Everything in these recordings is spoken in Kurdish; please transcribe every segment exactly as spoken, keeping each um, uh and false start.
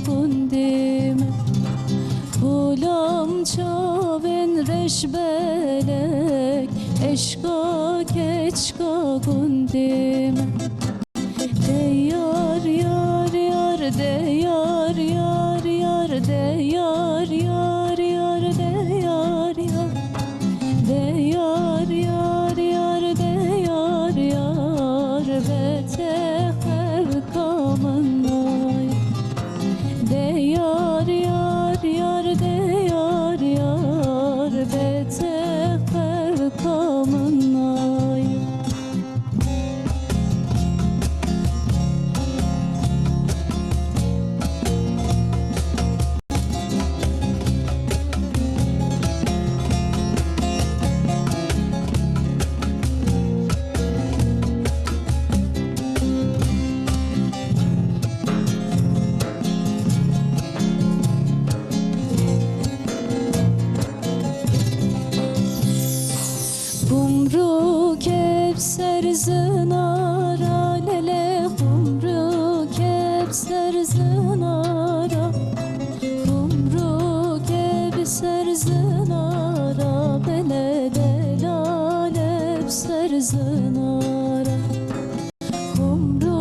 gundê me. Xulam çavên reşbelek, eşka keçka gundê me. De yar, yar, yar, de yar, yar, yar, de yar, yar, yar, de yar, yar. De yar, yar, yar, de yar, yar, bete xelka min ay. De yar, yar, yar, de yar, yar, bete xelka min ay. Gumrû kevser zinara, lele gumrû kevser zinara. Gumrû kevser zinara, bele delale ser zinara. Gumrû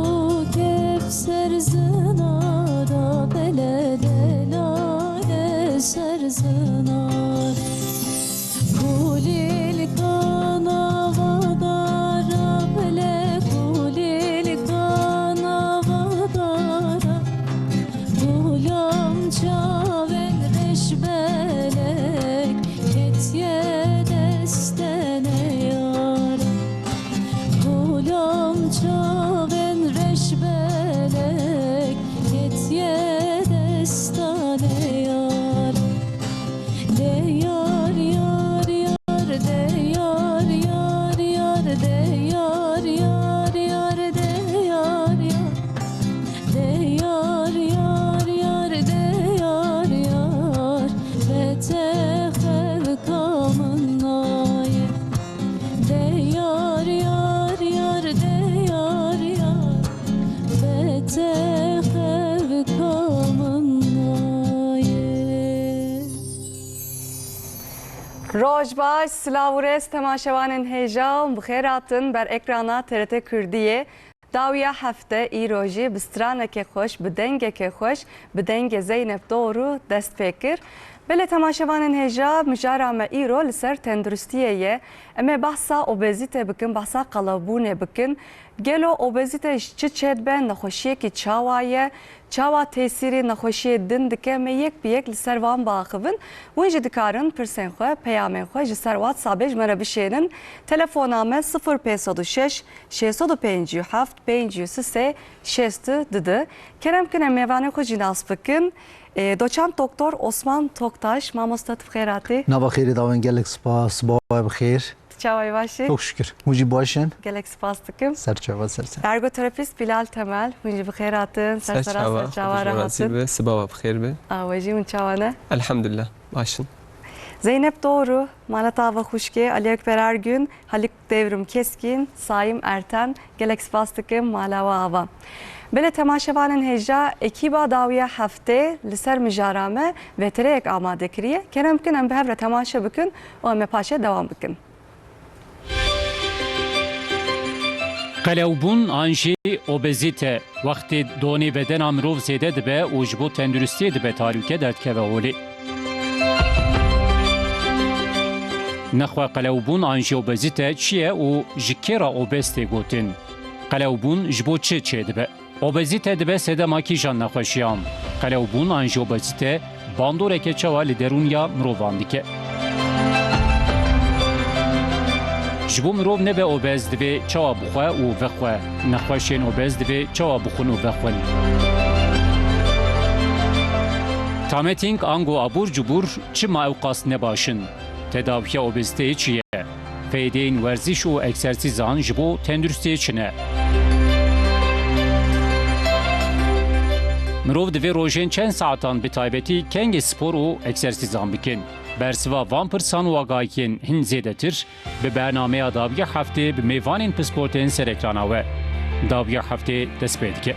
kevser zinara, bele delale ser zinara. Kulîlka nava dara, bele kulîlka nava dara. Xulam çavên reşbelek, ketiye destene yara. Xulam çavên reşbelek, ketiye destane yara. De yar, yar, yar, de yar, yar, yar, de yar, yar, yar, de yar, yar. De yar, yar, yar, de yar, yar, bete xelka min naye. De yar, yar, yar, de yar, yar, bete xelka min naye. Roj baş, silav û rêz temaşevanên hêja û bi xêr hatin ber ekrana T R T Kurdiyê. Dawiya hefte îro jî bi stranekê xweş, bi dengekê xweş, bi dengê Zeynep Doğru dest pê kir. Belê temaşevanên hêja, mijara me îro li ser tenduristiyê ye. Em ê behsa obezîte bikin, behsa qelewbûnê bikin. Gelo obezîte ji çi çêdibe, nexweşiyekî çawa ye? Çawa tesîrî nexweşiyê din dike? Me yek bi yek li ser van biaxivin. Hûn jî dikarin pirsên xwe, peyamên xwe ji ser WhatsAppê ji me re bişênin. Telefona me sifir pênc sed û şeş, şêst sed û pêncî û heft, pêncî û sê, şêst û du. Kerem kin em mêvanê xwe jî nas bikin. Ê, doçent doktor Osman Toktaş, mamoste, tu bi xêr hatî. Nava xêrê dawên gelek spas, sibawa bi xêr. Tu çawa yî, baş î? Çok şükür. Hûn jî baş in? Gelek spas dikim. Ser çava, ser ser. Ergoterapist Bilal Temel, hûn jî bi xêr hatin. Ser sera, ser çava, ser çava re hatin. Sibawa bi xêr be. A we jî, hûn çawa ne? Elhamdülillah, baş in. Zeynep Doğru, Malata Ava Xuşkê, Ali Ekber Ergün, Haluk Devrim Keskin, Saim Erten, gelek spas dikim, mala we ava. Belê temaşevanên hêja, ekîba dawiya heftê li ser mijara me vetereyek amade kiriye. Kerem kin em bi hev re temaşe bikin û em ê paşê dewam bikin. Qelewbûn an jî obezîte, wextê donê bedena mirov zêde dibe û ji bo tenduristiyê dibe talûke derdikeve holê. Nexwe qelewbûn an jî obezîte çi ye û ji kê re obez tê gotin? Qelewbûn ji bo çi çêdibe? Obezîte dibe sedema kîjan nexweşiyan? Qelewbûn an jî obezîte bandoreke çawa li derûniya mirovan dike? Ji bo mirov nebe obez, divê çawa bixwe û vexwe? Nexweşên obez divê çawa bixwin û vexwin? Tametîng ango abûr cubûr çima ewqas ne baş in? Tedawiya obezîteyê çi ye? Feydeyên werziş û egzersîzan ji bo tenduristiyê çi ne? Mirov divê rojên çend saetan bi taybetî kengê spor û egzersîzan bikin? Bersiva van pirsan û agahiyên hin zêdetir bi bernameya dawiya heftê bi mêvanên pisportên ser ekrana we. Dawiya heftê dest pê dike.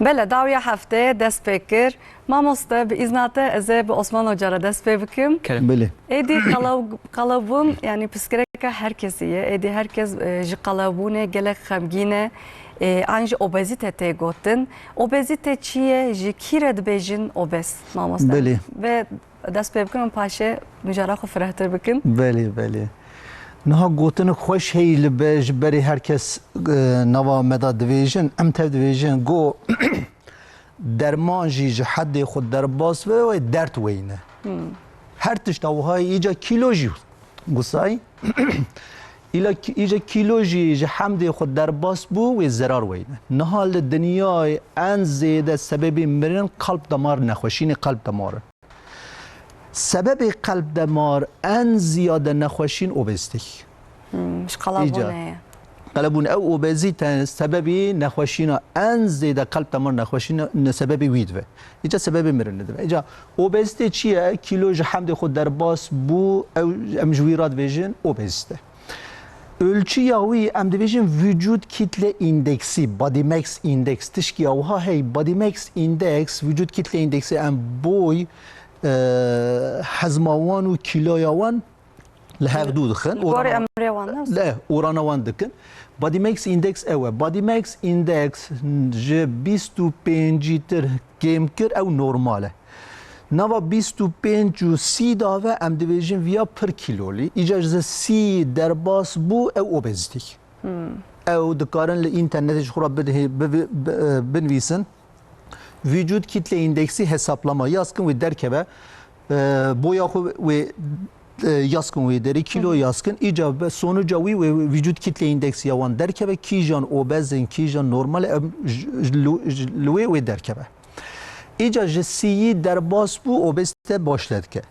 Bele, dawiya heftê dest pê kir. Mamoste, bi îzna te ez ê bi Osman Hoca re dest pê bikim. Kerem. Belê. Êdî qelew-, qelewbûn, yanî pirsgirêka her kesî ye. Êdî her kes, e, ji qelewbûnê gelek xemgîn e. E, an jî obezîte tê gotin. Obezîte çi ye? Ji kî re dibêjin obez, mamoste? Belê. Ve dest pê bikin û paşê mijara xwe firehtir bikin. Belê, belê. Niha gotinek xweş heyî li be-, ji berê her kes, e, nava me de dibêjin, em tev dibêjin, go derman jî ji hedê xwe derbas be, wê dert weyne. Hmm. Her tişta wiha yê îca kîlo jî gusay. Îla kî-, îca kîlo jî ji hemdê xwe derbas bû, wê zerar weyne. Niha li dinyayê en zêde sebebê mirin kalp damar nexweşînê kalp damar in. Sebebê qelb demar en ziyade nexweşîn obezîteyî. Hmm, ji qelebûnê ye. Qelebûn ew obezîte sebebî nexweşîna en zêde qelb demar nexweşîn ne sebebî wî dibe. Îca sebebê mirinê dibe. Îca obezîte çi ye? Kîlo ji hemdê xwe derbas bû, ew em ji wî re dibêjin obezîte. Ölçüya wî em dibêjin vücut kitle indeksi, body mass index, tişkî ya wiha hey, body mass index, vücut kitle indeksi em boy, e, hezma wan û kîloya wan li hev dû dixin. Li gorî emrê wan, ne? Le, orana wan dikin. Body mass index ew e. Body mass index ji bîst û pêncî tir kêm kir, ew normal e. Nava bîst û pênc û sî da ve em dibêjin viya pir kîlolî. Îca ji sî derbas bû, ew obezîtî. Hmm. Ew dikarin li înternetê ji xwe re bidihê-, bivi-, bi-, e, binivîsin. Vücut kitle indeksi hesaplama yaz kin wê derkeve. E, boya xwe wê, e, yaz kin wê derê, kîlo yaz kin. Îca be-, sonuca wî wê vücut kitle indeksi ya wan derkeve. Kîjan obez in, kîjan normal e, em j-, j-, li, j-, li wê wê derkeve. Îca ji sîyî derbas bû, obezîte başle dike.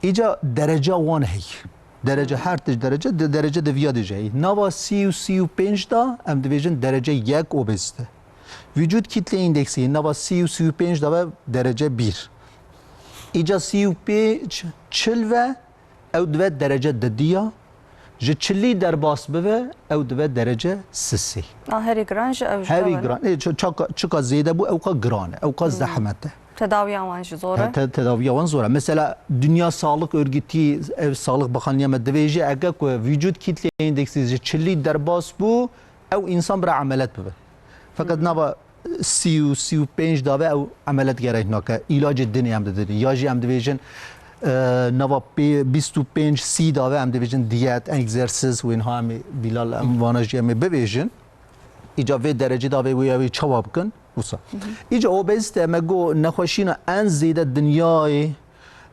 Îca dereca wan heye. Derece, her tişt derece, de-, derece de viya de jî heye. Nava sî û sî û pênc da, em dibêjin derece yek obezîte. Vücut kitle indeksi, nava sî û sî û pênc da ve derece bir. Îca sî û pênc çil ve, ew dibe derece didiya. Ji çilî derbas bibe, ew dibe derece sisê. A, herî giran ji ew ji Herî ew e. giran. Ê, çi-, çaka-, çika zêde bû, ewqa giran e, ewqa Hmm. zehmet e. Tedawiya wan jî zor e. Te-, te-, tedawiya wan zor e. Mesela Dünya Sağlık Örgütü, ev Sağlık Bakanlığı me dibêje, eke ku vücut kitle indeksi ji çilî derbas bû, ew insan bira emelet bibe. Fakat Hmm. nava sî û sî û pênc dabe ew emelet gerek nake. Îlacê dinê em didin. Ya jî em dibêjin, e, nava pê-, bîst û pênc sî dabe em dibêjin diyet, egzersiz, wê niha em ê Bilal em vana jî em ê bibêjin. Îca vê derecê dabe wê ew ê çawa bikin? Wisa. Îca obezîte me got nexweşîna en zêde dinyayê,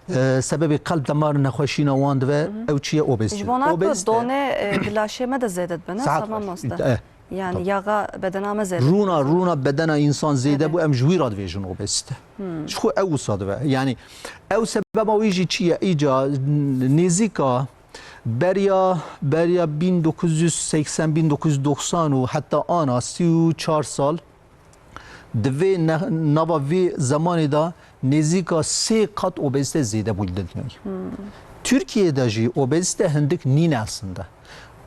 e, sebebê qelb demar nexweşîna wan dibe, ew çi ye? Obezîte. Ji bona ku Obezîte donê, e, di laşê me de zêde dibe, ne? Saet Tamam baş. mamoste. E, Yani Tabii. yaxa bedena me zêde. Rûna, rûna bedena însan zêde Evet. bû, em ji wî re dibêjin obezîte. Hmm. Ji xwe ew wisa dibe. Yani ew sebeba wî jî çi ye? Îca nêzîka beriya, beriya bin dokuz yüz seksen, bin dokuz yüz doksan û heta ana sî û çar sal di vê ne-, nava vê zemanê de nêzîka sê qat obezîte zêde bû li dinyayê. Hmm. Tirkiyeyê de jî obezîte hindik nîne aslında.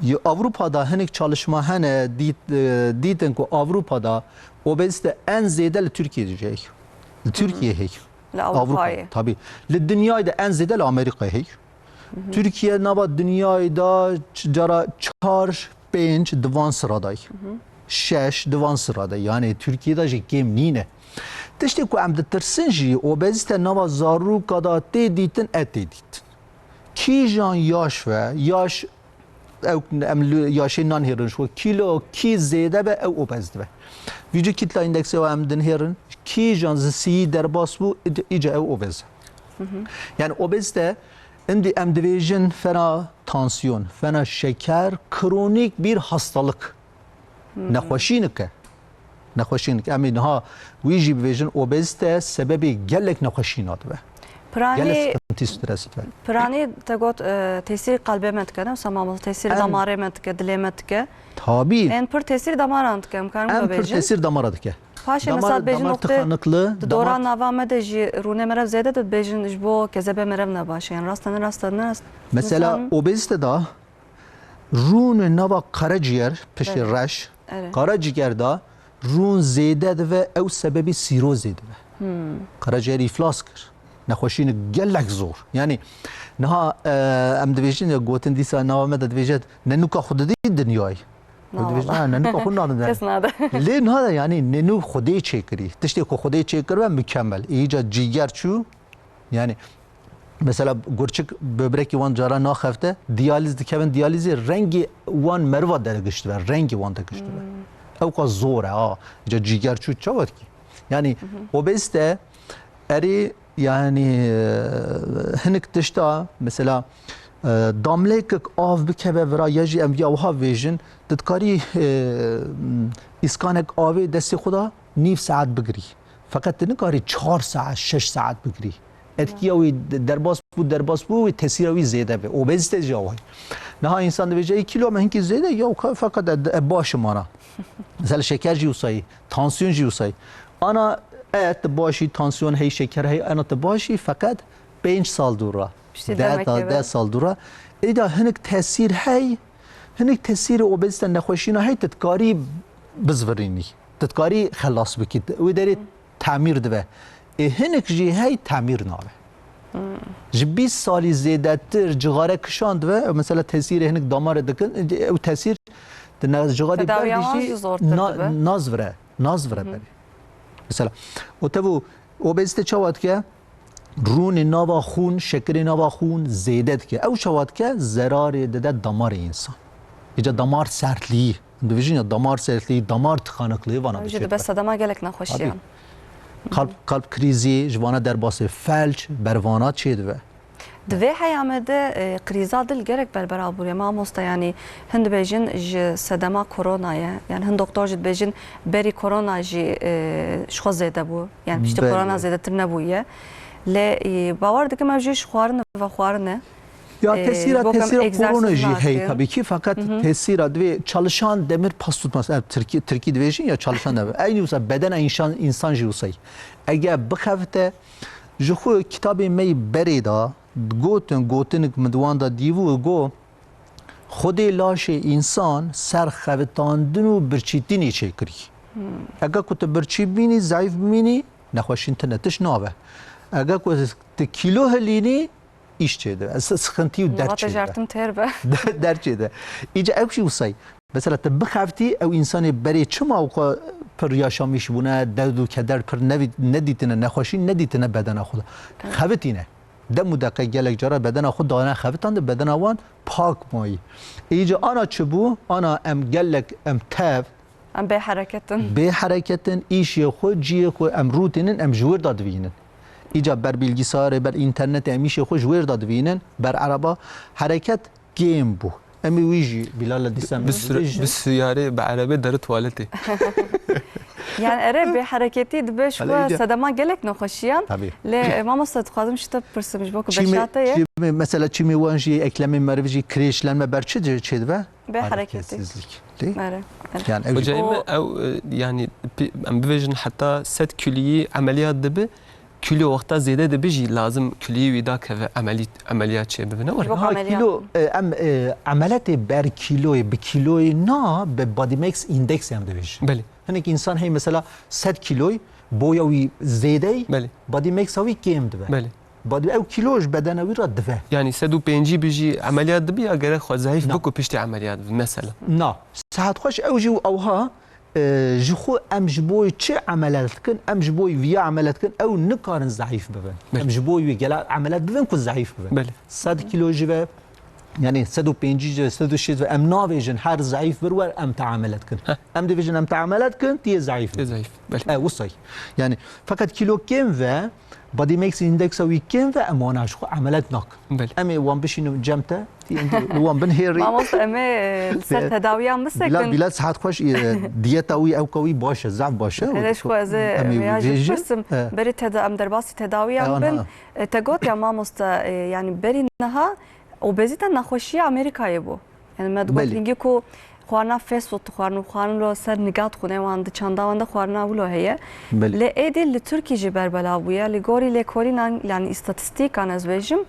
Yê Avrupa'da hinek çalışma hene dît-, e, dîtin ku Avrupa'da obezîte en zêde li Tirkiyeyê de jî heye. Li Tirkiyeyê heye. Li Avrupayê. Avrupa, tabii. Li dinyayê de en zêde li Amerîkayê heye. Tirkiye nava dinyayê de ç-, cara çar, pênc di van sira de ye. Şeş di van sira de ye. Yani Tirkiyeyê de jî kêm nîne. Tiştê ku em ditirsin jî, obezîte nava zarûka de tê dîtin, e tê dîtin. Kîjan yaş ve, yaş, ew, em li yaşê nanihêrin ji xwe, kîlo kî zêde be, ew obez dibe. Vücut kitle indeksê we em dinihêrin, kîjan ji sîyî derbas bû, îc-, îca ew obez e. Yani obezîte, îndî em dibêjin fena tansiyon, fena şeker, kronik bir hastalık. Nexweşînike. Nexweşînike. Em ê niha wî jî bibêjin obezîte sebebê gelek nexweşîna dibe. Piranî, Gelek sıkıntı, stres dibe. Piranî te got, e, tesîrî qelbê me dike, ne? Wisa mamoste, tesîrî Em damarê me dike, dilê me dike. Tabii. Em pir tesîrî damaran dike, em karin Em pir bibêjin. tesîr damara dike. Paşê Damar, mesela dibêjin damar noqtê tıkanıklığı, di dora damar nava me de jî rûnê merev zêde dibêjin ji bo kezebê merev ne baş e. Yani rast e, ne rast e, ne rast. Mesela Nizanim. obezîte de rûnê nava karaciğer, piştî Evet. reş, Evet. karaciğer de rûn zêde dibe, ew sebebî sîrozê dibe. Karaciğer îflas kir. Nexweşînek gelek zor. Yanî niha, e, em dibêjin ya gotin dîsa nava me de dibêje, nenûka xwe didî dinyayê. Na Dibêjin, wala. "Ha, nenûka xwe nadin." Kes nade. Lê niha de yanî nenû Xwedê çêkirî. Tiştê ku Xwedê çêkiribe mükemmel. Îca cîger çû. Yanî mesela gurçik böbrekî wan cara naxefte, diyalîz dikevin diyalîzê, rengê wan meriva dergiştibe, rengê wan dergiştibe. Ew ka zor e, ha. Îca cîger çû çawa dikî? Yanî obezite erê, yanî, e, hinek tişta, mesela, e, damlêkek av bikeve vira ya jî em viya wiha vêjin, tu dikarî, e, îskanek avê destê xwe da nîv saet bigirî. Feqet tu nikarî çar saet, şeş saet bigirî. Etkiya wî de-, derbas bû, derbas bû, wî tesîra wî zêde be. Obezîte jî awayî. Niha însan dibêje, "Ê kîlo me hinkî zêde ye, ka feqet e, e, baş im ana." Mesela şeker jî wisa yî, tansiyon jî wisa yî. Ana e, tu baş î, tansiyon hey, şeker hey, ana tu baş î, feqet pênc sal dûr ra. Piştî deh demek ta-, eve. Deh sal dûr ra. Êda hinek tesîr hey, hinek tesîrê obezîte nexweşîna hey, tu dikarî bizvirînî. Tu dikarî xelas bikî. Wê derê tamîr dibe. Ê hinek jî hey tamîr nabe. Ji bîst salî zêdetir cixare kişand ve, mesela tesîrê hinek damarê dikin, ew tesîr di ne-, cixarê Tedawiya bergî wan jî jî zortir na-, dibe. Nazvire, nazvire berê. Mesela, o tev û obezîte çawa dike? Rûnê nava xûn, şekerê nava xûn zêde dike. Ew çawa dike? Zerarê dide damarê însan. Îca damar sertlîyî. Dibêjin ya damar sertlîyî, damar tıkanıklığı vana Ew jî dibe sedema gelek nexweşiyan. Tabii. Kalp, kalp krîzî, ji vana derbasê felç, bervana çêdibe. Di vê heya me de, e, krîza dil gelek berbera bûye. Mamosta, yanî hin dibêjin ji sedema korona ye. Yanî hin doktor jî dibêjin berî korona jî, e, ji xwe zêde bû. Yanî piştî Belê. korona zêdetir nebûye. Lê, e, bawer dikim ev jî ji xwarin ve xwarin e. Ya Ee, tesîra, bo kem tesîra egzersiz korona jî hey nakin. Tabii ki, fakat Hı hı. tesîra divê çalışan demir pas tutmaz. Ev Tirkî, Tirkî divêjin ya çalışan demir. Eynî wisa bedena însan, însan jî wisa yî. Ege bixevite, ji xwe kitabê me yî berê da, gotin, gotinik min di wan da dîbû, go, Xwedê laşê însan ser xevitandin û birçîtinê çêkirî. Ege ku tu birçî bimînî, zayîf bimînî, nexweşîn tine, tişt nabe. Ege ku tu kîlo hilînî, îş çêdibe. S-, sıkıntıyı dert Navate çêdibe. Jartin têr be. Der çêdibe. Îca ew jî wisa yî. Mesela tu bixeftî, ew însanê berê çima weka pir yaşamış bûne, derd û keder pir nevî-, nedîtine, nexweşî nedîtine bedena xwe de. Xevitîne. Dem û deqe gelek cara bedena xwe dane xevitan de bedena wan pak mayî. Îca ana çi bû? Ana em gelek em tev Em bê hereket in. Bê hereket in, îşê xwe, cihê xwe em rûtînin, em ji wir de divînin. Îca ber bilgisayarê, ber înternetê em îşê xwe ji wir de divînin, ber ereba hereket kêm bû. Em ê wî jî Bilal dîsa Bi sir-, bi siyarê, bi erebê deri tuwaletê. Yani ere bê hereketî dibe ji Hele xwe îca sedema gelek nexweşiyan. Tabii. Lê, e, mamosta dixwazim ji te bipirsim ji bo ku Çîmê, beşate ye. çîmê, mesela çîmê wan jî, eklemê meriv jî kirêçlenme ber çi çêdibe? Bê hereketî. Hareketsizlik. Değil? Ere, ere. Yani ev Hoca O- Emre, ew, e, yani pi-, em bivêjin heta sed kîloyî emeliyat dibi, kîlo wexta zêde dibi jî lazim kîloyî wî dakeve emelî-, emeliyat çê bibe, ne were? Yok, Ha, ameliyat. kîlo, e, em, e, emeletê ber kîloyê, bi kîloyê na, bi body mass index em dibêjin. Belê. Hinek insan hey mesela sed kîloy, boya wî zêdey, Belê. body mass wî kêm dibe. Belê. Bad ew kîlo ji bedena wî re dive. Yani sed û pêncî bijî emeliyat dibi ya gerek xwe zayîf Na. biku piştî emeliyat bi mesela. Na. Saet xweş ew jî û ewha, e, ji xwe em ji bo çi emeliyat dikin, em ji bo viya emeliyat dikin, ew nikarin zayîf bibin. Belê. Em ji bo wî gela emeliyat bibin ku zayîf bibin. Belê. Sed kîlo jî ve, yani sed û pêncî jî ve, sed û şêst ve, em navêjin her zayîf bir wer em te emeliyat dikin. Heh. Em dibêjin em te emeliyat dikin, tiyê zayîf. Tê zayîf. Belê. E, wisa yî. Yani fakat kîlo kêm ve, body mass indexa wî kêm ve em wana ji xwe emeliyat nakin. Belê. Em ê wan bişînin cem te, tî em li wan bin hêrî. Mamosta, em ê, e, li ser tedawiyan bisekin. Bila, bila saet xweş, e, diyeta wî, ewka wî baş e, zaf baş e. Ere ji xwe ez ê Em ê vêya jî vêjin. bipirsim. E. Berî teda-, em derbasî tedawiyan E, ana. bin. E, te got ya mamosta, e, yani berî niha obezîte nexweşiya Amerîkayê bû. Yani me digot Belê. hingî ku xwarina fast food dixwarin û xwarin lo ser niga dixwin, wan di çanda wan de xwarina wilo heye. Belê. Lê êdî li Tirkî jî berbelav bûye. Li gorî lêkolînan, yani îstatîstîkan ez bêjim,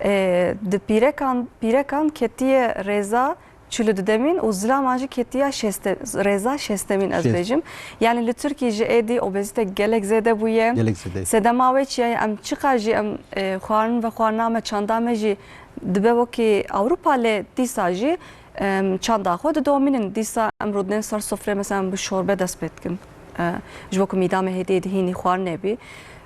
e, di pîrekan, pîrekan ketiye rêza çil û dudemîn û zilaman jî ketiya şêste-, rêza şêstemîn ez Şêst. bêjim. Yani li Tirkiyê jî êdî obezîte gelek zêde bûye. Gelek zêde. Sedema wê çi ye? Em çiqas jî em, e, xwarin ve xwarina me, çanda me jî dibe wekî Ewropa, lê dîsa jî, em, çanda xwe didomînin. Dîsa em rûdinên ser sofrê, mesela em bi şorbe dest pê dikin. E, ji bo ku mîda me hêdî dihînî xwarinê bî.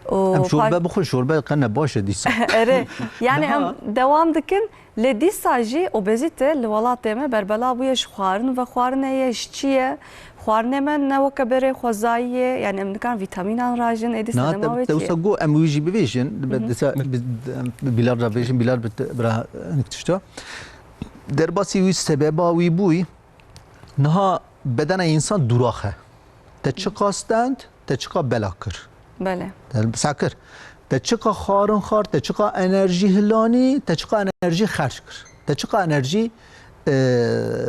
Û Em şorbe pa- bixwin, şorbe qene baş e dîsa. Erê, yani Daha em dewam dikin. Lê dîsa jî obezîte li welatê me berbela bûye, ji xwarin ve xwarine ye, ji çi ye? Xwarinê me ne weke berê xwezayî ye, yani em nikan vîtamînan rajin, êdî Na sedema te, wê te çi ye? wisa got, em wî jî bibêjin, be- Hı hı. disa- bi- em, Bilal re bêjin, Bilal bi te- bira hinek tişta. Derbasî wî sebeba wî bûyî, niha bedena însan dûrax e. Te çiqa stend, te çiqa bela kir. Belê. Te bi sa kir. Te çiqa xwarin xwar, te çiqa enerjî hilanî, te çiqa enerjî xerc kir. Te çiqa enerjî, e,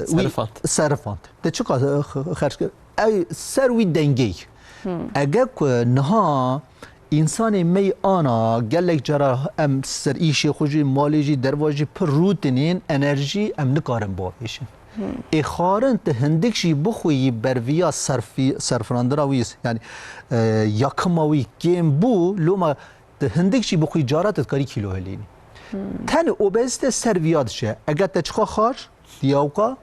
wî Serifand. serifand. Te çiqa, e, x-, xerc kir. Ew ser wî dengeyî. Hmm. Ege ku niha însanê me yî ana gelek cara em ser îşê xwe jî, malê jî, derva jî pir rûtinên enerjî em nikarin bavêjin. Hmm. Ê xwarin tu hindik jî bixwî berviya serfî-, serfirandina wî, yani, e, yakima wî kêm bû, loma tu hindik jî bixwî cara tu dikarî kîlo hilînî. Hmm. Tenê obezîte ser viya diçe. Eger te çiqa xar, diyawka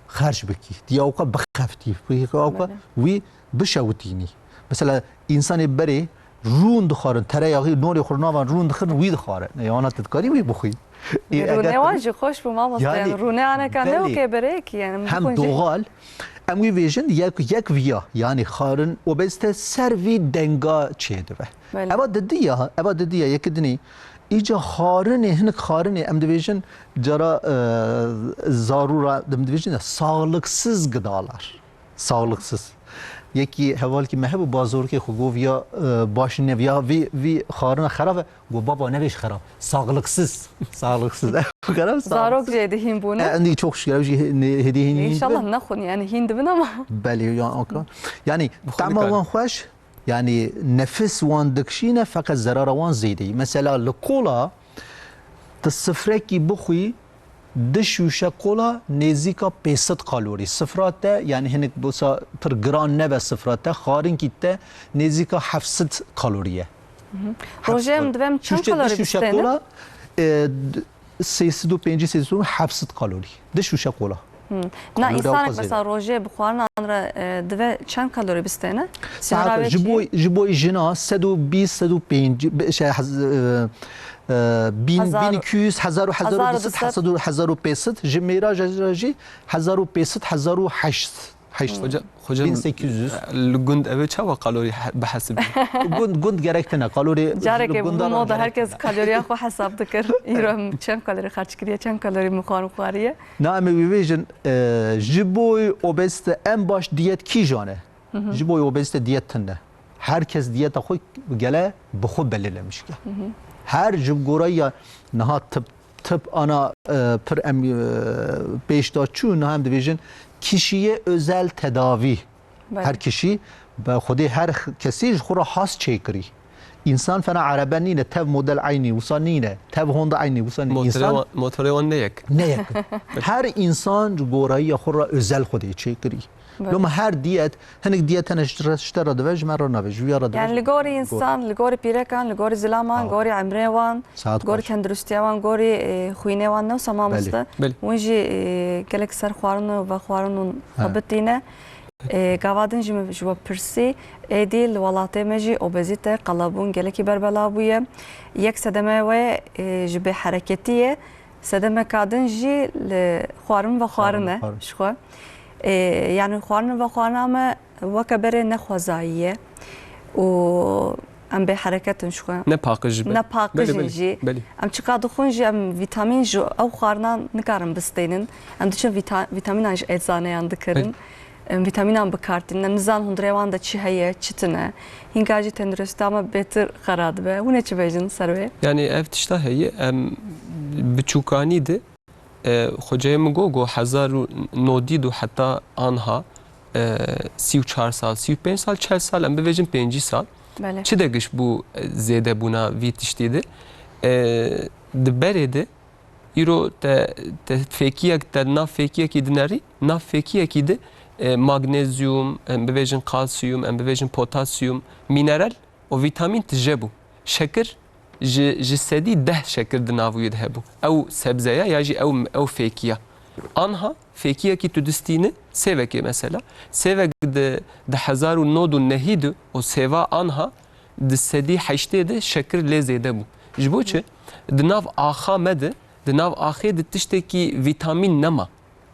xerc bikî, diyawka bixeftî, diyawka Belê. wî bişewitînî. Mesela, însanê berê rûn dixwarin, tereyaxî nonê xwe navan rûn dixin, wî dixwarin. E, wana tu dikarî wî bixwî. Ê, Rûnê eger wan tu jî xweş bû, mamoste, Yanî, yani rûnê aneka ne belê. wekê berê ki, yani em Hem bixwin jî. doğal, em wî vêjin yek, yek viya, yani xarin obezîte ser vî denga çêdibe. Belê. Eva didiya, eva didiya yekî dinî, îca xarinê, hinek xarinê, em dibêjin cara, e, zarûra, em dibêjin de sağlıksız gıdalar. Sağlıksız. Yekî hevalkî me hebû, bazorkê xwe got, viya, e, baş ne, viya vî, vî xarina xerab e. Got, baba, nebêj xerab. Sağlıksız. Sağlıksız. Xerab, Zarok sağlıksız. jê dihîn bûne. E, endî çok şükür, ew jî hê-, ne-, hêdî hîn, hîn İnşallah dibin. nexwin, yani hîn dibin ama. Belê, ya, okey. Yani, Bi xwe tama nikare. wan xweş, yani, nefis wan dikişîne, feqet zerara wan zêde ye. Mesela, li kola, tu sifrekî bixwî, Di şûşe kola nêzîka pênc sed kalorî. Sifra te, yani hinek bosa pir giran nebe sifra te, xarinkî te nêzîka heft sed kalorî ye. Hı hı. Rojê em divem çend Şûşe, di kalorî şûşe bistêne? kola, e, d-, sê sed û pêncî, sê sed û heft sed kalorî. Di şûşe kola. Hı. Na Kalorî insanek ewqas mesela zêde. rojê bi xwarinan re, e, dive çend kalorî bistêne? Saet Sînara wê ji çi ye? bo, ji bo jina sed û bîst, sed û pêncî, be-, şey, hez-, e, e, bin, Hezar, bin iki yüz, hezar, hezar û du sed, hezar û du sed. hezar û, hezar û pênc sed, ji mêra jî hezar û pênc sed, hezar û heşt sed, heşt sed. Hoca, hoca, Bin sekiz yüz. li gund ev ê çawa kalorî he-, bihesibî? Gund, gund gerek tine, kalorî Carekê li gunda bi moda re gerek herkes tine. kaloriya xwe hesab dikir. Îro em çend kalorî xerc kiriye, çend kalorî min xwarin xwariye. Na em ê wî bêjin, e, ji bo obezîte en baş diyet kîjan e? Hı hı. Ji bo obezîte diyet tune. Her kes diyeta xwe gele bi xwe belirlemiş ke. Hı hı. Her ji goraya niha tip, tip ana, e, pir em, e, pêş de çû, niha em dibêjin kişiye özel tedavi. Belê. Her kişî, be xwedê her x-, kesî ji xwe re has çêkirî. Însan fena erebe nîne, tev model eynî wisa nîne, tev Honda eynî wisa nîne. Motorê Însan wan, motorê wan ne yek. Ne yek. Her însan ji gorayiya xwe re özel xwedê çêkirî. Belê. Loma her diyet, hinek diyet hene ji re, ji te re dive, ji me re nave, ji wîya re dive, Yani ji li gorî gor- însan, li gorî pîrekan, li gorî zilaman, Tamam. gorî emrê wan, Saet gorî xweş. tenduristiya wan, gorî, e, xwînê wan ne wisa mamoste. Belê. Belê. Hûn jî, e, gelek ser xwarin û vexwarin û He. xebitîne. E, gava din jî min ji we pirsî, êdî li welatê me jî obezîte, qelebûn gelekî berbela bûye. Yek sedemê wê, e, ji bêhereketî ye. Sedemeka din jî li xwarin vexwarin e Xwarin vexwarin. ji xwe. E, yani xwarin vexwarina me weke berê ne xwezayî ye. Û em bêhereket in ji xwe. Ne paqij be. Ne paqij Belê, in belê, jî. belê. Em çiqa dixwin jî em vîtamîn ji ew xwarinan nikarin bistênin. Em diçin vîta-, vîtamînan ji eczaneyan dikirin. Belê. Em vîtamînan bi kar tînin. Em nizanin hundirê wan de çi heye, çi tune. Hînka jî tenduristiya me bêtir xera dibe. Hûn ê çi bêjin ser wê? Yani ev tişta heye, em biçûkanî de, e, xoceyê min got, got hezar û nodî du heta anha, e, sî û çar sal, sî û pênc sal, çel sal, em bivêjin pêncî sal. Belê. Çi de giş bû, e, zêdebûna vî tiştî de? E, di berê de Îro te, te fêkiyek, te nav fêkiyekî dinerî, nav fêkiyekî de, e, magnezyum, em bibêjin kalsiyum, em bibêjin potasyum, mineral û vîtamîn tije bû. Şekir ji, ji sedî deh şekir di nav wî de hebû. Ew sebzeya ya jî ew, ew fêkiya. Anha fêkiyekî tu distîne, sêvekê mesela. Sêvek di, di hezar û nod û nehî de û sêva anha di sedî heştê de şekir lê zêde bû. Ji bo çi? Di nav axa me de, di nav axê de tiştekî vîtamîn nema.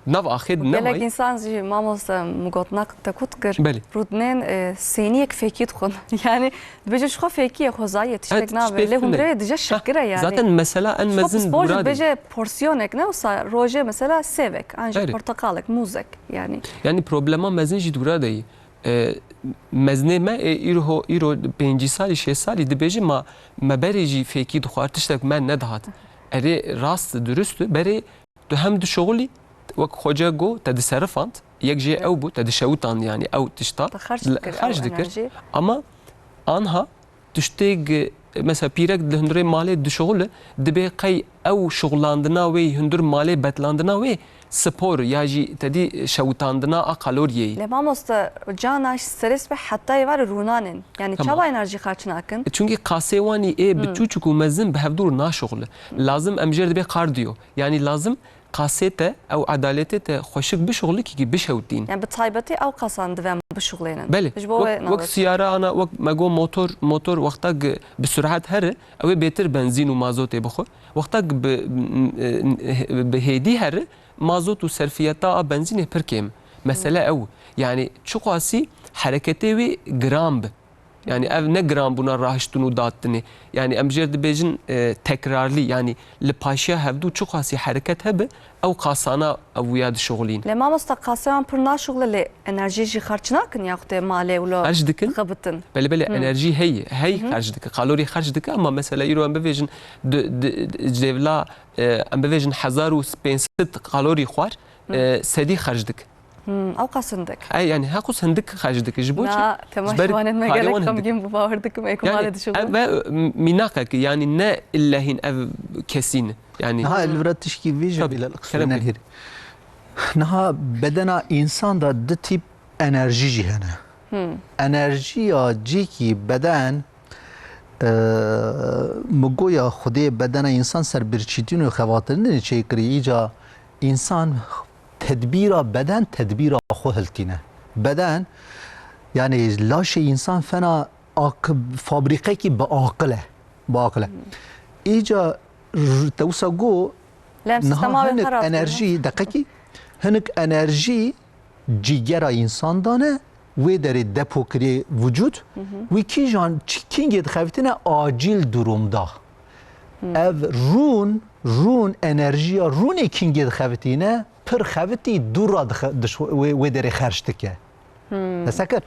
Di nav axê de nema. Gelek însan jî, mamoste, min got, naq te kut kir, Belê. rûdinên, e, sêniyek fêkî dixwin. Yani, dibêje ji xwe fêkî ye, xwezayî ye, tiştek Evet, nabe. Lê hundirê dije şekir e yani. Zaten mesela en Ji xwe mezin pispor jî dibêje porsiyonekî ne, wisa rojê mesela sêvek, an jî Erê. porteqalek, mûzek yani. Yani problema mezin jî dûra de yî. E, mezinê me, e, îro, îro pêncî salî, şêst salî dibêje ma me berê jî fêkî dixwar, tiştek me nedihat. Erê, rast, dirust e, berê tu hem dişuxulî, wek xoce got, te diserifand, yek jê ew bû, te dişewitand, yani ew tişta Te xerc dikir, xerc ew dikir. enerjî. Ama anha tiştêk, mesela pîrek di hundirê malê dişuxule, dibê qey ew şuxulandina wê, hundir malê betlandina wê spor ya jî te dî şewitandina a kaloriyê yî. Lê mamoste, cana stres be heta êvarê rûnanên. Yani Tamam. çawa enerjî xerç nakin? Çunkî qasê wanî ê bi Hmm. çûçik û mezin bi hevdûr naşuxule. Lazim em jêr dibê kardiyo. Yani lazim qasê te, ew edaletê te xweşik bişuxule kî bişewtîn. Yani bi taybetî ew qasan divem bişuxulênin. Belê. Ji bo Wek, wê wek navê. siyara ana, wek me got motor, motor wexta gi bi surat here, ew ê bêtir benzîn û mazotê bixwe. Wexta gi bi, bi hêdî here, mazot û serfiyeta a benzînê pir kêm. Mesele Hmm. ew. Yani çiqasî hereketê wê giran bi. Yani ev ne giranbûna rahiştin û datinê. Yani em jêr dibêjin, e, tekrarlî, yani li paşiya hevdû çiqasî hereket hebe, ew qasana ev wiya dişuxulîn. Lê mamosta, qasê wan pir naşuxule lê enerjî jî xerç nakin yaxutê malê wilo Xerc dikin. xebitin. Belê, belê, Hı. enerjî heye, hey Hı hı. xerc dike, kalorî xerc dike, ama mesela îro em bivêjin di, di, di, cêvla, e, em bivêjin hezar û pênc sed kalorî xwar, Hı. e, sedî xerc dike. Hmm, ew qas hindik. Ey, yani, heqûs hindik xerc dike. Ji bo çi? Na, Ji ber temaşevanên me karê gelek wan hindik. xemgîn bû, bawer dikim, ê ku Yanî, malê dişuxulin. ev ve, m-, mînaqek, yani, ne illehîn ev kesî ne. Yani, Niha li vir tişkî vê jî Tabii, bîle kerem qismê bey. nehêrî. Niha bedena însan de du tîp enerjî jî hene. Hmm. Enerjiya cîkî beden, e, mi goya Xwedê bedena însan ser birçîtîn û xevatirînê çêkirî. Îca însan tedbîra beden, tedbîra xwe hiltîne. Beden, yani laşê însan fena ak-, fabrîqekî bi aqil e. Bi aqil e. Îca r-, te wisa got, Lem niha sistema wê hinek xerab enerjî, kiriye. deqekî, hinek enerjî cîgera însan dane, wê derê depo kiriye vücut. Hı hı. Wî kîjan çi-, kîngê dixevitîne acil durumda. Hı. Ev rûn, rûn, enerjiya rûnê kîngê dixevitîne, pir xevitî dûr ra dixe-, diş-, wê, wê derê xerc dike. Hı. Te sekir.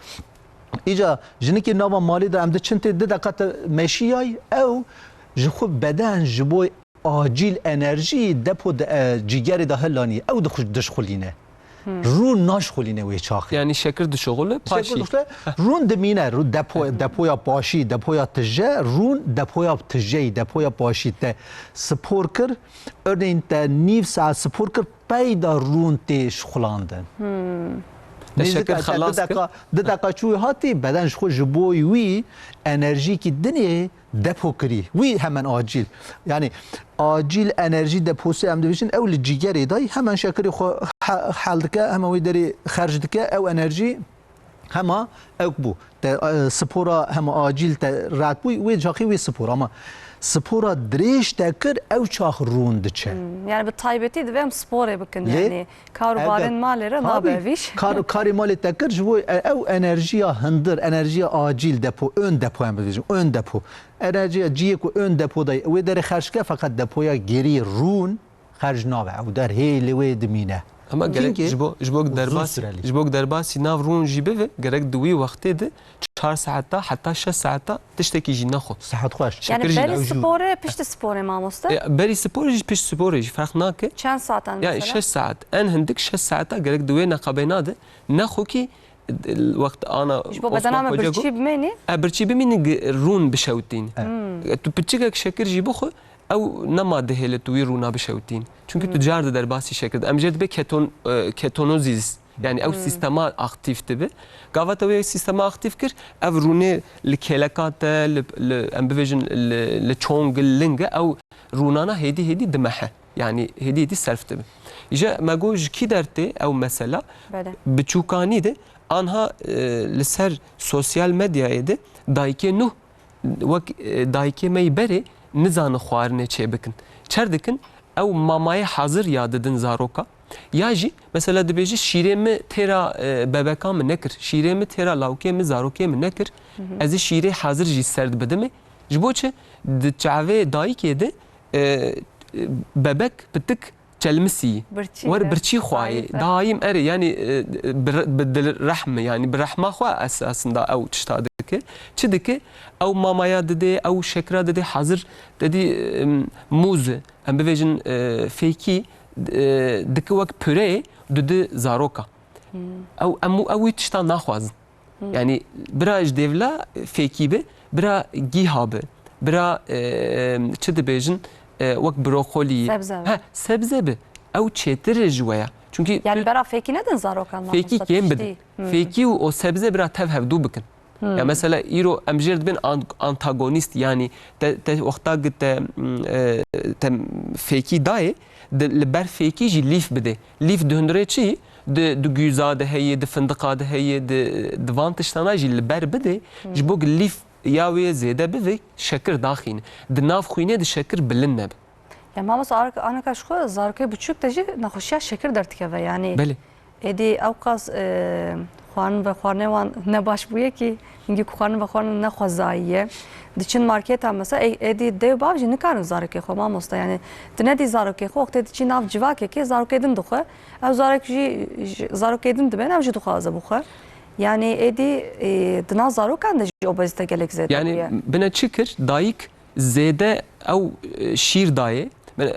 Îca jinikê nava malê de em diçin tê du deqa te meşiyay, ew ji xwe beden ji bo acîl enerjî depo de, e, cîgerê de hilanî, ew dixu-, dişxulîne. Hmm. Rûn naşxulîne wê çaxê. Yani şekir dişuxule, Şekir paşî. dişuxule, rûn dimîne, rû-, depo-, depoya paşî, depoya tije, rûn depoya tijeyî, depoya paşî. Te spor kir, örneğin te nîv saet spor kir, peyda rûn tê şixulandin. Hmm. Te Nêzîka şekir te xelas du deqa, kir. du deqa çûyî hatî, beden ji xwe ji bo wî enerjîkî dinê depo kirî. Wî hemen acîl. Yani acîl enerjî deposu em dibêjin, ew li cîgerê dayî hemen şekirê xwe he-, hel dike, hemen wê derê xerc dike, ew enerjî hema ew bû. Te, e, spora hema acîl te rahat bû, wê çaxî wê spor. Ama spora dirêj te kir, ew çax rûn diçe. Hmm, yani bi taybetî divê em sporê bikin, Lê yani kar û ev de barên malê re tabii nabe vîş. kar, karê malê te kir, ji bo e-, ew enerjiya hundir, enerjiya acîl depo, ön depo em bibêjin, ön depo. Enerjiya cihê ku ön depo de ye, wê derê xerc ke, feqet depoya gerî rûn xerc nabe. Ew der hê li wê dimîne. Ama gerek Çimkî ji bo, ji bo uzun derbasî, süreli. ji bo derbasî nav rûn jî bibe, gerek di wî wextê de çar saeta heta şeş saeta tiştekî jî nexwe. Sihet xweş. Şekir Yani jî berî ew jî sporê, piştî sporê mamoste? E, berî sporê jî, pişt sporê jî ferq nake. Çend saetan Ya mesela? şeş saet. En hindik şeş saeta gerek di wê neqabeyna de nexwe kî, e, wext ana Ji bo Osman bedena me Hoca got, birçî bimênî? e, birçî bimînî gi-, rûn bişewtîn. Evet. Hmm. E, tu piçikek şekir jî bixwe, ew nema dihêle tu wî rûna bişewtîn. Çünkü tu car di derbasî şekir de. Em jê dibê keton, e, ketonozîz. Yani ew sîstema aktîf dibe. Gava te wê sîstema aktîf kir, ev rûnê li kêleka te, li, li, em bivêjin li, li çong, li ling e, ew rûnana hêdî hêdî dimehe. Yani hêdî hêdî self dibe. Îje me got ji kî dertê ew mesela? Belê. Biçûkanî de anha, e, li ser sosyal medyayê de dayikê nû wek, e, dayikê me yî berê nizane xwarinê çêbikin. Çer dikin, ew mamayê hazir ya didin zaroka. Ya jî, mesela dibêje, "Şîrê min têra, e, bebeka min nekir, şîrê min têra lawkê min, zarokê min nekir, ez ê şîrê hazir jî ser bidimê." Ji bo çi? Di çavê dayikê de, e, e, bebek, pitik çelmisî. Birçî Wer ye. Birçî xwayê. Daîm, e. Daîm erê, yani, e, bi, bi dil rehmi, yani bi rehma xwe es-, aslında ew tişta dike. Çi dike? Ew mamaya dide, ew şekra dide, hazir dedî, em, mûz, em bivêjin, e, fêkî, e, dike wek püreyê, dide zaroka. Ew, em, ew wî tişta naxwazin. Yani bira ji dêvla fêkî bi, bira gîha bi, bira, e, çi dibêjin, e, wek brokolî. Sebze bi. He, sebze bi. Ew çêtir e ji we ya. Çünkü Yani tu bera fêkî nedin zarokan, fêkî mamosta, kêm bidin. Tiştî. Fêkî û o sebze bira tev hevdû bikin. Ya mesela îro em jêr dibin an-, antagonîst, yani te, te wexta ki te, mm, e, te fêkî dayê, di, li ber fêkî jî lîf bidê. Lîf di hundirê çi? Di, di gûza de heye, di findiqa de heye, di, di van tiştana jî li ber bidê. Ji bo ku lîf ya wê zêde bibe, şekir daxîne. Di nav xwînê de şekir bilind nebe. Ya mamosta, ar-, anaka ji xwe zarokê biçûk de jî nexweşiya şekir derdikeve. Yani Belê. Êdî ewqas, e, xwarin ve xwarinê wan ne baş bûye kî, hingî ku xwarin ve xwarin ne xwezayî ye. Diçin marketa mesela, ê-, êdî dê û bav jî nikarin zarokê xwe, mamosta. Yani tu nedî zarokê xwe, wextê diçî nav civakekê, zarokê din dixwe. Ew zarok jî, ji, zarokê din dibên, ew jî dixwaze bixwe. Yani êdî, e, di nav zarokan de jî obezite gelek zêde Yani bûye. Bine çi kir? Dayik zêde ew, e, şîr dayê.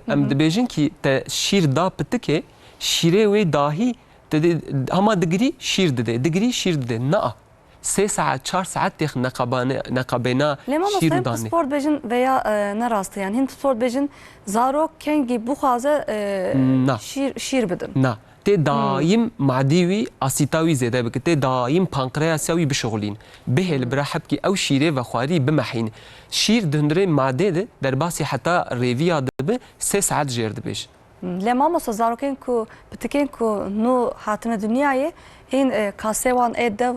Em dibêjin kî te şîr da pitikê, şîrê wê dahî te dê, hema digirî şîr didê, digirî şîr didê. Na, sê saet, çar saet têx neqabane-, neqabêna Lê mamosta, şîr û hin danê. Pispor dibêjin veya, e, ne rast e. Yani hin pispor dibêjin zarok kengî bixwaze, e, Na. şîr, şîr bidin. Na. Tê daîm madî wî, asîta wî zêde bike. Tê daîm pankreasa wî bişixulîn. Bihêl bira hebkî ew şîrê vexwarî bimehîn. Şîr di hundirê madê de derbasî heta rêviya dibe, sê saet jêr dibêj. Lê mamosta, zarokên ku, pitikên ku nû hatine dinyayê, hîn, e, kasê wan ê dev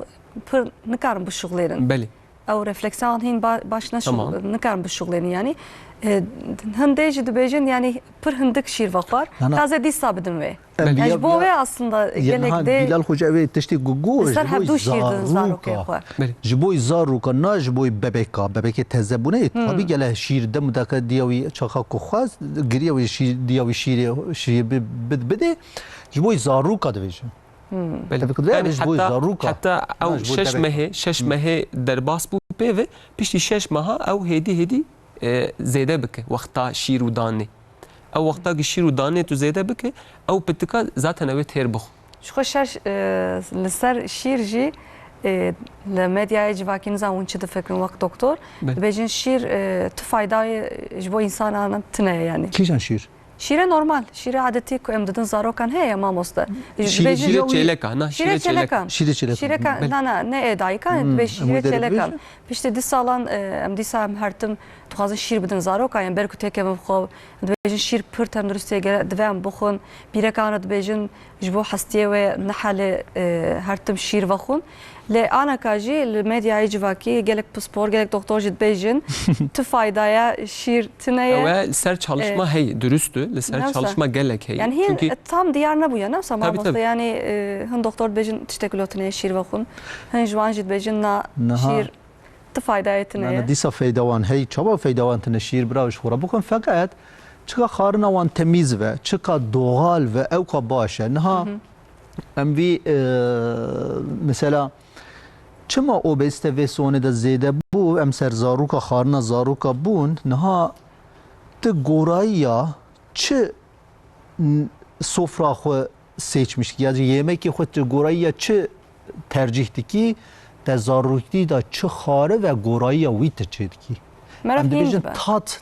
pir nikarin bişuxlênin. Belê. Ew refleksa wan hîn ba-, baş neşuxl-, Tamam. nikarin bişuxlênin yani. E, hindê jî dibêjin yani pir hindik şîr vexwar. Na, na. Taze dîsa bidin wê. Em Yani ji bo Bilal, wê aslında ya gelek niha dê Bilal Hoca ew ê tiştê ku got, li ser ji bo hevdû şîr didin zarokê zaroka. xwe. Belê. Ji bo zaroka, na ji bo bebeka, bebekê teze bûne, tabî gele şîr de mudaka diya wî çaxa ku xwest, giriya wî şîr, diya wî şîrê, şîr bi-, bi-, bidê, ji bo zaroka divêjin. Belê. Tevî ku Yani ji bo heta, zaroka. heta Na ew ji bo şeş bebeka. mehê, şeş mehê derbas bû pê ve, piştî şeş meha ew hêdî hêdî, e, zêde bike wexta şîr û danê. Ew wexta ki şîr û danê tu zêde bike, ew pitika zaten ew ê têr bixwe. Ji xwe şer, e, li ser şîr jî, e, li medyayê civakî nizam hûn çi difikirin wek doktor. Belê. Dibêjin şîr, e, tu faydayê ji bo însanan tune ye yani. Kîjan şîr? Şîrê normal, şîrê adetî ku em didin zarokan heye ya mamoste. Şîrê, Dibêjin şîrê çêleka, na, Şîrê şîrê çêleka. çêleka. Şîrê çêleka. Şîrê ka-, Belê. na, na, ne ê dayikan, Hmm, dibê em şîrê wê derê çêlekan. bêjin. Piştî du salan, e, em dîsa em her tim dixwazin şîr bidin zarokan, em ber ku têkevin xwe, dibêjin şîr pir tenduristê gere-, divê em bixwin. Pîrekan re dibêjin ji bo hestiyê wê nehele, e, her tim şîr vexwin. Lê anaka jî li medyayê civakî gelek pispor, gelek doktor jî dibêjin tu faydaya şîr tune ye. Ew e, li ser çalışma E, hey, durust e, li ser newsa. çalışma gelek hey. Yani hîn Çünkü tam diyar nebûye, newsa Tabii, mamoste. tabii. Yani, e, hin doktor dibêjin tiştek lo tune ye şîr vexwin. Hin ji wan jî dibêjin na Niha şîr tu faydayê tune Na, ye. na, dîsa feyda wan hey, çawa feyda wan tune şîr bira ji xwe re bixwin, feqet çika xarina wan temîz ve, çika doğal ve, ewka baş e. Niha Hı hı. em vî, e, mesela, çima obezite vê sonê de zêde bû, em ser zaroka, xarina zaroka bûn, niha tu gorayiya çi n-, sofra xwe seçmiş dikî, ya jî yemekê xwe tu gorayiya çi tercîh dikî, te zarokî de çi xwar ve gorayiya wî tu çê dikî? Meriv Em hîn dibêjin dibe. tat,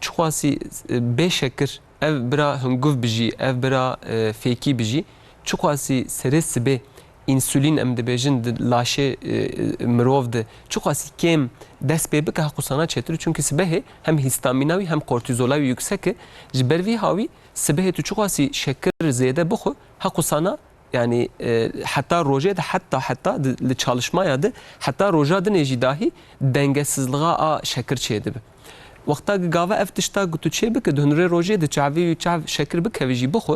çiqasî, e, bê şekir, ev bira hunguv bijî, ev bira, e, fêkî bijî, çiqasî serê sibê însulîn em dibêjin di laşê, e, mirov de çiqasî kêm dest pê bike, heqûsana çêtir. Çunkî sibehê hem hîstamîna wî hem kortîzola wî yüksek e. Ji ber vî hawî sibehê tu çiqasî şekir zêde bixwe, heqûsana, yanî, e, heta rojê de, heta, heta di, li çalışmaya de, heta roja dinê jî dahî dengesizliğa a şekir çêdibe. Wexta gava ev tişta ku tu çê bike, di hundirê rojê de çavê wî çav şekir bikeve jî bixwe,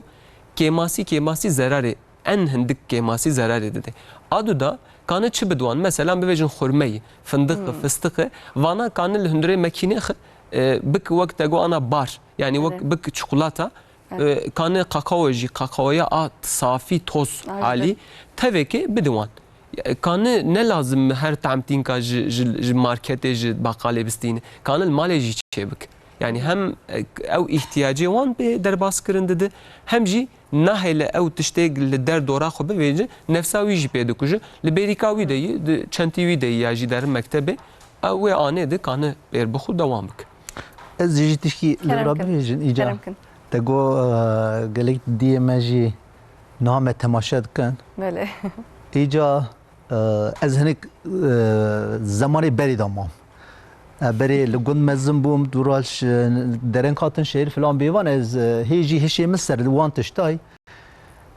kêmasî, kêmasî zerarê, en hindik kêmasî zerarê dide. A du da, kane çi bidiwan? Mesela bibêjin xurmeyî, findiqi, fistiqi, vana kane li hundirê mekînê xi, e, bik wek te got ana bar, yanî wek bik çikolata, e, kane kakao jî, kakaoya a safî, toz halî, tevekê bidiwan. E, kane ne lazim her tamtînka ji, ji, ji marketê, ji baqalê bistîne. Kane li malê jî çê bik. Yanî hem, e, ew îhtiyacê wan bê derbas kirin dide, hem jî nahêle ew tiştê li der dora xwe bivêje, nefsa wî jî pê dikuje. Li bêrîka wî de yî, di çentî wî de yî ya jî derin mektebê, ew wê anê de kane pêr bixwe dewam bike. Ez jî tişkî li vira bibêjin, îca te got, e, gelek diyê me jî niha me temaşe dikin. Belê. Îca, e, ez hinek, e, zemanê berê de mam. E, berê li gund mezin bûm, dûra ji derenk hatin şehîr filan bêvan, ez, e, hê jî hişê min ser wan tiştay.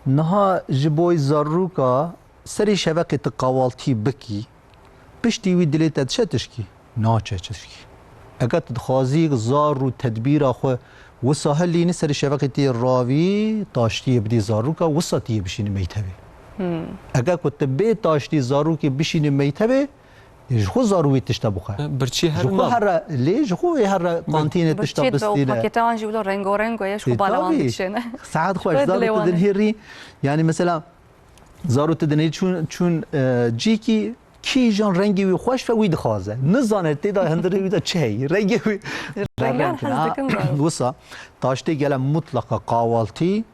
Niha ji bo zarûka serê şeveqê tu qawaltî bikî, piştî wî dilê te diçe tişkî? Naçe tişkî. Eger tu dixwazî zar û tedbîra xwe wisa helînî, serê şeveqê tê ravî, taştiyê bidî zarûka, wisa tiyê bişînî meytebê. Eger ku tu bê taştî zarûkê bişînî meytebê, ji xwe zarû wî tişta bixwe. Birçî her Ji xwe mal. Herre, lê ji xwe wê herre kantînê tişta Birçî be û bistîne. Pakete wan jî wilo rengorengo ye, ji xwe E, bala wan tabii. dikişêne. Saet xwe Xwe ji zarû dilê tu wan e. dinhêrî, yanî mesela, zarû tu dinê çûn, çûn, e, cîkî kîjan rengê wî xweş ve wî dixwaze. Nizane tê de hundirê wî de çi heye. Rengê wî Rengan hez dikim zarû. Wisa taştê gele mutlaqa qawaltî.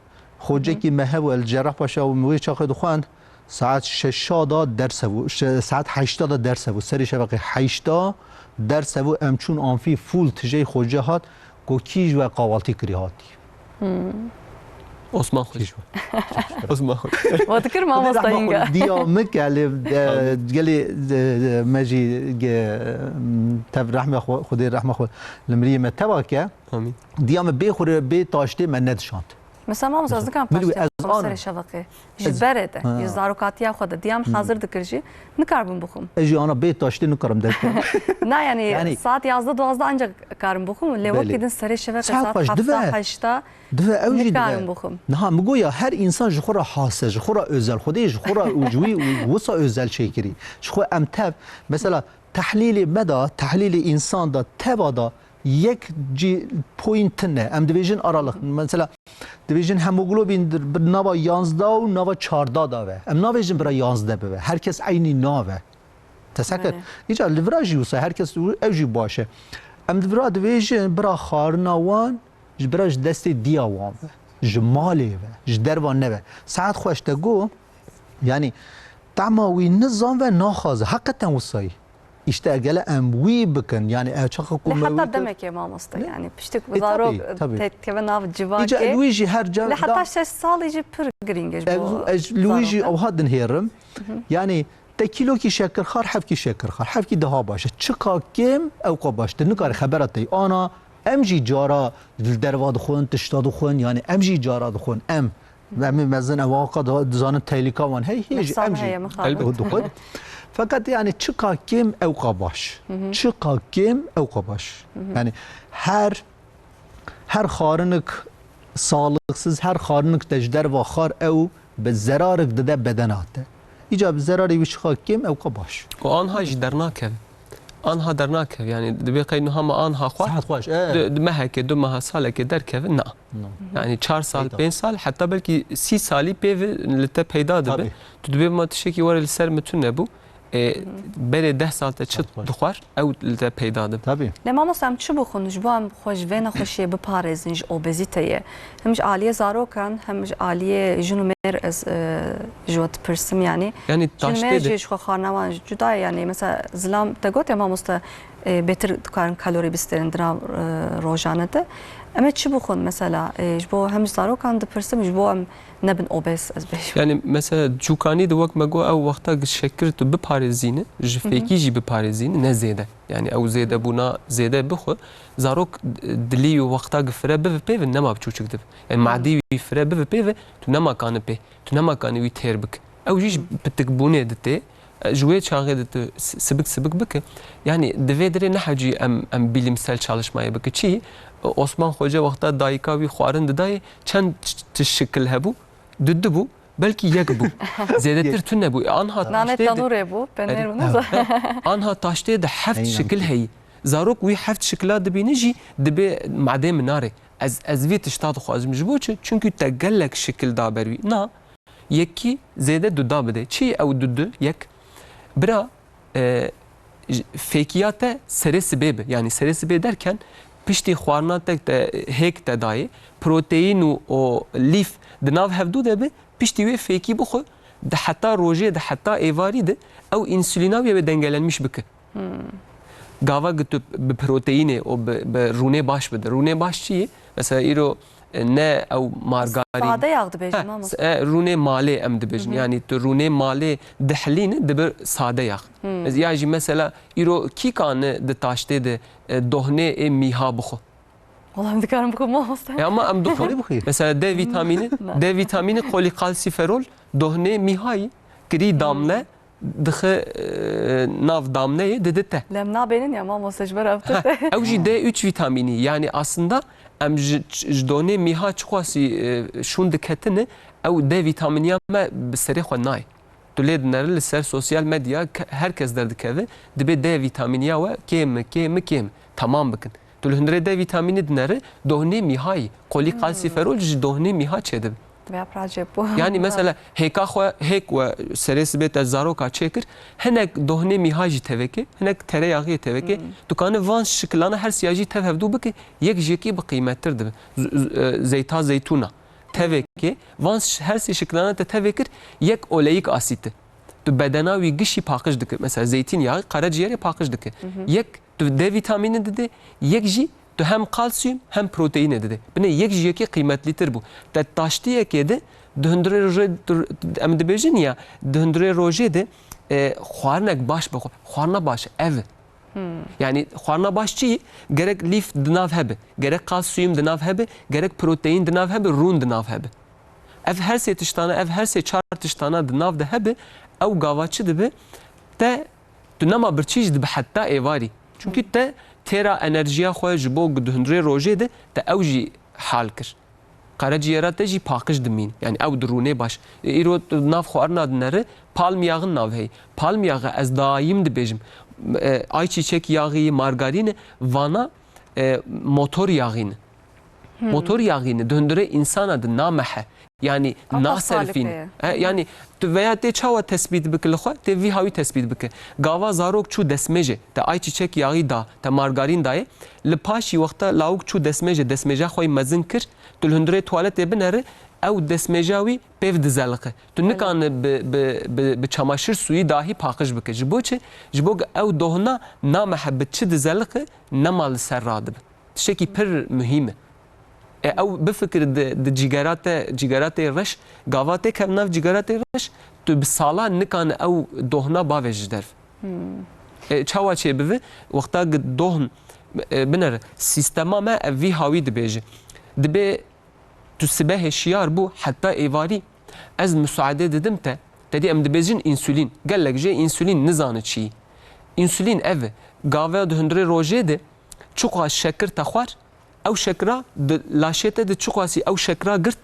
Xocekî me hebû, el Cerrahpaşa û min wê çaxê dixwend. Saet şeşa da derse bû. Şe-, saet heşta da derse bû. Serê şeveqê heşta derse bû. Em çûn amfî full tijey xoce hat. Go kî ji we qawaltî kirî hatî. Osman Xweş. Kî ji we? Osman Xweş. Wa dikir mamosta Rahma hînga. Xwe diya min ke lê, e, gelê, e, me jî ge, tev rehme xwe, Xwedê rehme xwe li miriyê me teva ke. Amîn. Diya min bê xwe bê taştê me nedişand. Mesela mamosta ez nikan Min wî taştê ez bixwim serê anim. şeveqê. Ji Ez berê de, Ha. ji zarokatiya xwe de. Diya min hazir dikir jî. Nikarbim bixwim. Ez jî ana bê taştê nikarim derkevim. Na, yanî, Yanî saet yazdeh duwazdeh ancak karim bixwim. Lê Belê. wekî din serê şeveqê Saet saet xweş heft dibe. heşt Dibe ew jî nikarim dibe. bixwim. Niha min got ya her însan ji xwe re has e, ji xwe re özel. Xwedê ji xwe re û ji wî û wisa özel çêkirî. Ji xwe em tev, mesela tehlîlê me de, tehlîlê însan de, teva de yek cî point tune. Em dibêjin aralık. Mesela dibêjin hemoglobin di, bi nava yanzda û nava çarda da ve. Em nabêjin bira yanzde bibe. Herkes eynî nave. Te sekir. Belê. Îca li vira jî wisa herkes ew jî baş e. Em di vira dibêjin bira xarina wan ji bira ji destê diya wan ve. Ji malê ve. Ji derva neve. Saet xweş te got, yanî tema wî nizan ve naxwaze. Heqeten wisayî. Îşte gele em wî bikin. Yanî ev çaxa ku Lê me heta wî kir- demekê mamoste, Ne? yanî piştik E, zarok tabii, tabii. têtkeve nav Îca civakê. li wî jî her ca- Lê heta da- şeş salî jî pir girîng e ji Ev, bo ez li wî jî zarokan. ewha dinhêrim. Yanî te kîlokî şekirxar, hevkî şekirxar, hevkî daha baş e. Çiqa kêm ewqa baş. Tu nikarî xebera te ana, em jî cara li derva dixwin, tişta dixwin, yanî em jî cara dixwin. Em Em ê mezin ev aqa da dizanin tehlîka wan hey, hê jî Nefsane em jî heye, mixabin. Elbet. Dixwin. Feqet yani çiqa kêm ewqa baş. Çiqa kêm ewqa baş. Yani her, her xarinik sağlıksız, her xarinik te ji derva xar ew bi zerarik dide bedena te. Îca bi zerarê wî çiqa kêm ewqa baş. Û anha jî dernakeve. Anha dernakeve. Yani dibê qey niha me anha xwar. Saet xweş, e. Di, di mehekê, du meha, salekê derkeve, na. No. Yani çar sal, Peyda. pênc sal, heta belkî sî salî pê ve li te peyda dibe. Tabii. Tu dibê ma tiştekî were li ser min tune bû. E, berê deh sal te çi Saet xweş. dixwar, ew li te peyda dibe. Tabii. Lê mamosta em çi bixwin, ji bo em xwe ji vê nexweşiyê biparêzin, ji obezîteyê? Hem ji aliyê zarokan, hem ji aliyê jin û nêr ez, e, ji we dipirsim, yanî. Yanî Jin me taştê jî de. Ji xwe xwarina wan cuda ye, yanî mesela zilam te gote mamoste, e, bêtir dikarin kalorî bistêrin di nav, e, rojane de. Em ê çi bixwin mesela? E, ji bo hem ji zarokan dipirsim, ji bo em nebin obez, ez bêjim. Yanî mesela cûkanî de wek me got, ew wexta gi şekir tu biparêzîne, ji Hı hı. fêkî jî biparêzîne, ne zêde. Yanî ew zêdebûna zêde bixwe, zarok dilî wî wexta gi fire bive pê ve nema biçûçik dibe. Yanî Hı. madî wî fire bive pê ve, tu nema kanî pê, tu nema kanî wî têr bike. Ew jî ji Hı. pitikbûnê de tê, e, ji wê çaxê de tu s-, sibik sibik bike. Yanî di vê dirê nehecî em, em bilîmsel çalışmayê bike. Çi? Osman Xoce wexta dayika wî xwarin didayê, çend t-, t-, şikil hebû? Du du bû, belkî yek bû. Zêdetir tu nebû. Anha Nanê taştê de tenûrê bû, penêr Erê. bû, ne zor. Anha taştê de heft Heyran şikil kir. heyî. Zarok wî heft şikila dibîne jî dibê madê min nare. Ez, ez vî tişta dixwazim. Ji bo çi? Çunkî te gelek şikil da ber wî. Na, yekî zêde duda bide. Çi ew dudu? Yek. Bira, e, j-, fêkiya te serê sibê bi. Yanî serê sibê derken piştî xwarina te, te hêk te dayê, proteîn û o lîf di nav hevdû de bi, piştî wê fêkî bixwe, di heta rojê, di heta êvarî de ew însulîna wî wê dengelenmiş bike. Hmm. Gava gi tu bi proteînê û bi, bi rûnê baş bide. Rûnê baş çi ye? Mesela îro, e, ne ew margarîn. Sade yağ dibêjin, He, mamoste. s-, e, rûnê malê em dibêjin. Hı hı. Yanî tu rûnê malê dihilîne dibe sade yağ. Hmm. Ez-, ya jî mesela îro kî kane di taştê de, e, dohnê ê mîha bixwe? Wala em dikarin bixwin mamoste. E, ama em dixwin. Xwedî bixwî. Mesela D vitamîni, Na. D vitamîni qolî kalsîferol dohnê mîhayî kirî Hmm. damle dixe, e, nav damneyê dide te. Lem nabênin ya mamoste ji ber ev Ha, tute. ew jî D üç vitamînî. Yanî aslında em ji, ji dohnê mîha çiqasî, e, şûn diketine, ew D vitamîniya me bi serê xwe nayê. Tu lê dinere li ser sosyal medya ke-, her kes derdikeve, dibê D vitamîniya we kêm e, kêm e, kêm e. Tamam bikin. Tu li hundirê D vitamînî dinere, dohnê mîha yî. Qolî Hmm. kalsîferol ji dohnê mîha çêdibe. Vêya pira cêb bû. Yanî mesela hêka xwe, hêk we serê sibê te zaroka çêkir, hinek dohnê mîha jî tevekê, hinek tereyaxiyê tevekê. Hmm. Tu kanî van şikilana her siya jî tev hevdû bike, yek ji yekî bi qîmettir dibe. Z-, z-, e, zeyta zeytûna. Tevekê, van ş-, her sê şikilana te tevekir, yek oleyik asît e. Tu bedena wî gişî paqij dike. Mesela zeytînyağî qereciyerê paqij dike. Hı hı. Yek tu D vitamîni dide, yek jî tu hem kalsiyum hem proteînê dide. Binê yek ji yekê qîmetlîtir bû. Te taştiyekê de di hundirê rojê, em dibêjin ya, di hundirê rojê de, e, xwarinek baş bixwe. Xwarina baş ev e. Hmm. Yanî xwarina baş çi ye? Gerek lîf di nav hebe, gerek kalsiyum di nav hebe, gerek proteîn di nav hebe, rûn di nav hebe. Ev her sê tiştana, ev her sê çar tiştana di nav de hebe, ew gava çi dibe? Te, tu nema birçî jî dibe heta êvarî. Çunkî te têra enerjiya xwe ji bo di hundirê rojê de te ew jî hal kir. Qereciyera te jî paqij dimîn. Yanî ew di rûnê baş. E, îro tu nav xwarina dinere, palm yaxin nav heye. Palm yaxe ez daîm dibêjim. E, ayçîçek yaxî, margarîn, vana, e, motor yaxî ne. Hmm. Motor yaxî ne. Di hundirê însana di namehe. Yanî Ama naserfîn. salih heye. E, yanî tu veya tê çawa tesbît bike li xwe? Tê vî hawî tesbît bike. Gava zarok çû destmêjê, te ayçîçek yaxî da, te margarîn dayê. Li paşî wexta lawik çû destmêjê, destmêja xwe yî mezin kir, tu li hundirê tuwaletê binere, ew destmêja wî pêv dizeliqe. Tu Belê. nikane bi, bi, bi, bi çamaşir sûyî dahî paqij bike. Ji bo çi? Ji bo ku ew dohna namehe bi çi dizeliqe, nema li ser radibe. Tiştekî pir muhîm e. E, ew bifikir di, di cîgera te, cîgera te reş, gava tê kev nav cîgera te reş, tu bi sala nikane ew dohna bavê ji derve. Hmm. E, çawa çêbive? Wexta gi dohn, e, binere, sîstema me ev vî hawî dibêje. Dibê tu sibehê şiyar bû heta êvarî, ez musaade didim te. Te dî em dibêjin însulîn. Gelek jê însulîn nizane çi yî. Însulîn ev e. Gave di hundirê rojê de çiqas şekir te xwar, ew şekira di laşê te de çiqasî ew şekira girt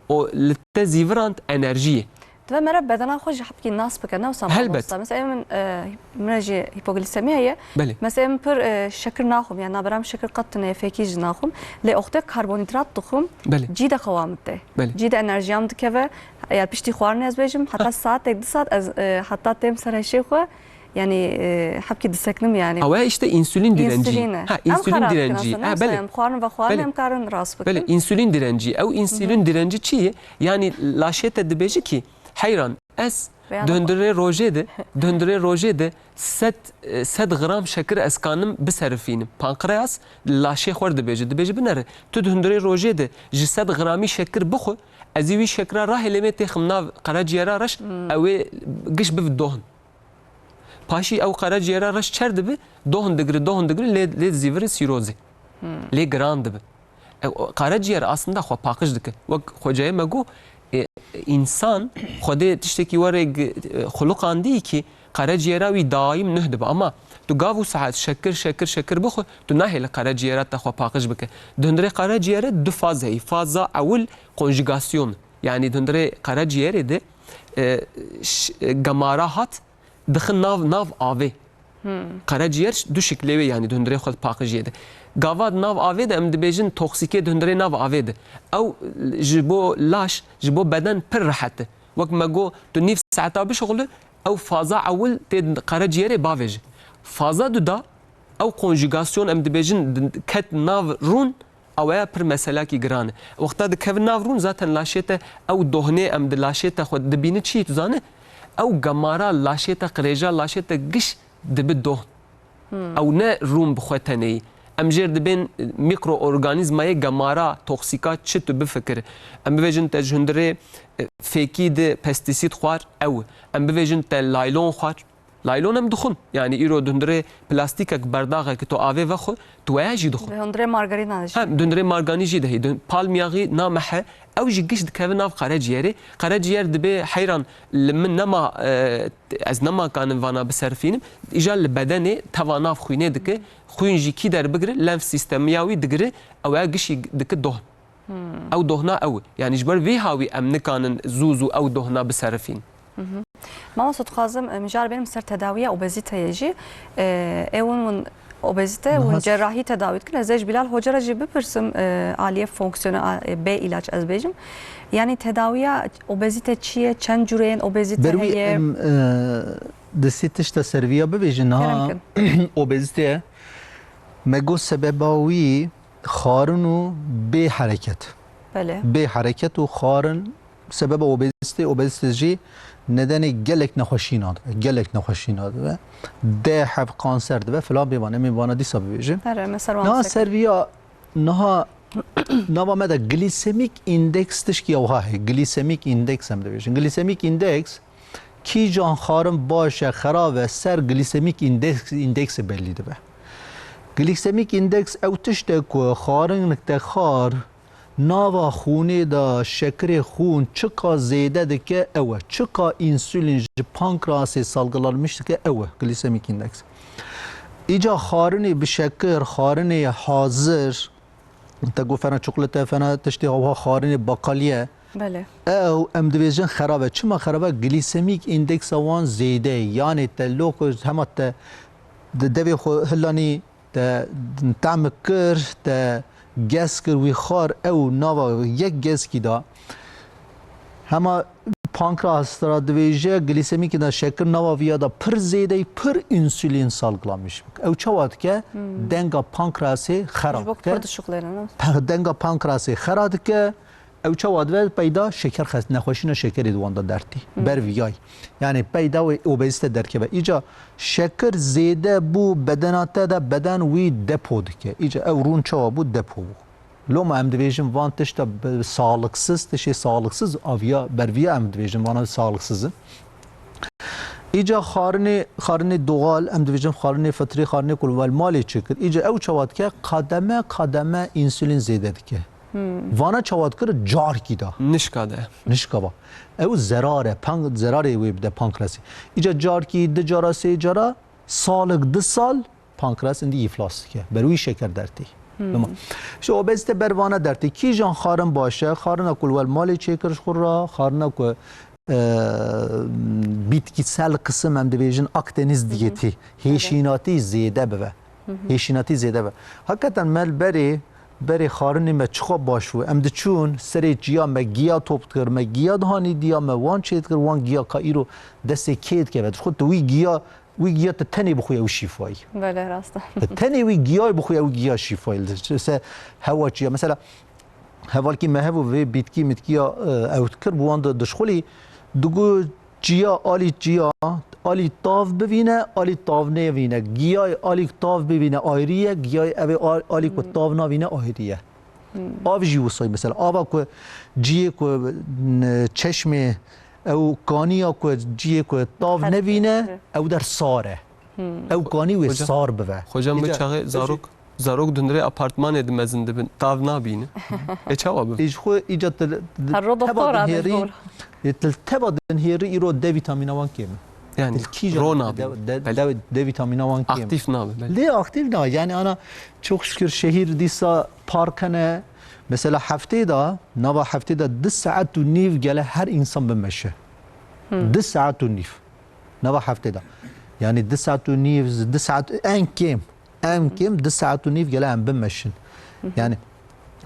û li te zîvirand enerjiyê. Divê mere bedena xwe jî hepkî nas bike, ne wisa Helbet. mamosta. Mesela min, e, min re jî hîpoglîsemî heye. Belê. Mesela min pir, e, şekir naxwim, yani nabera min şekir qet tune, fêkî jî naxwim. Lê oxtê karbonhîdrat dixwim, Belê. cî de xewa min tê. Belê. Cî de enerjiya min dikeve. Eger piştî xwarinê ez bêjim, heta saetek, du saet ez, e, heta têm ser heşê xwe, Yani, e, hepkî diseknim yani. Ew işte insülin direnci. Insülin e. Ha, Em insülin karar direnci. dikin aslında, Ha, mesela belê. em xwarin ve xwarin Belê. Em karin rast bikin. Belê, insülin direnci. Ew insülin direnci çi ye? Yani laşê te dibêje ki, heyran, ez Veya di hundirê rojê de, di hundirê rojê de sed, e, sed gram şekir ez kanim biserifînim. Pankreas laşê xwe dibêje. Dibêje binere, tu di hundirê rojê de ji sed gramî şekir bixwe, ez ê wî şekira rahêlêmê têxim nav qeraciyera reş, ew ê giş biv dohn. Paşî ew qeraciyera reş çer dibi, dohn digri, dohn digri, lê, lê dizîviri sîrozê. Lê giran dibi. E, o qeraciyar aslında xwe paqij dike. Wek xwecayê me got, e, însan Xwedê tiştekî were gi-, e, xuluqandî ki qeraciyera wî daîm nuh dibe. Ama tu gav û saet şekir, şekir, şekir bixwe, tu nahêle qeraciyera te xwe paqij bike. Di hundirê qeraciyerê du faz heyî. Faza ewil konjugasyon. Yani di hundirê qeraciyerê de, e, ş-, e, gemara hat, dixin nav, nav avê. Qereciyêr du şiklê wê, yani di hundirê xwe paqijiyê de. Gava di nav avê de, em dibêjin toksîkê di hundirê nav avê de. Ew ji bo laş, ji bo beden pir rehet e. Wek me got, tu nîv saeta bişixule, ew faza ewil tê qereciyêrê bavêje. Faza du da, ew konjugasyon, em dibêjin, ket nav rûn, ew ya pir meselakî giran e. Wexta dikevin nav rûn, zaten laşê te ew dohnê em di laşê te xwe dibînin çi, tu zane? Ew gemara laşê te, qirêja laşê te giş dibi dohn. Ew ne rûn bi xwe tenê yî. Em jêr dibên mikroorganîzmayê gemara, toksîka çi tu bifikir. Em bibêjin te ji hundirê, e, fêkî di pestîsîd xwar, ew. Em bibêjin te laylon xwar. Laylon em dixwin. Yani îro di hundirê plastîkek, berdaxek tu avê vexwe, tu weya jî dixwe. Di hundirê margarîna de jî. Ha, di hundirê marganî jî dihê. Di palmiyaxî namehe, ew jî giş dikeve nav qereciyerê. Qereciyêr dibê heyran, li min nema, e, ez nema kanin vana biserifînim. Îja li bedenê teva nav xwînê dike. Xwîn jî kî derbigire, lenf sîstemiya wî digire, ew ya gişî dike dohn. Ew dohna ew e. Yani ji ber vê hawî em nikanin zû zû ew dohna biserifîn. Mamosta, dixwazim, e, mijar bênim ser tedawiya obeziteyê jî. E, ê hûn, hûn obezite, Niha hûn cerrahî tedawî dikin. Ez ê ji Bilal Hoca re jî bipirsim, e, aliyê fonksiyona, a, e, bê ilaç ez bêjim. Yani tedawiya obezite çi ye? Çend cûreyên obezite Ber wî heye? em e, di sê tişta ser viya bibêjin. Niha Kerem obezite, me got sebeba wî xwarin û bê hereket. Belê. Bê hereket û xwarin, sebeba obezite, obezite jî nedenê gelek nexweşîna dibe, gelek nexweşîna dibe. Deh heb kanser dibe, filan bêvan, em ê vana dîsa bibêjin. Here, me ser wan Niha sekir. ser viya, niha nava me de glycemic index tişkî ewha heye. Glycemic index em dibêjin. Glycemic index kîjan xwarin baş e, xerab e, ser glycemic index, indexê belî dibe. Glycemic index ew tişt e ku xwarinek te xwar, nava xûnê de şekirê xûn çiqa zêde dike ew e. Çiqa însûlîn ji pankreasê salgılanmış dike ew e, glycemic index. Îca xwarinê bi şekir, xwarinê hazir, te got fena çikolate, fena tiştê ewa xwarinê bakalî ye. Belê. Ew em dibêjin xerab e. Çima xerab e? Glycemic indeksa wan zêde ye. Yanê te loko hema te di devê xwe hilanî, te tam kir, te gez kir, wî xwar ew nava yek gezkî da. Hema pankreas te ra dibêje, glycemic index şekir nava viya da pir zêde ye, pir însûlîn salgılanmış bike. Ew çawa dike? Denga pankreasê xera Ji bo dike. pir dişuxlêne, ne? Pe-, denga pankreasê xera dike, ew çawa dibe? Peyda şeker xest-, nexweşîna şekerê di wan de dertî. Ber viyay. Yani peyda wê obezite derkeve. Îca şekir zêde bû bedena te de, beden wî depo dike. Îca ew rûn çawa bû? Depo bû. Loma em dibêjin van tişta bi-, sağlıksız, tiştê sağlıksız aviya, berviya em dibêjin vana sağlıksız in. Îca xarinê, xarinê doğal, em dibêjin xarinê fitrî, xarinê ku li malê çêkir. Îca ew çawa dike? Kademe kademe însûlîn zêde dike. Vana çawa dikir? Carkî da. Nişka de. Nişka va. Ew zerar e, pank-, zerarê wê bide pankreasê. Îca carkî, di cara, sê cara, salek, du sal, pankreas indî îflas dike. Ber wî şeker dertî. Tamam. Ji obezite ber vana dertî. Kîjan xarin baş e? Xarina ku li wel malê çêkir ji xwe ra, xarina ku, e, bitkisel kısım em dibêjin Akdeniz diyeti. Hêşînatî zêde bibe. Hêşînatî zêde be. Hakikaten me li berê, berê xarinê me çiqa baş bû. Em diçûn serê çiya me giya top dikir, me giya dihanî diya me wan çê dikir, wan giya ka îro destê kê dikeve. Dixwe tu wî giya wî giya tu tenê bixwî ew şîfayî. Belê, rast e. Tu tenê wî giyayê bixwî ew giya şîfayî. Li se hewa çiya. Mesela hevalkî me hebû vê bîtkî mitkiya, e, ew dikir bi wan de dişxulî. Digot çiya alî çiya, alî tav bivîne, alî tav nevîne. Giyayê alî tav bivîne ayrî ye, giyayê ev ê al-, alî ku tav navîne ayrî ye. Av jî wisayî mesela. Ava ku ciyê ku, n-, çeşmê ew kaniya ku ciyê ku tav nevîne, ew der sar e. Ew kanî wê sar bive. Hocam, min çaxê zarok, zarok di hundirê apartmanê de mezin dibin, tav nabînin. Ê çawa bibin? Ê ji xwe îca te, te, Her ro teba doktor a dinhêrî, mecbûr. Ê te teba dinhêrî îro D vîtamîna wan kêm e. Yani, Te kîjan ro de, nabînin. de, Belê. de, D vîtamîna wan kêm e. Aktîf nabe, belê. Lê aktîf na, yani ana çok şükür şehir dîsa park hene. Mesela heftê de, nava heftê de du saet û nîv gele her insan bimeşe. Du saet û nîv. Nava heftê de. Yani du saet û nîv, du saet en kêm, en kêm du saet û nîv gele em bimeşin. Yani,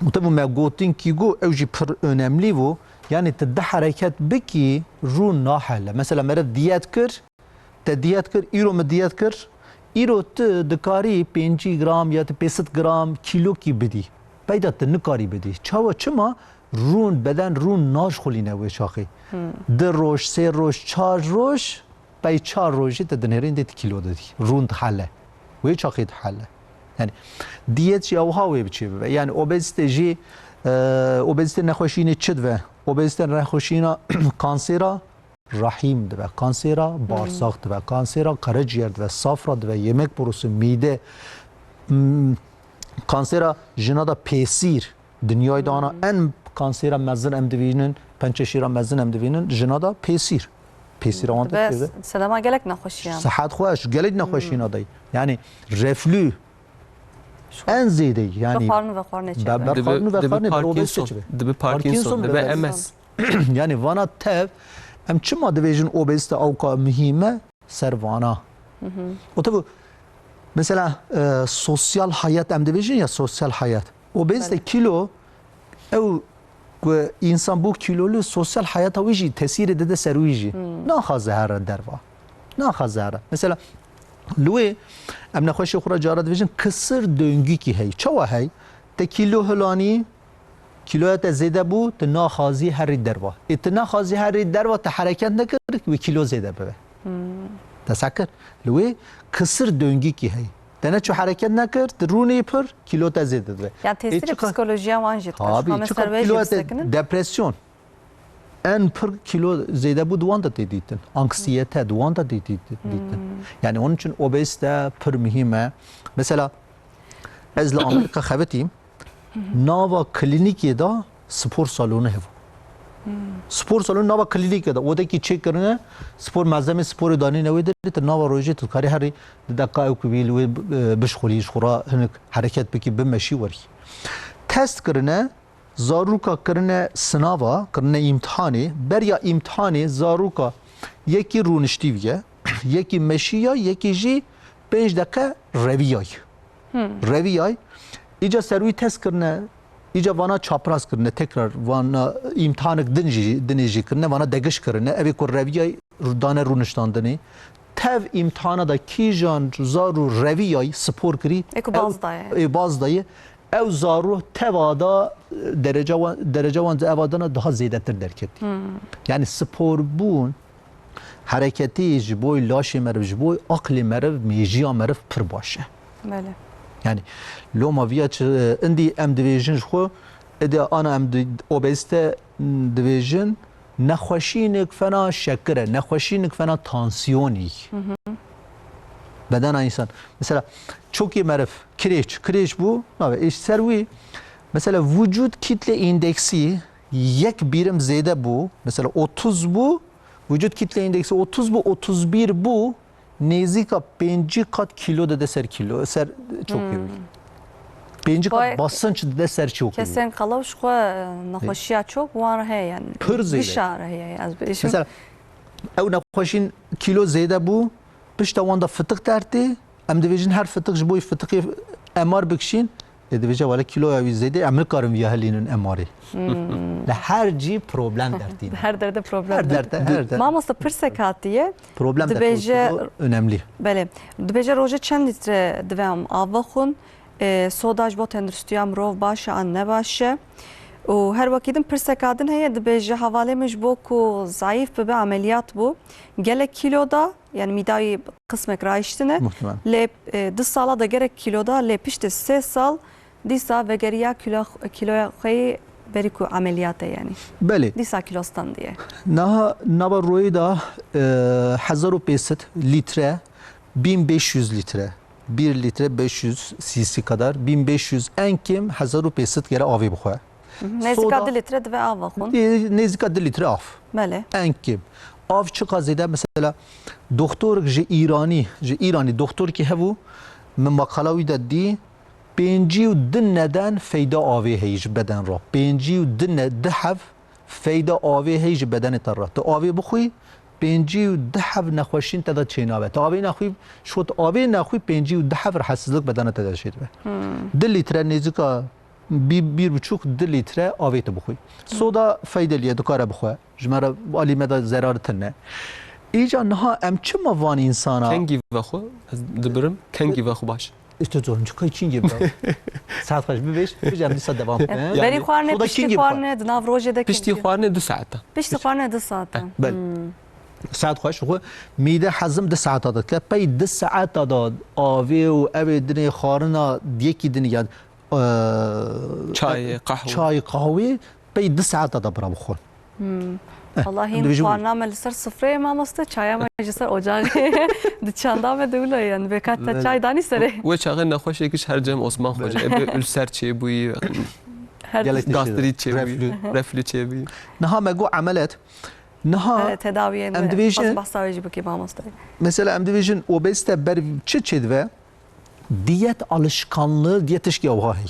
û te bû me gotin kî got, ew jî pir önemlî bû. Yani tu di hereket bikî, rûn nahele. Mesela meriv diyet kir, te diyet kir, îro min diyet kir. Îro tu dikarî pêncî gram ya tu pêsed gram kîlokî bidî. Peyda tu nikarî bidî. Çawa, çima? Rûn, beden rûn naşxulîne wê çaxê. Di roj, sê roj, çar roj, pey çar rojî te dinêrîn dê tu kîlo didî. Rûn dihele. Wê çaxê dihele. Yani diyet jî ewha wê biçê bibe. Yani obezite jî, e, obezite nexweşînê çi dibe? Obezite nexweşîna kansêra rahîm dibe, kansêra bağırsak dibe, kansêra karaciğer dibe, safra dibe, yemek borusu, mide, m, kansêra jina da pêsîr. Dinyayê de ana en kansêra mezin em divînin, pençeşîra mezin em divînin, jina da pêsîr. Pêsîra wan Dibe te kê de? Sedema gelek nexweşiyan. Sihet xweş, gelek nexweşîna dey. Yani reflü en zêde, yani Bixwarin û vexwarinê çê be. Bexwarin û vexwarinê be, obezite çê be. Dibe Parkinson, dibe M S. Yani vana tev, em çima dibêjin obezite awka muhîm e? Ser vana. O tabi mesela, e, sosyal hayat em dibêjin ya, sosyal hayat. Obezite, kîlo, ew ku însan bû kîlolû, sosyal hayata wî jî tesîrê dide ser wî jî. Naxwaze here derva. Naxwaze here. Mesela li wê em nexweşê xwe re cara dibêjin kisir döngükî hey. Çawa hey? Te kîlo hilanî, kîloya te zêde bû, tu naxwazî herî derva. Ê tu naxwazî herî derva, tu hereket nekir, wê kîlo zêde bibe. Te se kir? Li wê kisir döngükî heye. Te neçû hereket nekir, tu rûnî pir, kîlo te zêde dibe. Yani tesîrê psikolojiya wan jî dibe. Tabii, çiqa kîloya te depresyon. En pir kîlo zêde bû di wan de tê dîtin. Anksiyete di wan de tê dîtin. Yani onun için obezite pir muhîm e. Mesela ez li Amerîka xebitîm. Nava klînîkê de spor salonu hebû. Spor salonu nava klînîkê de. Odekî çêkirine, spor malzemê sporê danîne wê derê, tu nava rojê tu dikarî herî di deqa ew ku bî li wê, e, bişxulî, ji xwe re hinek hereket bikî, bimeşî werî. Test kirine, zaroka kirine sinava, kirine îmtihanê, beriya îmtihanê zaroka yekî rûniştî viye, yekî meşiya, yekî jî pênc deqe reviyay. Reviyay. Îca ser wî test kirine, îca vana çapraz kirine, tekrar vana îmtihanek din jî, dinê jî kirine, vana degiş kirine. Evê ku reviyay dane rûniştandinê. Tev îmtihana da kîjan zar û reviyay spor kirî, Ê ku ew baz daye. ê baz daye. Ew zaro teva da, e, derece wan, derece wan eva dana daha zêdetir derketî. Yani spor bûn, hereketî ji bo laşê meriv, ji bo aqlê meriv, mêjiya meriv pir baş e. Belê. Yani loma viya çi, e, indî em divêjin ji xwe, êdî ana em di, obezite, m, divêjin, nexweşînek fena şekir e, nexweşînek fena tansiyonî. Bedena însan. Mesela çokê meriv, kirêç, kirêç bû, nave, ê ser wî, mesela vücut kitle indeksi yek birim zêde bû, mesela otuz bû, vücut kitle indeksi otuz bû, otuz bir bû, nêzîka pêncî qat kîlo dide ser kîlo, ser çokê wî. Pêncî qat Vay, basınç dide ser çokê wî. Kesên qelew ji xwe, e, nexweşiya çok wan re heye yani. Pir zêde. Gişa re heye, ez bêjim. Mesela ew nexweşîn kîlo zêde bû, pişta wan da fitiq dertê, em dibêjin her fitiq ji bo fitiqê M R bikişîn, Dibêje wele kîloya wî zêde, em nikarin viya hilînin M R'ê. Li her cî problem dertîne. Her derde problem. Her derde, her derde. Mamoste, pirsek hatiye. Problem de Dibêje, çok önemli. Belê. Dibêje rojê çend lître divê em av vexwin? E, soda ji bo tenduristiya mirov baş e an ne baş e? Û her wekî din pirseka din heye, dibêje hevalê min ji bo ku zayîf bibe, ameliyat bû. Gelek kîlo da, yani mîda wî qismek rayiştine. Muhtemelen. Lê, e, du sala da gerek kîlo da, lê piştî sê sal dîsa vegeriya kîlo, kîloya xwe yî berî ku ameliyat e yani. Belê. Dîsa kîlo standiye. Naha nava royê da, e, hezar û pênc sed litre, bin beş yüz litre, bir litre beş yüz C C kadar, bin beş yüz, en kêm hezar û pênc sed kere avê bixwe. Hı hı. Nêzîka Soda du litre divê av vexwin. Nê-, nêzîka du litre av. Belê. En kêm. Av çiqa zêde, mesela, doktorek ji Îranî, ji Îranî doktorkî hebû, min makala wî de dî, pêncî û du neden feyda avê heye ji beden re. Pêncî û du ne-, du heb feyda avê heye ji bedenê te re. Tu avê bixwî, pêncî û du heb nexweşîn te de çênabe. Tu avê nexwî, şot avê nexwî, pêncî û du heb rehetsizlik bedena te de çêdibe. Hmm. Du litre nêzîka bî-, bir buçuk, du litre avê tu bixwî. Soda feydelî ye, dikare bixwe. Ji me re, alî me de zerar tune. Îca niha em çima van însana Kengî vexwe, ez dibirim, kengî vexwe baş. Îşte tu çikay kengî bira. Saet xweş bibêj, bibêj em dîsa devam bikin. Berî xwarine, soda piştî kengî bixwe. Xwarine, di nav rojê de Piştî kengî. Xwarine du saeta. Piştî xwarine du saeta. Belê. Hmm. Saet xweş, xwe mîde hezim du saeta dike. Pey du saeta da avê û evê dinê xwarina yekî dinê ya, e, Çay, e, qehwe. Çay, qehwê pey du saeta da bira bixwe. Hmm. Eh, Wallahî em dibêjin xwarina me li ser sifreyê mamoste, çaya me ji ser ocaxê di çanda me de wilo ye, yani bêka te çay danî serê. Wê çaxê nexweşekî ji her cem Osman Xoca, ebe ülser çêbûyî, Her Gelek tişt. Gastrît çêbûyî, Reflü. Reflü çêbûyî. Niha me got emelet. Niha Hele tedawiyê em me dibêjin, ez behsa wê jî bikî mamoste. Mesela em dibêjin obezite ber çi çêdibe? Diyet alışkanlığı diye tişkî ewha heye.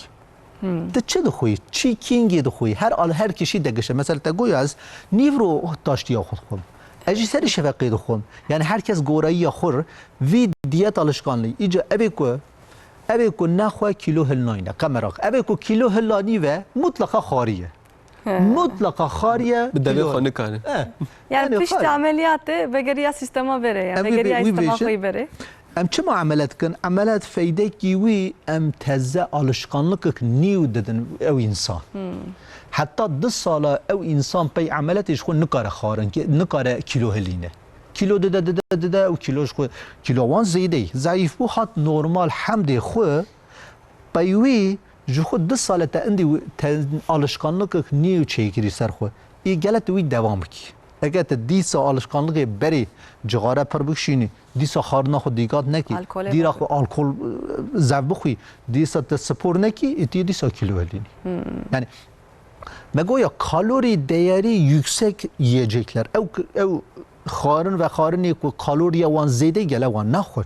Hmm. Tu çi dixwî? Çi kîngê dixwî? Her al-, her kişî degişe. Mesela te goya ez nîvro taştiya xwe dixwim. Ez jî serî şefeqê dixwim. Yani herkes goreyiya xwe r-, vî diyet alışkanlığı. Îca evê ku, evê ku nexwe kîlo hilnayne. Qe meraq. Evê ku kîlo hillanî ve mutlaka xariye. He. Mutlaka xariye. Bi devê kîlo xwe nikare. Eh. Yani Yani piştî xariye. Ameliyatê vegeriya sîstema vere ya. Em wî Vegeriya bê-, wî sîstema bêjin. Xwe vere. Em çima emelet dikin? Emelet feydekî wî em teze alişkanlikek nîw didin ew însan. Hmm. Heta du sala ew însan pey emeletê ji xwe nikare xarin ki-, nikare kîlo hilîne. Kîlo dide, dide, dide û kîlo ji xwe, kîlo wan zêde ye. Zayîf bû, hat normal hemdê xwe, pey wî ji xwe du sale te indî wi-, te alişkanlikek nîw çêkirî ser xwe. Î gele tu wî dewam bikî. Eger te dîsa alişkanlikê berê cixare pir bikişînî, dîsa xarina xwe dîqat nekî, Alkolê dîra bixwî. Xwe alkol, e, zev bixwî, dîsa te spor nekî, ê tu yê dîsa kîlo hilînî. Hmm. Yani, me goya kalorî değeri yüksek yiyecekler. Ew, ew xarin ve xarinê ku kaloriya wan zêde gele wan naxwin.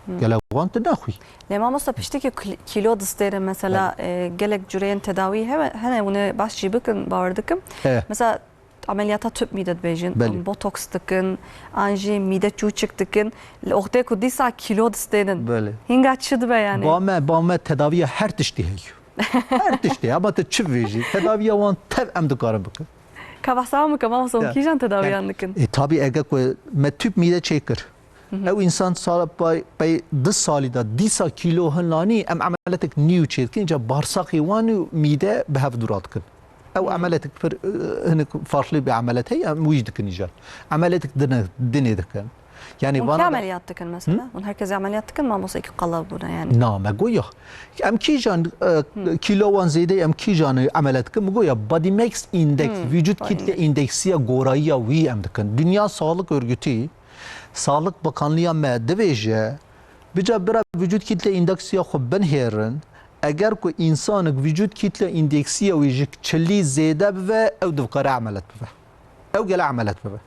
Hmm. Gele wan tu naxwî. Lê mamosta piştî ki kil-, kîlo distêrin mesela, Belê. E, gelek cureyên tedawî hene, hene hûn ê behs jî bikin, bawer dikim. Eh. Mesela ameliyata tüp mide dibêjin, Belê. Botoks dikin, an jî mide çûçik dikin. Li wextê ku dîsa kîlo distênin. Belê. Hînga çi dibe yani? Ba me, ba me tedaviya her tiştî heye. Her tiştî, ama tu çi bêjî? Tedaviya wan tev em dikarin bikin. Ka behsa wan bikim, mamosta, hûn Ya. Kîjan tedaviyan Yani, dikin? E, tabii eger ku me tüp mide çêkir. Hı hı. Ew însan sala pay, pey du salî de dîsa kîlo hinlanî, em emeletek nîw çêdikin, ca barsaqê wan û mîde bi hev dûra dikin. Ew Hı. Emeletek pir, e, hinek farklı bir emelet heye, em wî jî dikin îcar. Emeletek dine, dinê dikin. Yani Hûn vana kî da- emeliyat dikin mesela? Hı? Hûn herkesî emeliyat dikin, mamosa ki qala bûne yani? Na, me goya. Em kîjan, e, Hı. Kîlo wan zêde, em kîjan emeliyat dikin? Me goya Body Max Index, Hı. Vücut Body Kitle Index. Indeksiya gorayiya wî em dikin. Dünya Sağlık Örgütü, Sağlık Bakanlığı me dibêje, bica bira vücut kitle indeksiya xwe binhêrin, eger ku însanek vücut kitle indeksiya wî ji çilî zêde bibe, ew dikare emeliyat bibe. Ew gele emeliyat bibe.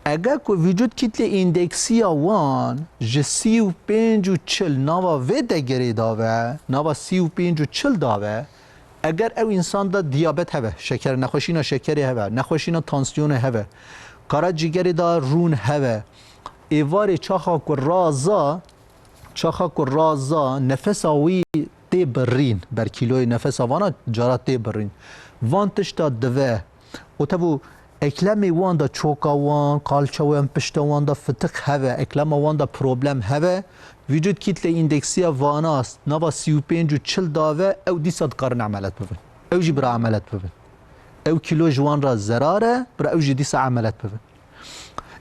Eger ku vücut kitle indeksiya wan ji sî û pênc û çil nava vê degerê da ve, nava sî û pênc û çil da ve, eger ew însan de diyabet heve, şeker, nexweşîna şekerê heve, nexweşîna tansiyonê heve, kara cîgerê de rûn heve, êvarê çaxa ku raza, çaxa ku raza nefesa wî tê birîn, ber kîloyê nefesa vana cara tê birîn. Van tişta dive. Û tevû eklemê wan de çoka wan, kalça wan, pişta wan de fitik heve, eklema wan de problem heve, vücut kitle indeksiya vana nava sî û pênc û çil dave, ew dîsa dikarin emelet bibin. Ew jî bira emelet bibin. Ew kîlo ji wan re zerar e, bira ew jî dîsa emelet bibin.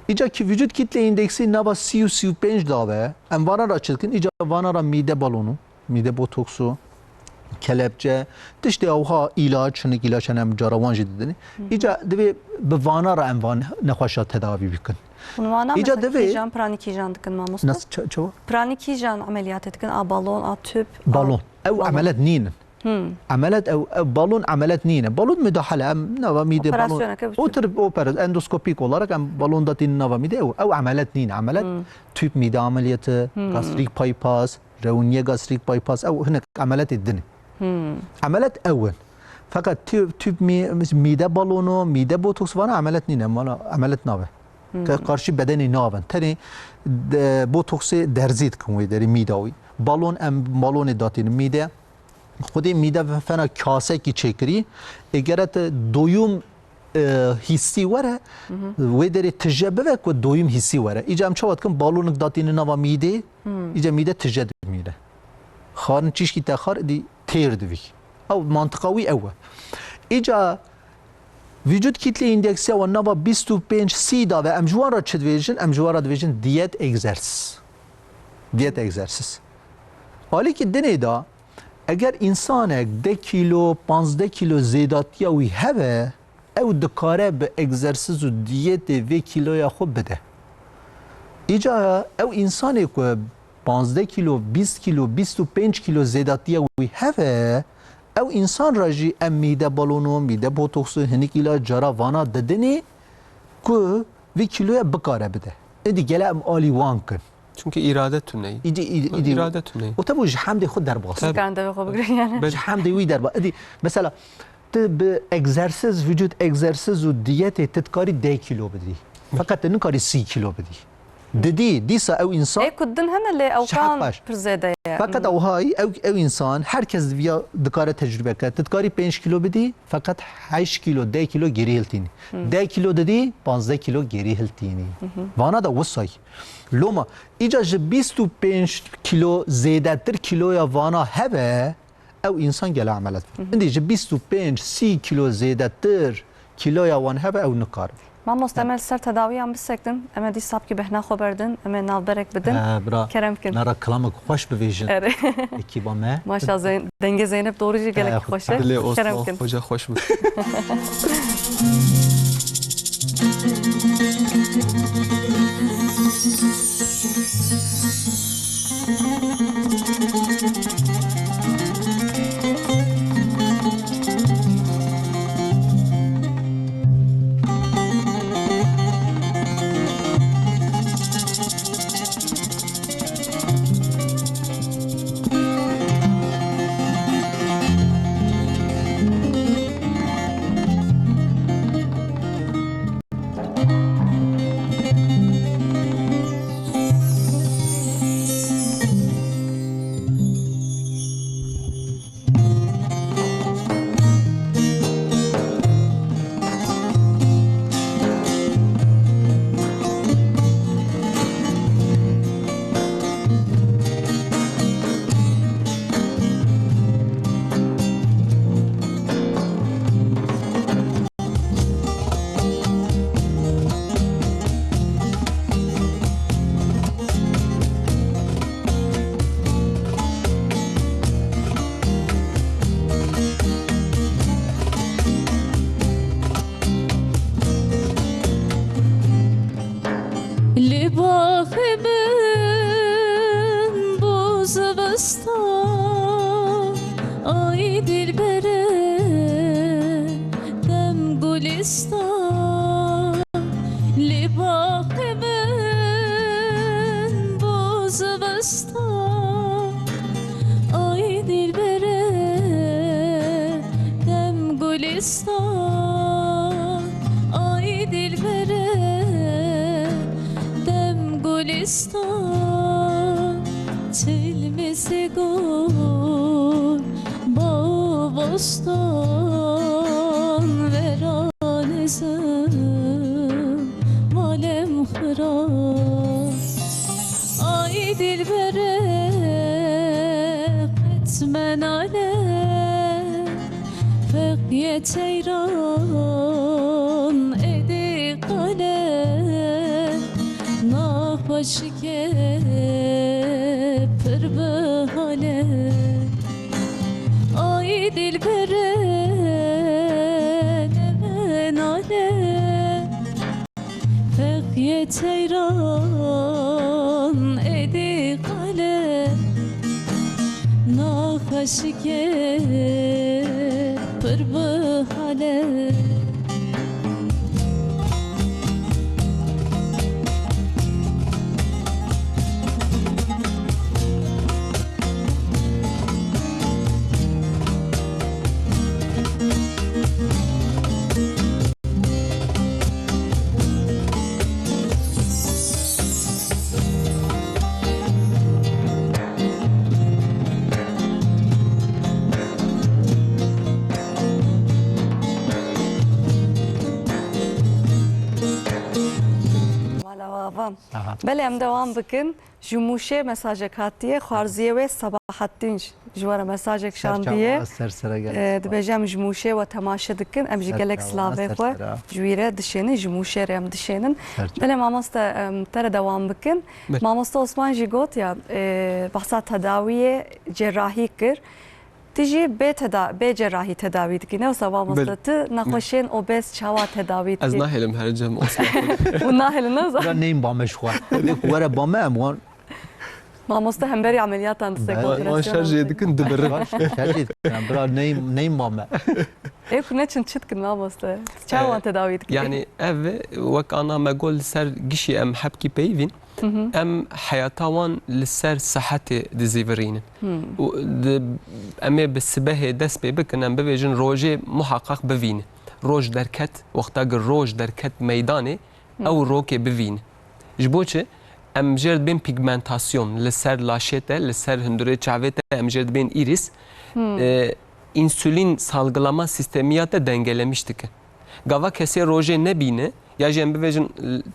Îca ki vücut kitle indeksî nava sî û sî û pênc dave, em vana re çi dikin? Îca vana re mîde balonu, mîde botoksu, kelepçe, tiştê ewha îlaç, hinek îlaç hene em cara wan jî didin. Îca divê bi vana re em van nexweşa tedavî bikin. Hûn vana Îca mesela divê kîjan, piranî kîjan dikin mamoste? Nas ça-, çawa? Piranî kîjan emeliyatê dikin? A balon, a tüp, a Balon. Ew balon. Emelet nînin. Hmm. Emelet ew, ew balon emelet nîne. Balon müdahale, em nava mîdê balon. Operasyoneke biçûk. O tür opera-, endoskopik olarak em balon datînin nava mîdê ew, ew emelet nîne. Emelet Hmm. tüp mîde ameliyatı, Hmm. gastrik bypass, rewniye gastrik bypass, ew hinek emeletê din. Hmm. Emelet ew in. Fakat tüp, tüp mî-, mîde balonu, mîde botoks vana emelet nîne. Vana emelet nabe. Hmm. Ke karşı bedenê navin. Tenê de, botoksê derzî dikin wê derê mîda wî. Balon em balonê datînin mîde. Xwedê mîde fena kasekî çêkirî. Ê gere te doyum, e, hîsî were, wê derê tije bive ku doyum hîsî were. Îca em çawa dikin? Balonik datîne nava mîdê, Hmm. îca mîde tije dimîne. Xarin çîşkî te xar dî têr divî. Ew mantiqa wî ew e. Îca vücut kitle indeksiya wan nava bîst û pênc sî da ve em ji wan re çi dibêjin? Em ji wan re dibêjin diyet egzersiz. Diyet egzersiz. Alîkî dinê de eger însanek deh kîlo, panzdeh kîlo zêdatiya wî hebe, ew dikare bi egzersiz û diyetê vê kîloya xwe bide. Îca ew însanê ku panzdeh kîlo, bîst kîlo, bîst û pênc kîlo zêdatiya wî hebe, ew însan re jî em mîde balonu, mîde botoksu, hinik îlaç cara vana didinê ku vê kîloya bikare bide. Êdî gele em alî wan kin. Çünkü irade tune ye. Îdî, îdî, îdî. İrade tune ye. O tabi ji hemdê xwe derbas. Tabii. Kan devê xwe bigrin yani. Ji hemdê wî derbas. Îdî mesela tu bi egzersiz, vücut egzersiz û diyetê tu dikarî deh kîlo bidî. Fakat tu nikarî sî kîlo bidî. Didî, dîsa ew însan Ê ku din hene lê ew Şehat kan baş. Pir zêde ye. Fakat Hmm. ew hay, ew, ew însan, herkes viya dikare tecrübe ke. Tu dikarî pênc kîlo bidî, fakat heşt kîlo, deh kîlo geri hiltînî. Hmm. Deh kîlo didî, panzdeh kîlo geri hiltînî. Vana da wisay. Loma, îca ji bîst û pênc kîlo zêdetir kîloya vana hebe, ew însan gele emelet. Hı hı. Îndî ji bîst û pênc, sî kîlo zêdetir kîloya wan hebe, ew nikar. Mamoste, em ê li ser tedawiyan bisektin, em ê dîsa bikî bêhna xwe berdin, em ê navberek bidin. He, bira, Kerem kin. Me re kilamek xweş bivêjin. Erê. Ekîba me. Maşa Zeyn-, dengê Zeynep doğru jî gelek He, xweş e. Dilê Kerem Osman kin. Hoca xweş bû. Li baxê min bû zivistan, ay dilbere, dem gulîstan. Li baxê min bû zivistan, ay dilbere, dem gulîstan, ay dilbere, dem gulîstan, çilmê sêgo. Doston veran ezim malem xira. Ay dilbere qet menale, feqye teyran edi qale, naxweşike pir bi hale. Ay dilbere nebe nale, feqye teyran edi qale, naxweşike pir bi hale. Mala ava. Aha. Belê, em dewam bikin. Ji Mûşê mesajek hatiye, xwarziyê wê Sebahattin ji, ji we re mesajek şandiye. Ser çava, ser sera gel. Ee, dibêje em ji Mûşê we temaşe dikin, em jî gelek silavê xwe ji wî re dişênin, ji Mûşê re em dişênin. Belê mamoste, em te re dewam bikin. Belê. Mamoste Osman jî got ya, e, behsa tedawiyê cerahî kir. Tu jî bê teda-, bê cerahî tedawî dikî. Ne wisa mamoste, Belê. tu nexweşiyên obez çawa tedawî dikî? Ez nahêlim her cem Osman. Hûn nahêlin, ne wisa? Bira neyên bame ji xwe. Were bame em wan. Mamoste hemberî emeliyatan dise Be- Wan konferansiyon şerjê dikin, dibirin. Wan şerjê dikin. Em bira neyên, neyên bame. Ê ku neçin çi dikin mamoste? Çawa wan tedawî dikî? Yani ev wek ana me got li ser gişî em hepkî peyivîn. Em heyata wan li ser sihetê dizîvirînin. Û di, em ê bi sibehê dest pê bikin, em bibêjin rojê muheqeq bivîne. Roj derket, wexta ku roj derket meydanê, ew rokê bivîne. Ji bo çi? Em jê re dibên pigmentasyon li ser laşê te, li ser hundirê çavê te, em jê re dibên îrîs. E, însulîn salgılama sistemiya te dengelemiş dike. Gava kesê rojê nebîne, ya jî em bibêjin,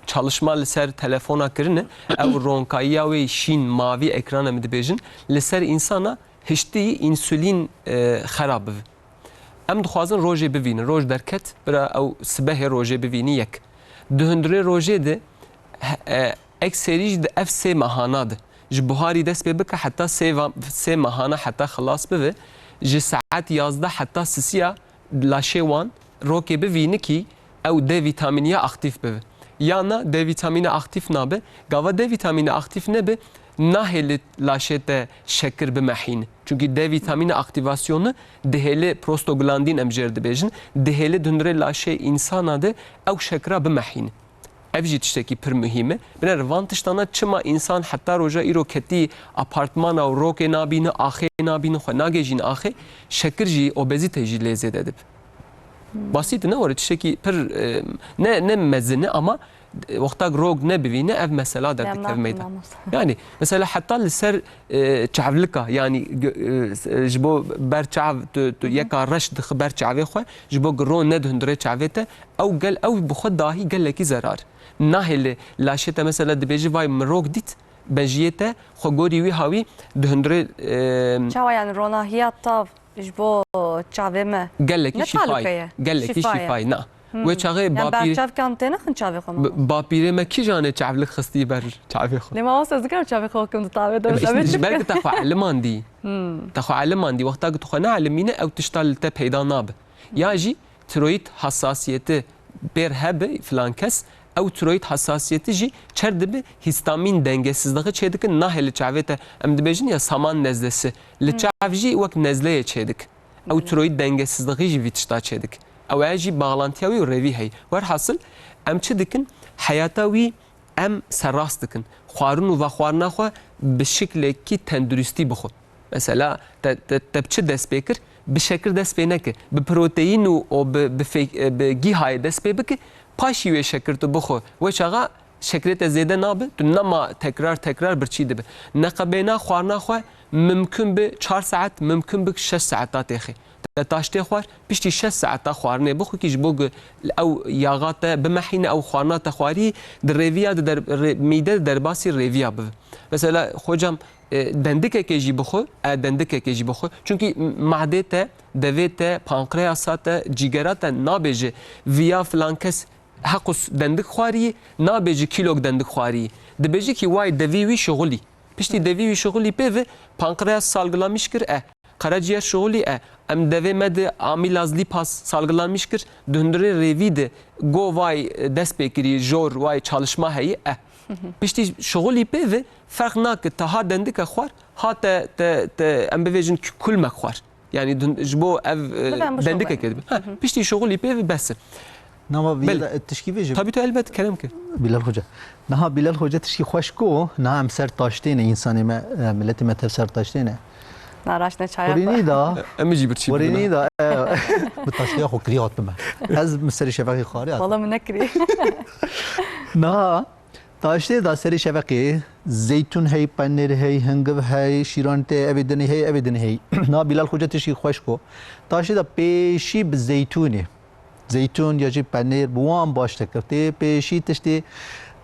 çalışma li ser telefona kirine, ew ronkayiya wê şîn, mavî ekran em dibêjin, li ser însana hiştî însulîn, e, xera bibe. Em dixwazin rojê bivînin, roj derket, bira ew sibehê rojê bivînî yek. Di hundirê rojê de, he-, e, ekserî jî di ev sê mehana de, ji buharî dest pê bike heta sê va-, sê mehana heta xilas bibe, ji saet yazdeh heta sisiya laşê wan rokê bivînî kî ew D vîtamîniya aktîf bibe. Ya na D vîtamîna aktîf nabe, gava D vîtamîna aktîf nebe, nahêle laşê te şekir bimehîne. Çunkî D vîtamîna aktîvasyonu dihêle prostaglandîn em jê re dibêjin, dihêle di hundirê laşê însana de ew şekira bimehîne. Ev jî tiştekî pir muhîm e. Binêre van tiştana çima însan heta roja îro ketî apartmana û rokê nabîne, axê nabîne, xwe nagêjîne axê, şekir jî, obezîte jî lê zêde dibe. Basît ne were tiştekî pir, e, ne, ne mezin e ama, e, wexta rok nebivîne ev mesela derdikeve meydan. Yanî mesela heta li ser, e, çavlika, yanî gö-, e, ji bo ber çav tu, tu yeka reş dixi ber çavê xwe, ji bo ku ro nede hundirê çavê te, ew gel, ew bi xwe dahî gelekî zerar. Nahêle laşê te mesela dibêjî vay min rok dît, bejiyê te xwe gorî wî hawî di hundirê, e, Çawa yani ronahiya tav ji bo çavê me gelekî ne şîfayê, talûke ye? Gelekî şîfayê, na. Wê çaxê Yani bapîr-, berçavkan tênexin çavê xwe bi-, mamoste? Bapîrê me kîjanê çavlik xistî ber çavê xwe? Lê mamoste ez dikarim çavê xwe wekî min di tavê de. Belki te xwe elimandî. Te xwe elimandî. Wexta ku tu xwe neelimîne ew tişta li te peyda nabe. Ya jî tiroyîd hassasiyeti pêr hebe filan kes, ew tiroyîd hassasiyeti jî çer dibe, hîstamîn dengesizliği çêdikin, nahê li çavê te, em dibêjin ya saman nezlesi. Li çav jî wek nezleyê çêdik. Ew tiroyîd dengesizliği jî vî tişta çêdik. Ew e jî bağlantiya wî û rêvî heye. Werhasil, em çi dikin? Heyata wî em serrast dikin. Xwarin û vexwarina xwe bi şiklekî tenduristî bixwe. Mesela te, te, te bi çi dest pê kir? Bi şekir dest pê neke. Bi proteîn û, û bi, bi fê-, bi gîhayê dest pê bike. Paşî wê şekir tu bixwe. Wê çaxa şekirê te zêde nabe, tu nema tekrar tekrar birçî dibe. Neqebêna xwarina xwe mimkun bi çar saet, mimkun bi şeş saeta têxê. te taştê xwar, piştî şeş saeta xwarinê bixwe kî ji bo ku ew yaxa te bimehîne, ew xwarina te xwarî di rêviya di der-, rê-, mîde di derbasî rêviya bibe. Mesela, xocam, e, dendikekê jî bixwe, e, dendikekê jî bixwe. Çunkî m-, madê te, devê te, pankreasa te, cîgera te nabêje, viya filan kes heqûs dendik xwarî, nabêje kîlok dendik xwarî. Dibêje kî way devî wî şixulî. Piştî devî wî şixulî pê ve pankreas salgilamîş kir, e. Qerecîyer şixulî, e. Em devê me de amîlaz lîpas salgilamîş kir, di hundirê rêvî de go way, e, dest pê kirî, jor way çalışma heyî, e. Piştî şixulî pê ve ferq nake, te ha dendike xwar, ha te, te, te, em bivêjin ku-, kulmek xwar. Yani dun-, ji bo ev, e, Bibe em bişo dendikeke be. Dibe. Ha, piştî şixulî pê ve bes e. Nama Belê. Vîya da tişkî vê jî. Tabii tu elbet kerem ke. Bilal Hoca. Niha Bilal Hoca tişkî xweş ko, niha em ser taştê ne, însanê me, e, miletê me tev ser taştê ne. Naraştine çaya Xurînî xwe. Da. Em jî birçî Xurînî bûne. Da, e, bi taştê xwe kirî hat bime. Ez min serî şevexê xwarî hat. Valla min nekirî. Niha taştê da serê şeveqê zeytûn hey, penêr hey, hingiv hey, şîran tê, evê dinê hey, evê dinê hey. Na Bilal Xoca tişkî xweş ko. Taştê da pêşî bi zeytûnê. Zeytûn ya jî penêr bi wan baş dikir. Tê pêşî tiştê,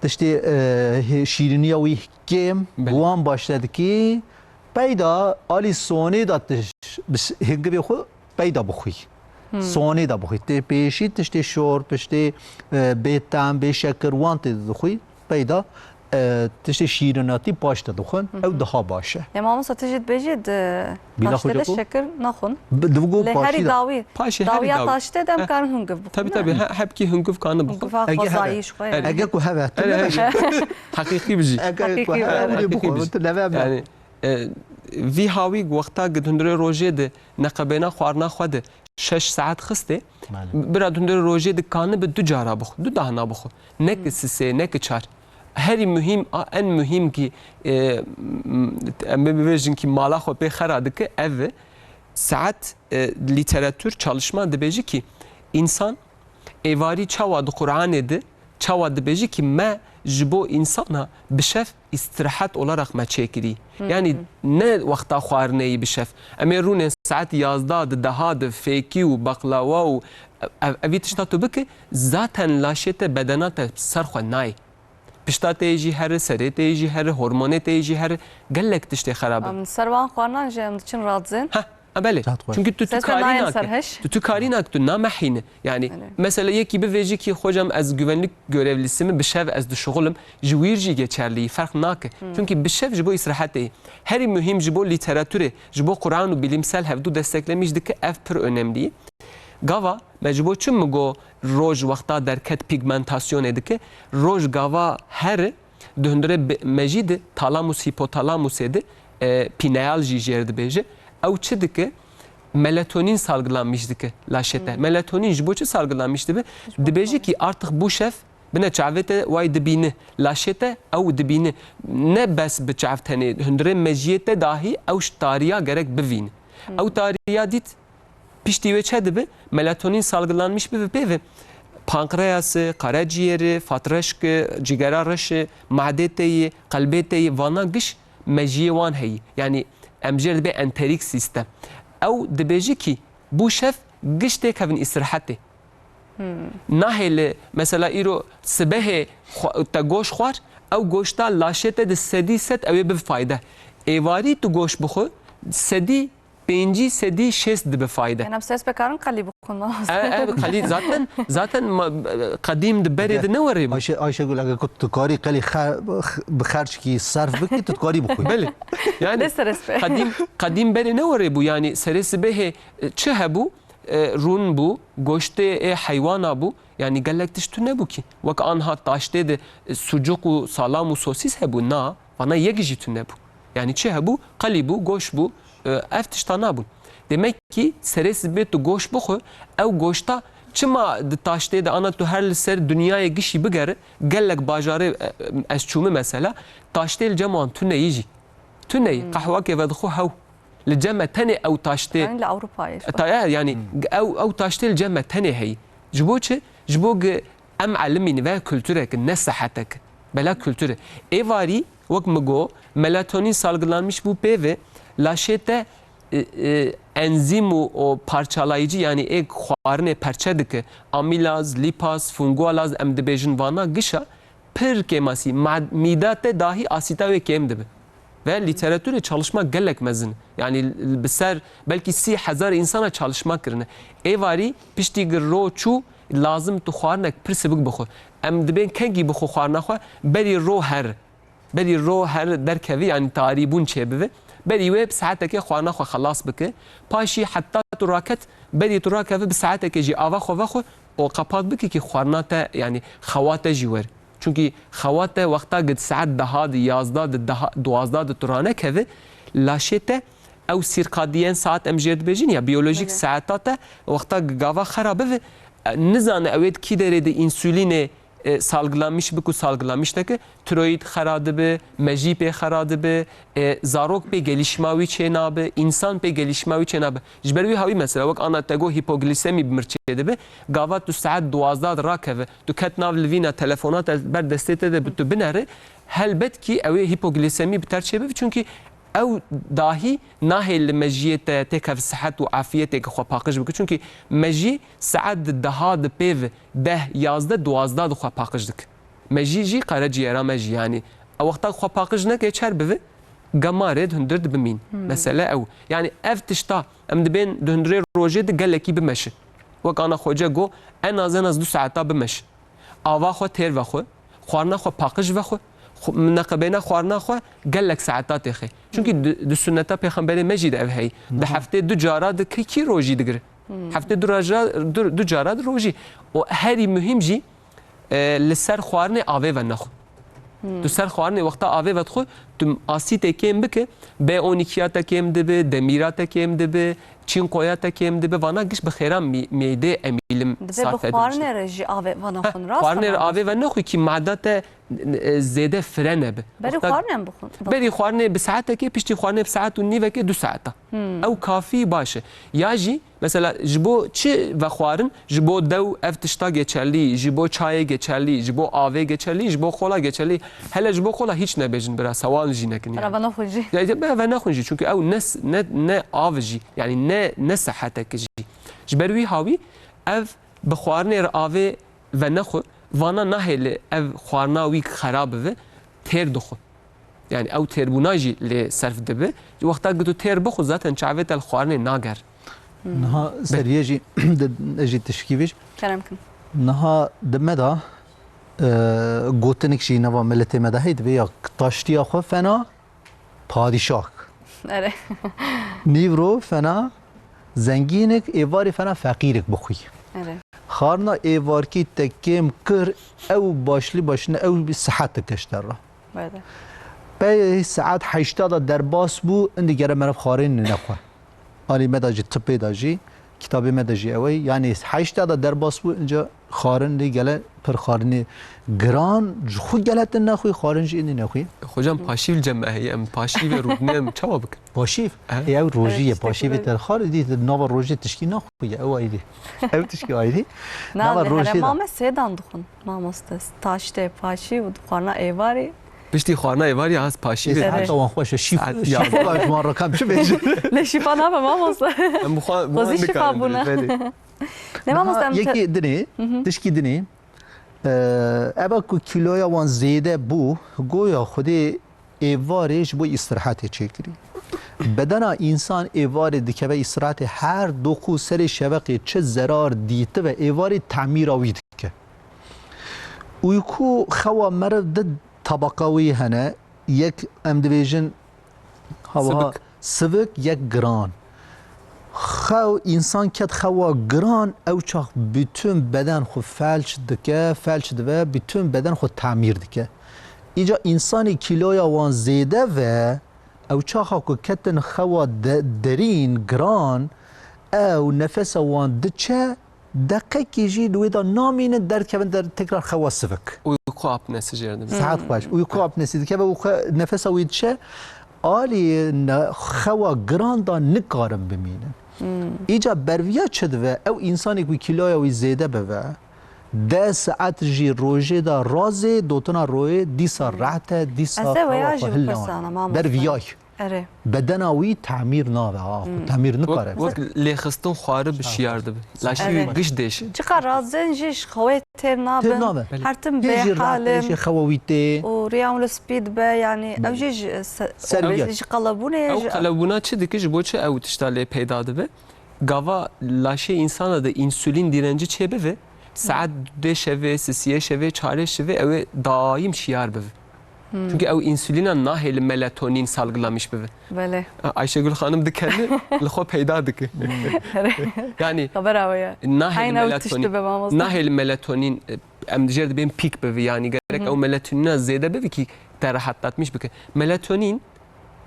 tiştê, e, hê-, şîriniya wî kêm bi Belê. Wan baş te dikî. Peyda alî sonê da tiş-, bi s-, hingivê xwe peyda bixwî. Hmm. Sonê de bixwî. Tê pêşî tiştê şor, tiştê, e, bê tem, bê şekir wan tê dixwî. Peyda, e, tiştê şîrinatî paş de dixwin. Hı hı. Ew daha baş e. Lê mamosta tu jî dibêjî di Bîla taştê xwe de de ku? Şekir naxwin. Bi-, di ku Lê paşî herî de. Dawî, Paşê herî dawiya dawî. Taştê de em Heh. Karin hungiv bixwin. Tabii, tabii. He, hepkî hungiv kane bixwe. Hungiva Ege xwezayî heve. Ji xwe Ege yani. Ege ku heve, tu Ere, nebe. Heqîqî bijî. Ege ku Heqîqî heve, bijî. Ewlî bixwe, Heqîqî bijî. Tu nebe. Yani, e, vî hawî wexta ku di hundirê rojê de neqebêna xwarina xwe de şeş saet xistê, Belê. Bira di hundirê rojê de kanibe du cara bixwe, du dahna bixwe. Ne ki Hı. Sisê, ne ki çar. Herî muhîm, a, en muhîm ki, e, m-, em bibêjin ki mala xwe pê xera dike, ev e. Saet, e, lîteratûr, çalışma dibêje ki însan êvarî çawa di Qur'anê de, çawa dibêje ki me ji bo însana bi şev îstirahet olarak me çêkirî. Hı hı. Yani ne wexta xwarineyî bi şev. Em ê rûnên saet yazdeh di deha de fêkî û baqlawa û ev, evî tişta tu bike, zaten laşê te, bedena te ser xwe nayê. Pişta te yê jî here, serê te yê jî here, hormonê te yê jî here, gelek tiştê xerab e. Em ser wan xwarinan jî em diçin radzên. Heh, e, belê. Çat xweş. Çünkü tu, tu Ses karî nayên nake. Ser heş. Tu, tu karî nake, tu namehîne. Yani, Belê. Mesela yekî bivêjî ki, "Hocam, ez güvenlik görevlisi mi, bi şev ez dişuxulim." Ji wîr jî geçerlî, ferq nake. Hmm. Çünkü bi şev ji bo îstirahetê ye. Herî muhîm ji bo lîteratûrê, ji bo Quran û bilimsel hevdu desteklemîş dike, ev pir önemlî ye. Gava me ji bo çi mi go roj wexta derket pigmentasyonê dike, roj gava here di hundirê bi-, mejî de talamus hipotalamusê de, e, pineal jî jêr dibêje. Ew çi dike? Melatonin salgilanmîş dike laşê te. Hmm. Melatonin ji bo çi salgilanmîş dibe? Ji bo Dibêje xwe. Ki artık bu şev bine çavê te way dibîne. Laşê te ew dibîne. Ne bes bi çav tenê, hundirê mejiyê te dahî ew ji tariya gerek bivîne. Hmm. Ew tariya dît, Piştî wê çi dibe? Melatonin salgilanmiş bibe pê ve. Pankreası, karaciğeri, fatreşki, cigera reşi, madê te yî, qelbê te yî, vana giş mejiyê wan heyî. Yani em jê re dibê enterik sistem. Ew dibêjî kî bû şev giş têkevin îstirahetê. Hmm. Nahêle mesela îro sibehê xwe-, te goş xwar, ew goşta laşê te di sedî sed ew ê bibe fayde. Êvarî tu goş bixwe, sedî pêncî sedî şêst dibe fayde. Yani em ses bekarin qelî bixwin, mamoste. E, e, qelî zaten, zaten ma-, qedîm di berê de ne were bû. Ayşe, Ayşegül, eger ku tu karî qelî xe-, bi xerçkî serf bikî, tu dikarî bixwî. Belê. Yani Lê serê sibê. Qedîm, qedîm berê ne were bû. Yani serê sibehê, e, çi hebû? E, rûn bû, goştê ê heywana bû. Yani gelek tişt tu nebû ki. Wek anha taştê de, e, sucuk û salam û sosis hebû. Na. Vana yek jî tune bû. Yani çi hebû? Qelî bû, goş bû, e, ev tişta nabûn. Demek ki serê sibê tu goş bixwe, ew goşta çima di taştê de ana tu her li ser dinyayê gişî bigere, gelek bajarê, e, ez çûme mesela, taştê li cem wan tune yî jî. Tune yî, Hmm. qehwakê vedixwe hew. Li cem me tenê ew taştê. Yani li Ewropayê. Ta-, e, yani Hmm. ew, ew taştê li cem me tenê heyî. Ji bo çi? Ji bo gi Em elimîn ve kulturek, ne sehetek. Bela kulture. Êvarî, wek mi go, melatonin salgilanmiş bû pê ve, laşê te e, e, enzîm û o parçalayıcı, yanî ê xwarinê perçe dike, amîlaz, lîpaz, fungualaz em dibêjin vana gişa, pir kêmasî, ma-, mîda te dahî asîta wê kêm dibe. Ve lîteratûrê çalışma gelek mezin. Yanî bi ser belkî sî hezar însana çalışma kirine. Êvarî piştî gi ro çû, lazim tu xwarinek pir sibik bixwe. Em dibên kengî bixwe xwarina xwe, berî ro her. Berî ro her derkevî, yanî tarîbûn çêbive. Berî wê bi saetekê xwarina xwe xelas bike. Paşî heta tu raket, berî tu rakeve bi saetekê jî ava xwe vexwe û qepat bike kî xwarina te, yanî xewa te jî wer. Çunkî xewa te wexta ki di saet deha di, yazda di, deha, duwazda di tu ranekeve, laşê te ew sîrkadiyên saet em jê dibêjin ya biyolojîk Belê. Saeta te wexta ki gava xera bive, e, nizane ew ê di kî derê de însûlînê, e, salgilamiş bik û salgilamiş neke, tiroyîd xera dibe, mejî pê xera dibe, e, zarok pê gelişma wî çê nabe, însan pê gelişma wî çê nabe. Ji ber wî hawî mesela, wek ana te got hîpoglîsemî bi mir çê dibe, gava tu saet duwazdeh de rakeve, tu ket nav livîna telefona te ber destê te de bi tu binere, helbet kî ew ê hîpoglîsemî bi ter çê bibe, çunkî ew dahî nahê li mejiyê te têkev sihet û afiyeteke xwe paqij bike. Çunkî mejî saet di deha di pêv deh, yazdeh, duwazdeh di xwe paqij dike. Mejî jî qereciyera me jî, yanî ew wexta xwe paqij neke çer bive, gemarê di hundir di bimîn. Hmm. Mesele ew. Yanî ev tişta em dibên di hundirê rojê di gelekî bimeşi. Wek ana Xoce got, en az en az du saeta bimeşi. Ava xwe têr vexwe, xwarina xwe paqij vexwe, xwe, neqebêna xwarina xwe gelek saeta têxê. Çunkî di, di sunneta pêxemberê me jî de ev heyî. Di Niha. Heftê du cara di kî, kî rojî digire? Hmm. Heftê du raja, du, du cara di rojî. Û herî muhîm jî, e, li ser xwarinê avê venexwe. Hmm. Tu ser xwarinê wexta avê vedixwe, tu asîtê kêm bike, B on ikiya te kêm dibe, demîra te kêm dibe, çînkoya te kêm dibe, vana giş bi xêra mî-, mêdê emîlim Divê bi sarf edin xwarinê işte. Re jî avê vana Heh, xwin, rast xwarinê re ama. Avê venexwe kî mada te, e, zêde fire nebe. Berî Wexta xwarinê em bixwin. Berî xwarinê bi saetekê, piştî xwarinê bi saet û nîvekê, du saeta. Hmm. Ew kafî baş e. Ya jî, mesela, ji bo çi vexwarin? Ji bo dew ev tişta geçerlî, ji bo çayê geçerlî, ji bo avê geçerlî, ji bo kola geçerlî. Hele ji bo kola hîç nebêjin bira, sewal jî nekin yani. Bira venexwin jî. Ya, ya, be-, venexwin jî, çunkî ew ne s-, ne, ne av jî, yani ne, ne sehetek jî. Ji ber wî hawî ev bi xwarinê re avê venexwe, vana nahêle ev xwarina wî xera bive, têr dixwe. Yani ew têrbûna jî lê serf dibe. Wexta ku tu têr bixwe, zaten çavê te li xwarinê nager. Niha seriyê jî, de, ez jî tişkî vêj. Kerem kin. Niha di me de, e, gotinik jî nava miletê me de heye, dibê ya taştiya xwe fena padîşah. Erê. Nîvro fena zengînik, êvarî fena feqîrik bixwî. Erê. Xarina êvarkî te kêm kir, ew başlî başine, ew sihet dike ji te re. Bede. Pey saet heşta de derbas bû, indi gere meriv xwarin nexwe. Alî me de jî, tibê de jî, kitabê me de jî ew e. Yanî heşta de derbas bû, inca xwarin lê gele pir xwarinê giran, ji xwe gele tu nexwî, xwarin jî êdî nexwî. Hocam, paşîv li cem me heye, em paşîvê rûdinê em çawa bikin? Paşîv? He? Ê, ew rojî ye, Evet, işte paşîvê böyle. Te xwar, êdî di nava rojê tişkî naxwî ye, ew ayrî. Ew tişkî ayrî. Na, Nava li rojê de. Herêma me sêdan dixwin, mamoste. Taştê, paşîv û xwarina êvarê. Piştî xwarina êvarê ya ez paşîvê Ê, Evet. Saeta wan xweş e. Şîf-, Saet şîfa ya. Ji wan rakam çi bêjin? Lê şîfa nabe, mamoste. Em bi xwe, bi Xwezî wan şîfa nikarin bûne. bêjin, belê. Ne, mamoste, Niha em te- yekê dinê, Hı hı. tişkî dinê, e, eva ku kîloya wan zêde bû, goya Xwedê êvarê ji bo îstirahetê çêkirî. Bedena însan êvarê dikeve îstirahetê, her doqû serê şeveqê çi zerar dîtibe, êvarê temîra wî dike. Uyku xewa meriv di tabaqa wî hene, yek em dibêjin, hawa Sivik. Sivik, yek giran. Xew, însan ket xewa giran, ew çax bütün beden xwe felç dike, felç dibe, bütün beden xwe tamîr dike. Îca însanê kîloya wan zêde ve, ew çaxa ku ketin xewa de-, derîn, giran, ew nefesa wan diçe, deqekî jî li wê de namînin, derdikevin der, tekrar xewa sivik. Uyku apnesi jê re dibin. Saet Hmm. xweş. Uyku apnesi dikeve û xwe nefesa wî diçe, alî ne-, xewa giran de nikarin bimînin. Hmm. Îca berviya çi dibe? Ew însanê ku kîloya wî zêde bibe, deh saet jî rojê de razê, dotina royê dîsa Hmm. rehet e, dîsa Ez ê xewa weya xwe jî hilla. Bipirsana, mamoste. Berviyay. Erê. Bedena wî temîr nabe, ha, xwe temîr nikare. Wek, wek lêxistin xwari bi şiyar dibe. Laşî wî giş dêşe. Çiqa razên jî ji xewê têr nabe. Têr nabe. Her tim bêhal in. Xewa wî tê. Û riya wan li spî dibe, yanî ew jî ji se-, Ser wî ji qelebûnê. Ew qelebûna çi dike, ji bo çi ew tişta lê peyda dibe? Gava laşê însana de însûlîn dîrencî çêbive, saet dudê şevê, sisiyê şevê, çarê şevê ew ê daîm şiyar bive. Çunke ew însûlîna nahêle melatonîn salgılamiş bive. Belê. A-, Ayşegül Xanim dikene, li xwe peyda dike. Yanî Xebera we ye. Nahêle melatonîn, nahêle melatonîn, e, em jê re dibên pîk bive. Yanî gerek ew melatonîna zêde bive kî te rahatlatmiş bike. Melatonîn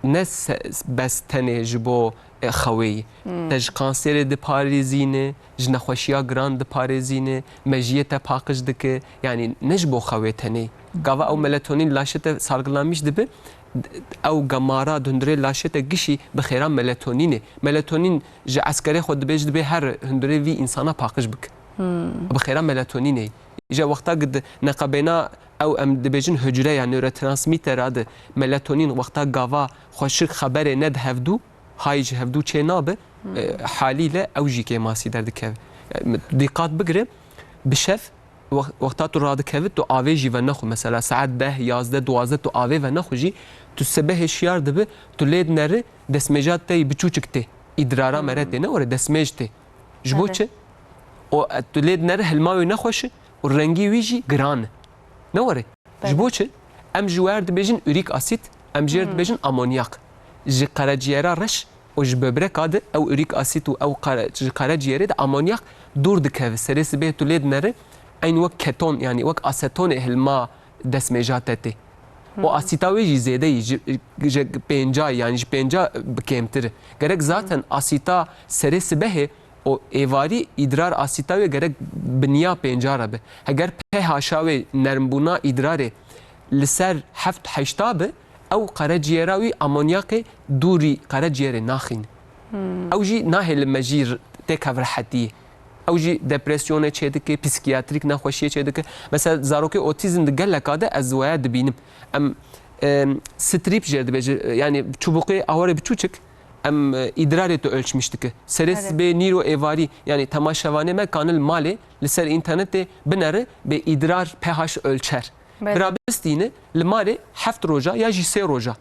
ne se-, bes tenê ji bo, e, xewê yî. Te ji kanserê diparêzîne, ji nexweşiya giran diparêzîne, mejiyê te paqij dike. Yanî ne ji bo xewê tenê. Gava ew melatonîn laşê te salgılanmiş dibe, ew gemara di hundirê laşê te gişî bi xêra melatonînê. Melatonîn ji eskerê xwe dibêje dibê her hundirê vî însana paqij bike. Bi xêra melatonînê. Îja wexta gi di neqebêna ew em dibêjin hucre ya nörotransmîtera de melatonîn wexta gava xweşik xeberê ned hevdû, hay ji hevdû çê nabe, e, halîle ew jî kêmasî derdikeve. E, dîqat bigire, bi şev wex-, wexta tu radikeve, tu avê jî venexwe. Mesela saet deh, yazdeh, duwazdeh tu avê venexwe jî, tu sibehê şiyar dibe, tu lê dineri, destmêja te yî biçûçik tê. Îdrara me re tê, ne were destmêj tê. Ji bo çi? O, e, tu lê dineri hilma wê nexweş e û rengî wî jî giran e. Ne were? Ji bo çi? Em ji wer dibêjin uric acid, em jê re dibêjin amonyak. Ji qereciyera reş û ji böbreka de ew uric acid û ew qere-, ji qereciyerê de amonyak dûr dikeve. Serê sibê tu lê dineri, eyn wek keton, yanî wek asetonê hilma destmêja te tê. Û asîta wê jî zêde yî, ji, ji pênca, yanî ji pênca bi kêmtir e. Gerek zaten asîta serê sibehê û êvarî îdrar asîta wê gerek bi niya pênca re be. Heger pH-a wê nermbûna îdrarê li ser heft heşta be, ew qereciyera wî amonyakê dûrî qereciyerê naxîne. Ew jî nahêle mejî r-, têkev rehetiyê. Ew jî depresyonê çêdike, psîkiyatrîk nexweşiyê çêdike. Mesela zarokê otîzm di geleka de ez waya dibînim. Em, em, strîp jê re dibêje, yanî çubûqê awarê biçûçik, em, e, îdrarê tu ölçmîş dike. Serê sibê, nîro, êvarî, yanî temaşevanê me kanil malê li ser înternetê binere bê îdrar pH ölçer. Bira bistîne, li malê heft roja ya jî sê roja.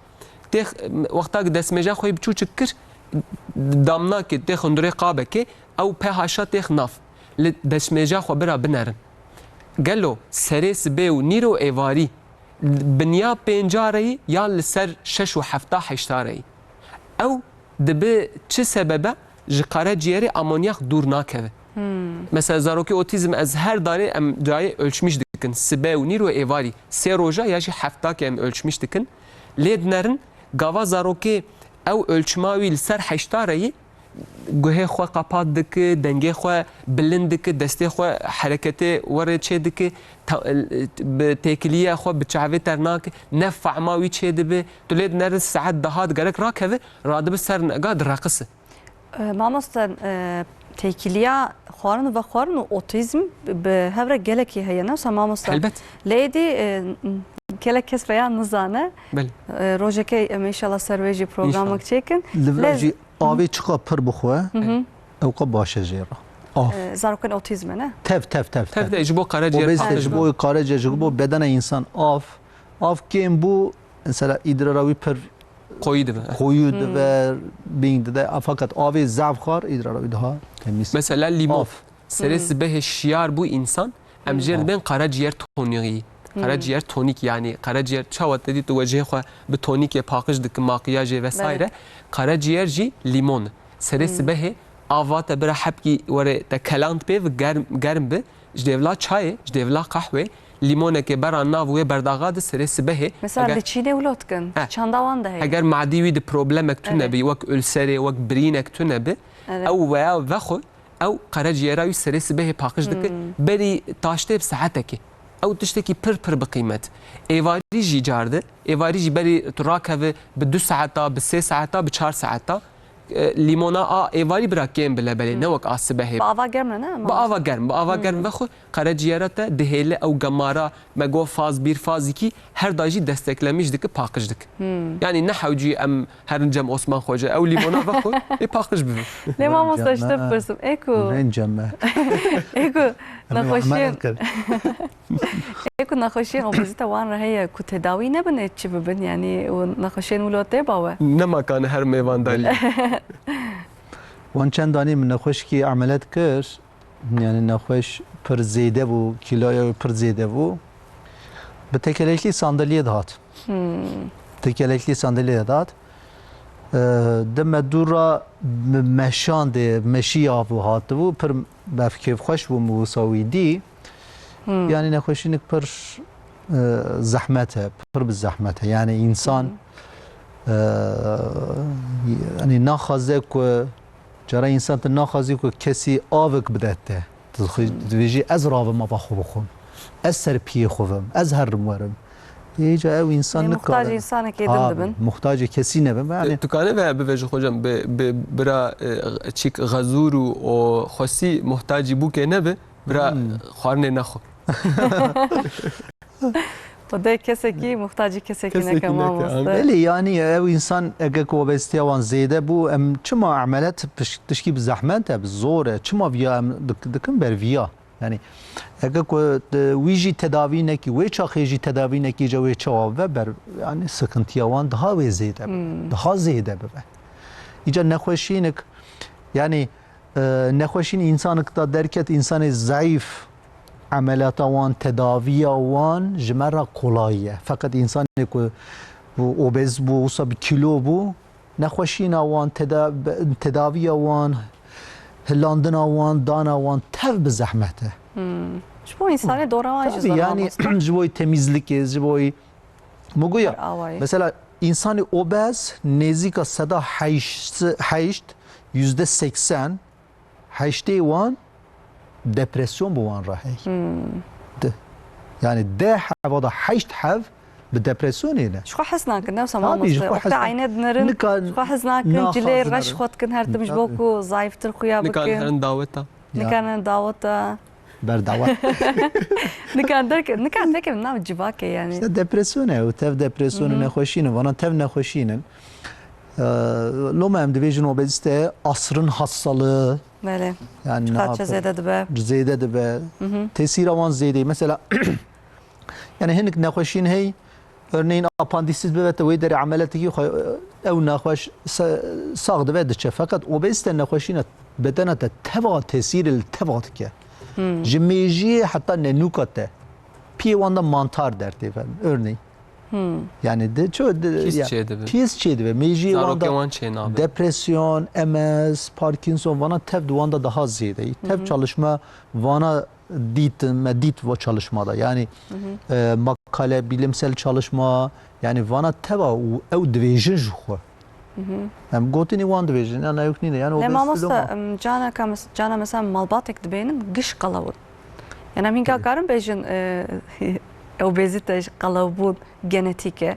Têx, wexta ki destmêja xwe yê biçûçik kir, damnakê, têx hundirê qabekê, ew pH-a têx nav. Li destmêja xwe bira binerin. Gelo serê sibê û nîro êvarî bi niya pênca re yî ya li ser şeş û hefta heşta re yî? Ew dibe çi sebebe ji qereciyerê amonyak dûr nakeve. Mesela zarokê otîzm ez her darê em cayê ölçmîş dikin. Sibe û nîro êvarî sê roja ya jî hefta ke em ölçmîş dikin. Lê dinerin gava zarokê ew ölçma wî li ser heşta re yî, guhê xwe qapat dike, dengê xwe bilind dike, destê xwe hereketê werê çê dike, ta-, bi têkiliya xwe bi çavê ternake, ne fehma wî çê dibe. Tu lê dinerin saet deha digerek rakeve, radibe ser nega direqise. E, mamoste, e, têkiliya xwarin û vexwarin û otîzm bi hev re gelekî heye, ne wisa mamoste? Helbet. Lê êdî, e, gelek kes veya nizane. Belê. E, rojekê em înşallah ser wê jî programek çêkin. Li vir jî avê çiqa pir bixwe, ewqa baş e jê re. Av. E, zarokên otîzm e, ne? Tev, tev, tev, tev. Tev de ji bo qereciyê, obezite ji bo qereciyê, ji bo bedena însan, av. Av kêm bû, mesela îdrara wî pir koyî dibe. Koyî dibe, bîng dide. Fakat avê zaf xwar îdrara wî daha temîz. Mesela lîmon. Av. Serê sibehê şiyar bû însan, em jê re dibên qereciyêr tonî. Qereciyêr tonîk, yanî qereciyêr çawa te dî tu wecihê xwe bi tonîkê paqij dike, makiyajê vesaire. Belê. Qereciyêr jî lîmon e. Serê sibehê ava te bira hepkî were te keland pê ve germ, germ bi, ji dêvla çayê, ji dêvla qehwê, lîmonekê bera nav wê berdaxa de serê sibehê. Mesela heger li Çînê wilo dikin, çanda wan de heye. Heger madî wî de problemek tune bi, wek ulserê, wek birînek tune bi, ew veya vexwe, ew qereciyera wî serê sibehê paqij dike, berî taştê bi saetekê. Ew tiştekî pir pir bi qîmet. Êvarî jî car de, êvarî jî berî tu rakeve bi du saeta, bi sê saeta, bi çar saeta, E, lîmona a êvarî bira kêm bile belê, ne wek a sibehê. Bi ava germ ne, ne? Bi ava germ, bi ava germ vexwe, qereciyera te dihêle ew gemara me got faz bir, faz iki, her da jî desteklemîş dike, paqij dike. Yanî ne hewcî em herin cem Osman Xoce, ew lîmona vexwe, ê paqij bibe. Lê mamoste, ji te bipirsim, ê ku, ê ku nexweşiyên, ê ku nexweşiyên obezîte wan re heye ku tedawî nebin, ê çi bibin, yanî û nexweşiyên wilo tê bawe? Nema kane her mêvandarî. Wan çend danî min nexweşikî emeliyat kir, yanî nexweş pir zêde bû, kîloya wî pir zêde bû. Bi tekerlekli sandalyê dihat. Tekerlekli sandalyê dihat. E, di me dû re me-, meşandê, meşî ya bû hatibû, pir bev kêfxweş bû min wisa wî dî. Yanî nexweşînik pir, e, zehmet e, pir bi zehmet e. Yanî însan, e, yanî naxwaze ku, cara însan tu naxwazî ku kesî avik bide te. Tu dixwe-, tu dibêjî ez ravim ava xwe bixwim. Ez ser piyê xwe vim. Ez herim werim. Ê, îca ew însan nikare. Muhtacê însanekê din dibin. Muhtacê kesî nebin. Yanî tu kane ve bivêjî hocam, bi, bi bira, e, çîk xezûr û o xwesî muhtacî bûkê nebe. Bira xwarinê nexwe. Xwedê kesekî muhtacî kesekî neke, mamoste. Belê, yanî ew însan ege ku obezîteya wan zêde bû, em çima emeliyat piş-, tişkî bi zehmet e, bi zor e, çima viya em dik-, dikin ber viya? Yanî ege ku te-, wî jî tedavî nekî, wê çaxê jî tedavî nekî, îca wê çawa bibe ber, yanî sikintiya wan daha wê zêde bibe, daha zêde bibe. Îca nexweşînik, yanî E, nexweşîn însanik da derket, însanê zayîf, emeliyata wan, tedaviya wan ji me re kolay ye. Feqet însanê ku bû obez bû, wisa bi kîlo bû, nexweşîna wan, teda-, be-, tedaviya wan, hilandina wan, dana wan tev bi zehmet e. Ji bo însanê dora wan jî zor, mamoste. Yanî ji bo temîzlikê, ji bo Muguya, mesela, însanê obez nêzîka seda heşt, heşt, yüzde seksen, heştê wan depresyon bi wan re heye. Di, yanî deh heva de heşt hev bi depresyonê ne. Ji xwe hez nakin, ne wisa mamoste. Wexta eyne dinerin, ji xwe hez nakin, cilê reş xwe dikin her tim ji bo ku zayîftir xuya bikin. Nikarin herin daweta. Nikarin daweta. Berdawet. Nikan derke, nikan derke nav civakê yanî. İşte depresyon e, tev depresyon, nexweşîn e, vana tev nexweşîn in. Ee, loma em dibêjin obezite asrın hastalığı. Belê. Yani çiqas zêde dibe. Zêde dibe. Tesîra wan zêde. Mesela yani hinik nexweşîn hey, Örneğin apandisit bibe te wê derê emeletekî xwe ew nexweş sax dibe diçe. Feqet obezite nexweşîna bedena te teva tesîrê li teva dike. Ji mêjiyê heta nenûka te. Piyê wan de mantar dertê, örneğin. Yani de ço de, kîs çêdibe. Kîs çêdibe. Mêjiyê wan de depresyon, M S, Parkinson vana tev di wan de daha zêde. Tev çalışma vana dîtin, me dît va çalışmada. Yanî e, makale, bilimsel çalışma, yanî vana teva û ew dibêjin ji xwe. Em gotinî wan dibêjin, ya nayok nîne. Yanî ne mamoste, em, cana ka mes-, cana mesela malbatek dibênin giş qelew in. Yani em hînka karin bêjin e, obezite, qelewbûn genetîk e.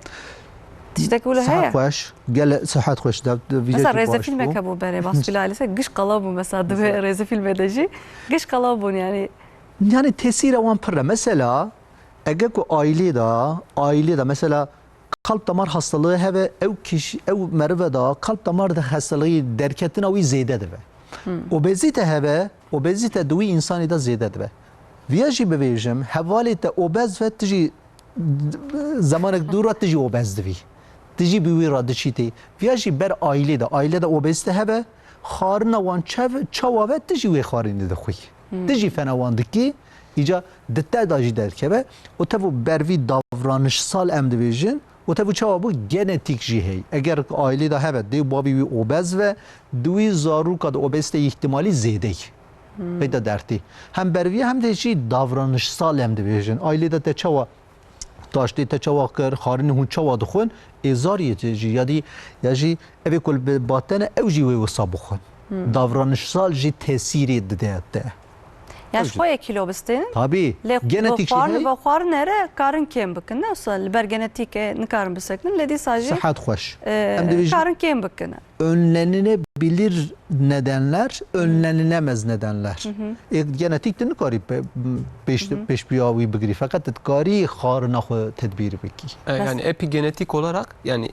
Tiştek wilo heye? Sihet xweş, gele sihet xweş. Mesela rêzefîlmek hebû berê, Basfîla Elîse giş qelew bû mesela divê rêzefîlmê de jî giş qelew bûn yani. Yani tesîra wan pir e. Mesela ege ku ailê de, ailê de mesela kalp damar hastalığı hebe ew kişi, ew merive de kalp damar de hastalığı derketina wî zêde dibe. Obezite hebe, obezite di wî insanî de zêde dibe. Viya jî bibêjim, hevalê te obez ve tu jî zemanek dûr re tu jî obez dibî. Tu jî bi wî re diçîtî. Viya jî ber aîlê de. Aîlê de obezîte hebe, xwarina wan çev, çawa be tu jî wê xwarînê dixwî. Tu jî fena wan dikî, îca di te de jî derkeve. Û tev û bervî davranışsal em dibêjin. Û tev û çawa bû? Genetîk jî heye. Eger aîlê de hebe, dê û bavî wî obez ve, di wî zarûka de obezîte îhtimalî zêde ye. Peyda dertî. Hem bervî hem de jî davranışsal em dibêjin. Aîlê de te çawa taştê te çawa kir, xwarinê hûn çawa dixwin, êzariyê te jî ya dî, ya jî evê ku li ba te ne, ew jî wê wisa bixwin. Davranışsal jî tesîrê dide te. Ya ji xwe yê kîlo bistênin. Tabî. Lê bi genetîk jî xwarin heye. Ve xwarinê re karin kêm bikin. Ne wisa li ber genetîkê nikarin bisekinin. Lê dîsa jî, Sihet xweş. E, Em dibêjin karin kêm bikin. Önlenilebilir nedenler, önlenilemez nedenler. Hı hı. E, genetîk tu nikarî pe-, pêş-, Hı hı. pêşbiya wî bigirî. Feqet tu dikarî xwarina xwe tedbîr bikî. E, Mes- yani epigenetik olarak, yani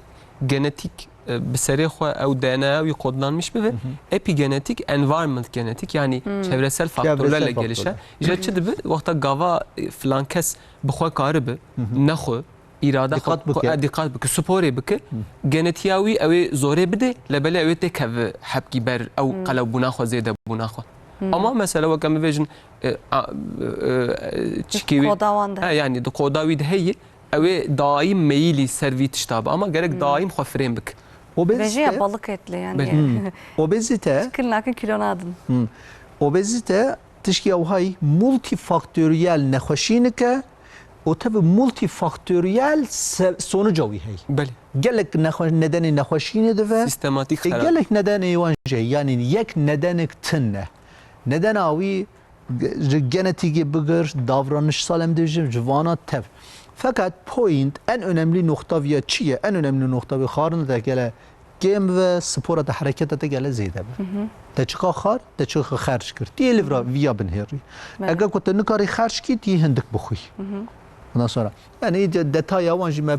genetik, e, bi serê xwe ew D N A wî kodlanmış bibe. Hı hı. Epigenetik, environment genetik, yani Hmm. çevresel faktörlerle gelişe. Çevresel faktörler. Ji çi dibe? Wexta gava, e, filan kes bi xwe karibe, Hı hı. nexwe, îrade Dîqat xwe, bike. xwe, e, dîqat bike, sporê bike, Hı. genetiya wî ew ê zorê bide, lê belê ew ê têkeve hepkî ber ew Hmm. qelewbûna xwe, zêdebûna xwe. Hmm. Ama mesela weke em bibêjin, e, a, e, e, çikê wî, Koda wan de. e, yani di koda wî de heye, ew ê daîm meyilî ser vî tişta be. Ama gerek Hmm. daîm xwe firên bike. Obezite Vêjî ya balık etli yani. Belê. Hmm. Obezite Çikil nakin kilo nadin. Hmm. Obezite tişkî ewhay multifaktoriyel nexweşînike û tev multifaktoriyel se-, sonuca wî heye. Belê. Gelek nexwe-, nedenê nexweşînê dive. Sistematîk E, xerab. Gelek nedenê wan jî heye. Yani yek nedenek tune. Nedena wî Ge-, ji genetîkê bigir, davranişsal em dibêjin, ji vana tev. Feqet point, en önemli nokta viya çi ye? En önemli nokta vê xwarina te gele kêm ve, spora te, hereketa te gele zêde be. Hı hı. Te çiqa xwar, te çiqa xerc kir. Tiyê li vira viya binhêrî. Belê. Eger ku te nikarî xerc kî, tiyê hindik bixwî. Hı hı. Ondan sonra, yani, de-, detaya wan jî me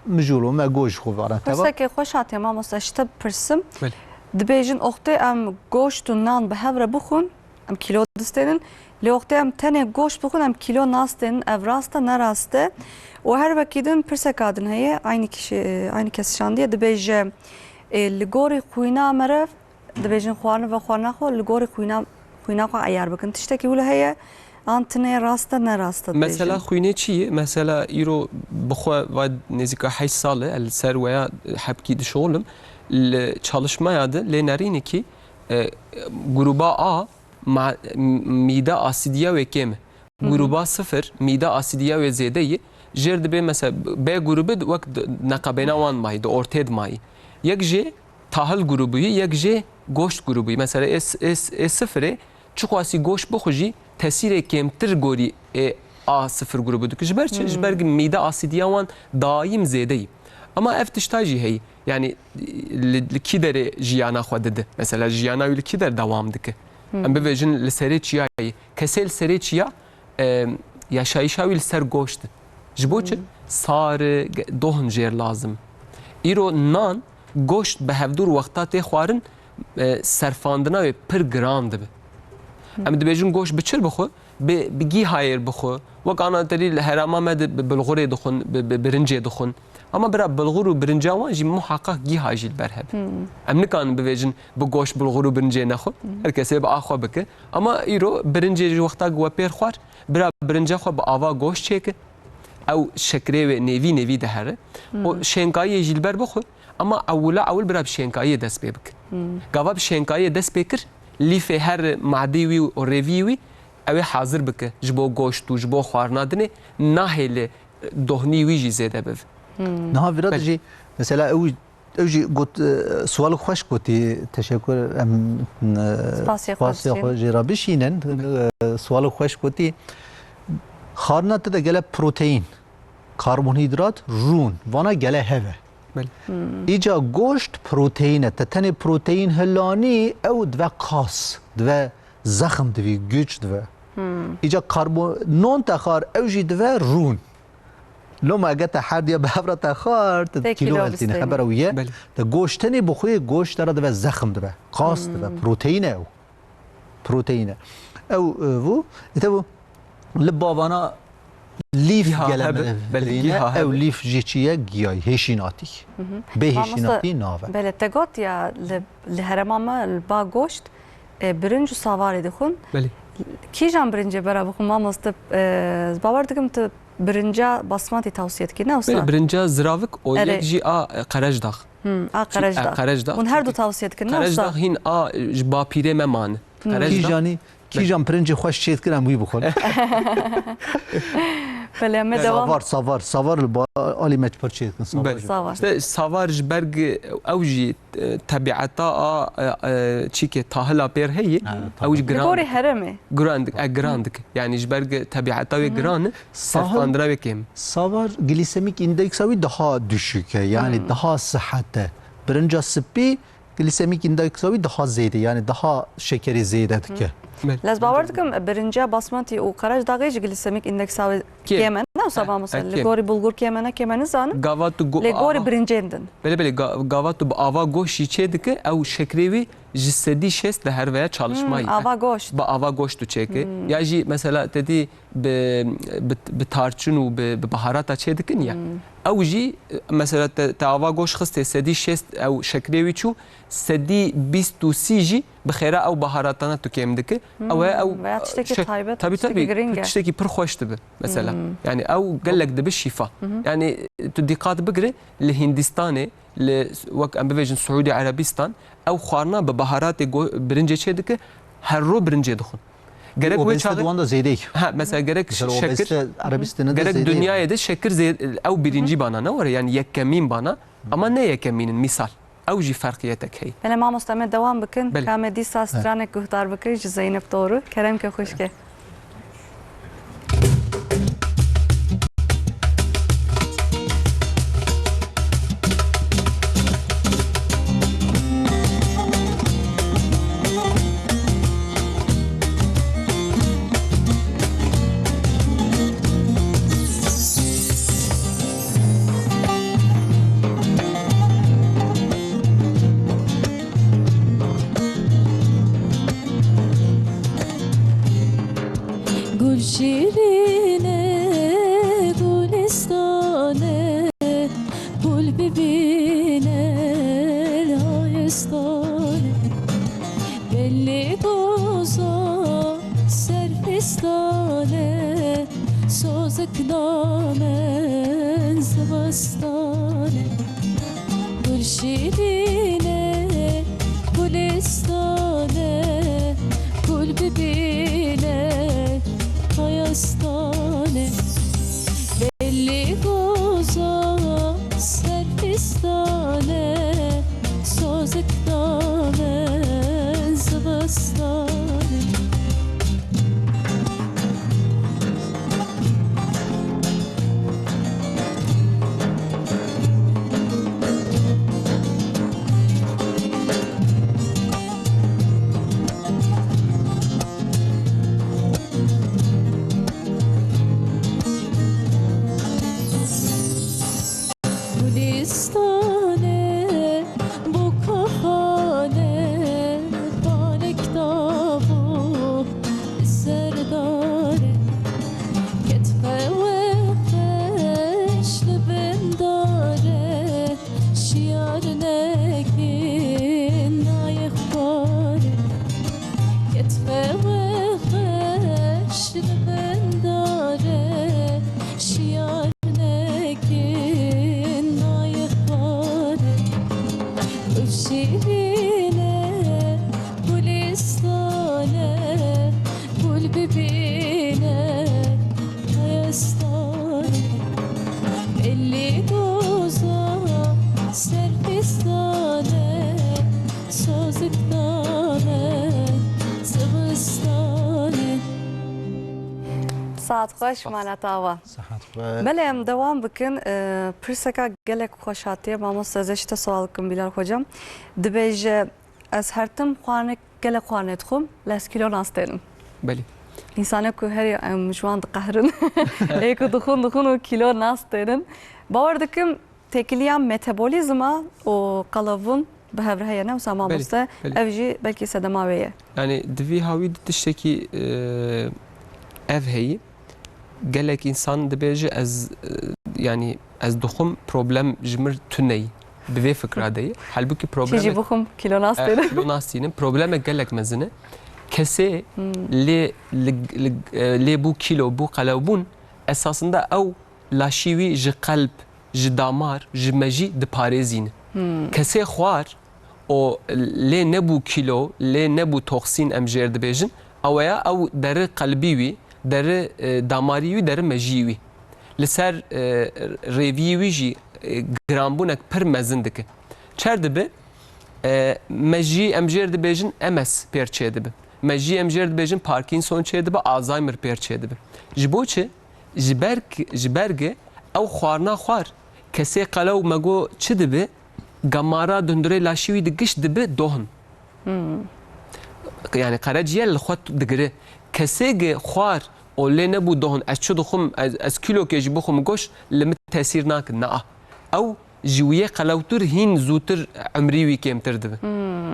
mijûl û me goş xwe vana teva. Pirsekê xweş hatiye mamoste, ji te bipirsim. Belê. Dibêjin, oxtê em goşt û nan bi hev re bixwin, em kîlo distênin. Lê wextê em tenê goşt bixwin, em kîlo nastênin. Ev rast e, ne rast e? Û her wekî din pirseka din heye, aynî kişî, aynî kes şandiye, dibêje, e, li gorî xwîna me re, dibêjin xwarina ve xwarina xwe, li gorî xwîna, xwîna xwe eyar bikin. Tiştekî wilo heye, an tine, rast e, ne rast e, dibêjin. Mesela xwînê çi ye? Mesela îro bi xwe va nêzîka heşt sal e, ez li ser weya hepkî dişoxlim. Li çalışmaya de lê nerînekî, e, gruba A, ma-, m-, mîde asidiya wê kêm e. Hı hı. Gruba sifir, mîde asidiya wê zêde ye. Jêr dibê mesela B grubi wek di neqebêna wan mayî, di ortê de mayî. Yek jê tahil grubu ye, yek jê goşt grubu ye. Mesela ê s-, ê s-, ê sifirê çiqasî goşt bixwe jî tesîrê kêmtir gorî ê A sifir grubu dike. Ji ber çi? Ji ber Hmm. ku mîde asidiya wan daîm zêde ye. Ama ev tişta jî heye. Yani li, li kî derê jiyana xwe dide? Mesela jiyana wî li kî der dewam dike? Hmm. Em bibêjin li serê çiyayê. Kesê li serê çiya, e, yaşayışa wî li ser goşt e. Ji bo çi? Hmm. Sar e, ge-, dohn jêr lazim. Îro nan, goşt bi hevdûr wexta tê xwarin, e, serfandina wê pir giran dibe. Hmm. Em dibêjin goşt bi çi bixwe? Bi, bi gîhayêr bixwe. Wek ana terî li herêma me de bi bilxurê dixwin, bi, bi birincê dixwin. Ama bira bilxur û birinca wan jî muhaqqaq gîha jî li ber hebe. Hmm. Em nikarin bivêjin bi goşt bilxur û birincê nexwe. Hmm. Her kesê bi a xwe bike. Ama îro birincê ji wexta ku we pêr xwar, bira birinca xwe bi ava goşt çêke. Ew şekerê wê nêvî nêvî dihere. Û Hmm. şênkayiyê jî li ber bixwe. Ama ewila ewil bira bi şênkayiyê dest pê bike. Hmm. Gava bi şênkayiyê dest pê kir, lîfê her madî wî û rêvî wî, ew ê hazir bike ji bo goşt û ji bo xwarina dinê, nahêle dohnî wî jî zêde bibe. Hmm. Niha vira Belê. Jî mesela ew, ew jî got, e, suwalek xweş gotî, teşekur, em, e, Spasê xwe spasê dikin. Xwe jê re bişînin. E, suwalek xweş gotî. Xwarina te de gele proteîn, karbonhîdrat, rûn, vana gele hev e. Belê. Hmm. Îca goşt proteîn e. Te tenê proteîn hilanî, ew dive kas, dive zexm divî, güç dive. Hmm. Îca karbo-, non te xar, ew jî dive rûn. Loma eger te her diya bi hev re te xar, te Tê kîlo kîlo eltîne. Bistêne. Xebera wî ye. Belê. Te goşt tenê bixwî, goşt te re dive zexm dive. Kas dive. Hmm. Proteîn e ew. Proteîn e. Ew, e, bû. Îte bû. Li bavana lîf Gîha gele hebe, me belê, birîne. Gîha hebe. Ew lîf jî çi ye? Giyayî, hêşînatî. Hı hı. Bê Mamoste, hêşînatî nave. Belê, te got ya li, li herêma me li ba goşt, e, birinc û savarê dixwin. Belê. Kîjan birincê bera bixwin mamoste, e, bawer dikim tu birinca basmatî tavsiye dikî, ne wisa? Belê, birinca ziravik û Erê. Yek jî a, e, qerejdax. Hmm, a Çi-, qerejdax. A qerejdax. Hûn her du Çünkü tavsiye dikin, ne wisa? Qerejdax hîn a ji bapîrê me mane. Hmm. Qerejdax. Kîjanî Kîjan pirincê xweş çêdikir em wî bixwin. Belê, em ê dewam. Savar, savar, savar li ba-, alî me çi parçeyê dikin, savar. Belê. Savar. İşte savar ji ber g-, ew jî, e, tebiata a, e, e, çîkê tahila pêr heye, ha, ew jî giran. Li gorî herêmê. Giran dik-, e, giran dik. Yani ji ber g-, tebiata wê giran e, sefandira wê kêm. Savar glisemik indeksa wî daha düşük e, yani daha sihet e. Birinca spî glisemik indeksa wî daha zêde, yani daha şekerê zêde dike. Belê. Lez bawer dikim, birinca basmati û qerec daxê ji glisemik indeksa wê kêm e. Ne wisa mamoste, li gorî bulgur kêm e, ne kêm e, nizanim. Gava tu go-, lê gorî birincên din. Belê, belê, ga-, gava tu bi ava goş jî çê dike, ew şekerê wî ji sedî şêst de her veya çalışma ye. Ava goş. Bi ava goş tu çêke. Ya jî mesela te dî bi, bi, bi tarçin û bi, bi baharata çê dikin ya. Ew jî, mesela te, te ava goş xistê sedî şêst ew şekerê wî çû, sedî bîst û sî jî bi xêra ew baharatana tu kêm dike. Ew e ew veya tiştekî taybet, tabî, tiştekî tabî, giring e. Tiştekî pir xweş dibe mesela. Yani ew gelek dibe şîfa. Yani tu dîqat bigire li Hindistanê, li, wek em bibêjin Siûdî Erebistan, ew xwarina bi baharatê go-, birincê çê dike, her ro birincê dixwin. Gerek wê çaxê wan de zêdeyek. Ha, mesela gerek şekir, gerek dinyayê de şekir zê-, ew birincî bana ne were, yani yekkemîn bana, ama ne yekkemîn in, misal. Ew jî ferqiyetek heye. Belê mamoste, em ê dewam bikin. Belê. Ka me dîsa stranek guhdar bikin ji Zeynep Doğru. Kerem ke xwişke. Gul şîrîne, gulistane, gul bibîne hayistane. Belli goza serpistane, sozik namen zivistane. Gul şîrîne, gulistane, gul bibîne hayistane. Belli goza serpistane, sozik namen zivistane. Gulistane, bokafane, banek dabo serdare, ketfe we xeş li bin dare, şiyar nekin nayê xware. Ketfe we xweş li bin dare, şiyar nekin nayê xware. Gul şîrîne, gulistane, gul bibîne hayistane. Elî doza serpistane, sozik namen zivistane. Saet xweş, mana te ava. Saet xweş. Belê, em dewam bikin. E, pirseka gelek xweş hatiye. Mamoste, ez ê ji te sual bikim, Bilal Hocam. Dibêje, ez her tim xwarinê, gelek xwarinê dixwim, lê ez kîlo nastênim. Belê. Însanê ku herî em ji wan diqehrin, ê ku dixwin, dixwin û kîlo nastênin. Bawer dikim, têkiliya metabolîzma û qelebûn bi hev re heye, ne wisa mamoste? Belê, belê. Ev jî belkî sedema wê ye. Yani di vî hawî de tiştekî, e, ev heyî. Gelek însan dibêje, ez, e, yani ez dixwim, problem ji mir tune yî. Bi vê fikra de yî. Halbûkî problem jî bixwim, kîlo nastînim. Eh, kîlo nastînim. Problemek gelek mezin e. Kesê lê, li, li, e, lê bû kîlo, bû qelewbûn, esasında ew laşî wî ji qelb, ji damar, ji mejî diparêzîne. Kesê xwar û lê nebû kîlo, lê nebû toksîn em jêr dibêjin, ew ya ew deri qelbî wî, deri, e, damarî wî, deri mejî wî. li ser, e, rêviyê wî jî, e, giranbûnek pir mezin dike. Çer dibe, e, me jî em jêr dibêjin M S pêr çêdibe. Me jî em jêr dibêjin Parkinson çêdibe, Alzheimer pêr çêdibe. Ji bo çi? Ji ber k-, ji ber ge ew xwarina xwar, kesê qelew me got çi dibe, gamara di hundirê laşî wî de giş dibe dohn. Yani qereciye li xwe digire. Kesê ge xwar û lê nebû dohn, ez çi dixwim, ez, ez kîlokê jî bixwim goş, li min tesîr nake. Naa. Ew ji wiyê qelewtir hîn zûtir emrî wî kêmtir dibe.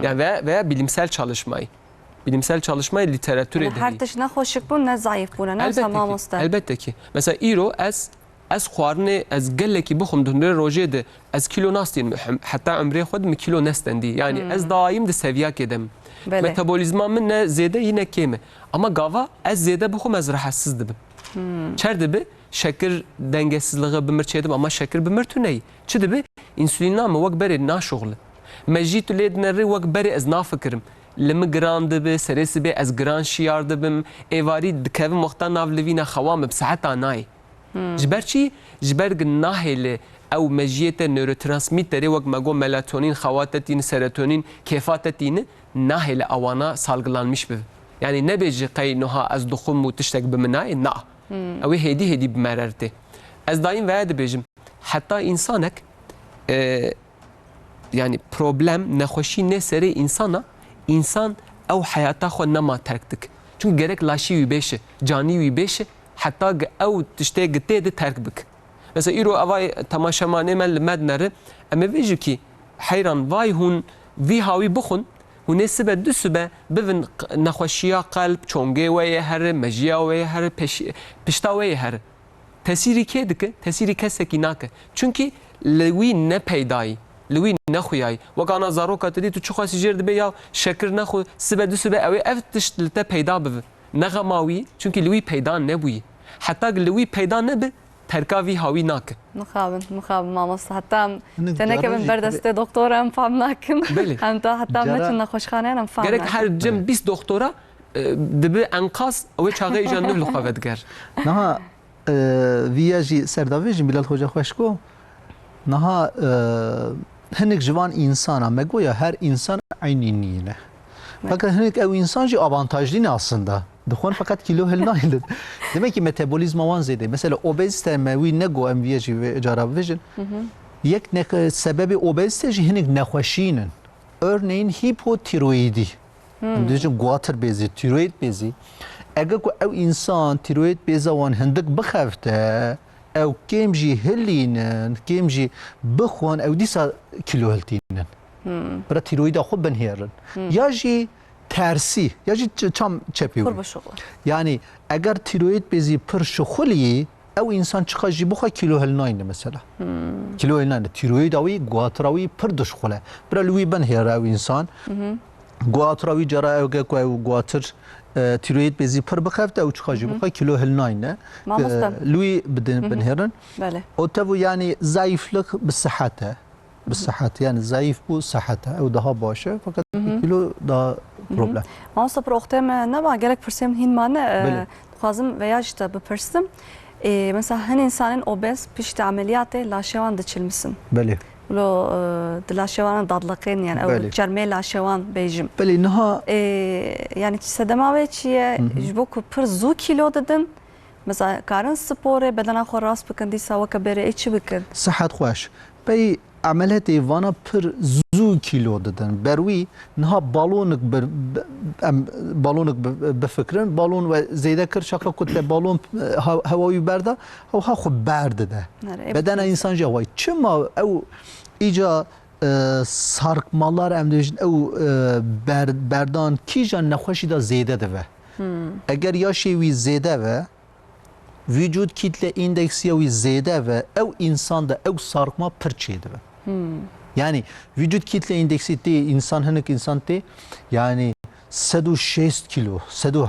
Yani veya, veya bilimsel çalışmayı. Bilimsel çalışmayı literatürê Yani de her heye. Tişt ne xweşik bûn, ne zayıf bûn, ne Elbette ki, mamoste. Elbette ki. Mesela îro ez, ez xwarinê, ez gelekî bixwim di hundirê rojê de, ez kîlo nastînim, hem-, heta emrê xwe de min kîlo nestendî. Yani ez daim di seviyakê de me. Belê. Metabolîzma min ne zêde yî ne kêm e. Ama gava ez zêde bixwim, ez rahatsiz dibim. Çer dibe, şekir dengesizliği bi mir çêdibe, ama şekir bi mir tune yî. Çi dibe? Însulîna me wek berê naşuxle. Me jî tu lê dinerî wek berê ez nafikirim. Li min giran dibe, serê sibê ez giran şiyar dibim, êvarî dikevim wexta nav livîna xewa me bi saeta nayê. Ji ber çi? Ji ber gi nahêle ew mejiyê te nörotransmitterê wek me got melatonin, xewa te tîni, serotonin, kêfa te tîni, nahêle ewana salgılanmış bibe. Yani nebêje qey nuha ez dixwim û tiştek bi min nayê, na. Ew ê hêdî hêdî bi me re tê. Ez daîm veya dibêjim, heta însanek, e, yani problem, nexweşî nê serê însana, însan ew heyata xwe nema terk dik. Çünkü gerek laşî wî bêşe, canî wî bêşe, heta gi ew tiştê gi tê de terk bik. Mesela îro evay temaşemanê me li me dineri, em ê vêjî kî heyran vay hûn vî hawî bixwin, hûn ê sibe du sibe bivin q-, nexweşiya qelb, çongê we yê here, mejiya we yê here, peş-, pişta we yê here. Tesîrî kê dike? Tesîrî kesekî nake. Çunkî li wî ne peydayî, li wî nexuyayî. Wek ana zaroka te dî, tu çixwesî jêr dibê ya şekir nexwe, sibe du sibe ew ê ev tişt li te peyda bibe. Ne xema wî, çunkî li wî peyda nebûyî. Heta li wî peyda nebe, terka vî hawî nake. Mixabin, mixabin mamosta. Heta em Hinek tenekevin cara jî berdestê doktora em fam nakin. Belê. Em ta heta Cara neçin nexweşxaneyan em fam Gerek nakin. Her cem bîst doktora, e, dibi enqaz, ew ê çaxê îja nuh li xwe vediger. Niha, e, viya jî serdavêjin Bilal Hoca xweş go. Niha, e, hinek ji van însana, me goya her însan eynî nîne. Fakat hinek ew însan jî avantajlî ne aslında. Dixwin fakat kîlo hilnaynin. Demek ki metabolîzma wan zêde. Mesela obezite me wî nego em viye jî vê cara bivêjin. Yek ne-, sebebê obezite jî hinek nexweşînin. Örneğin hipotiroidi. Em dibêjin guatir bêzî, tiroid bêzî. Eger ku ew însan tiroid bêza wan hindik bixevte, ew kêm jî hilînin, kêm jî bixwin, ew dîsa kîlo hiltînin. Bira tiroida xwe binhêrin. Ya jî tersî, ya jî ç-, çam çepî Pir wî. Bişuxul. Yani eger tiroid bêzî pir şuxulî, ew însan çiqa jî bixwe kîlo hilnayne mesela. Kîlo hilnayne. Tiroida wî, guatira wî pir dişxule. Bira li wî binhêre ew însan. Guatira wî cara ew ge ku ew guatir, e, tiroid bêzî pir bixevte, ew çiqa jî bixwe kîlo hilnayne. Mamoste. E, li wî bidin, binhêrin. Belê. O tevu yani zayıflık bi sihete. Bi sehet, yani zayıf bû sehete, ew daha baş e, fakat kîlo daha problem. Mamosta pir oxtê me neba, gelek pirsêm hîn mane, e, Belê. Dixwazim veya ji te bipirsim. E, mesela hin insanên obez piştî emeliyatê laşê wan diçilmisin. Belê. Lo, e, di laşê wan dadliqên, yani ew Belê. Çermê laşê wan bêjim. Belê, niha E, yani sedema wê çi ye? Ji bo ku pir zû kîlo didin, mesela karin sporê bedena xwe rast bikin, dîsa weke berê ê çi bikin? Sehet xweş. Pey emeliyatê vana pir zû kîlo didin. Ber wî niha balonik bi, bi, em balonik bi, bifikirin. Balon we zêde kir, şaka ku te balon, e, ha-, hewa wî berda, ew ha xwe berdide. Nere, Bedena epî. Însan jî hewa. Çima ew îca, e, sarkmalar em dibêjin, ew, e, ber-, berdan kîjan nexweşî de zêde dibe? Eger yaşê wî zêde be, vücut kitle indeksiya wî zêde ve, ew însan de ew sarkma pir çêdibe. Yani vücut kitle indeksi tê, însan, hinek însan tê, yani sed û şêst kilo, sed û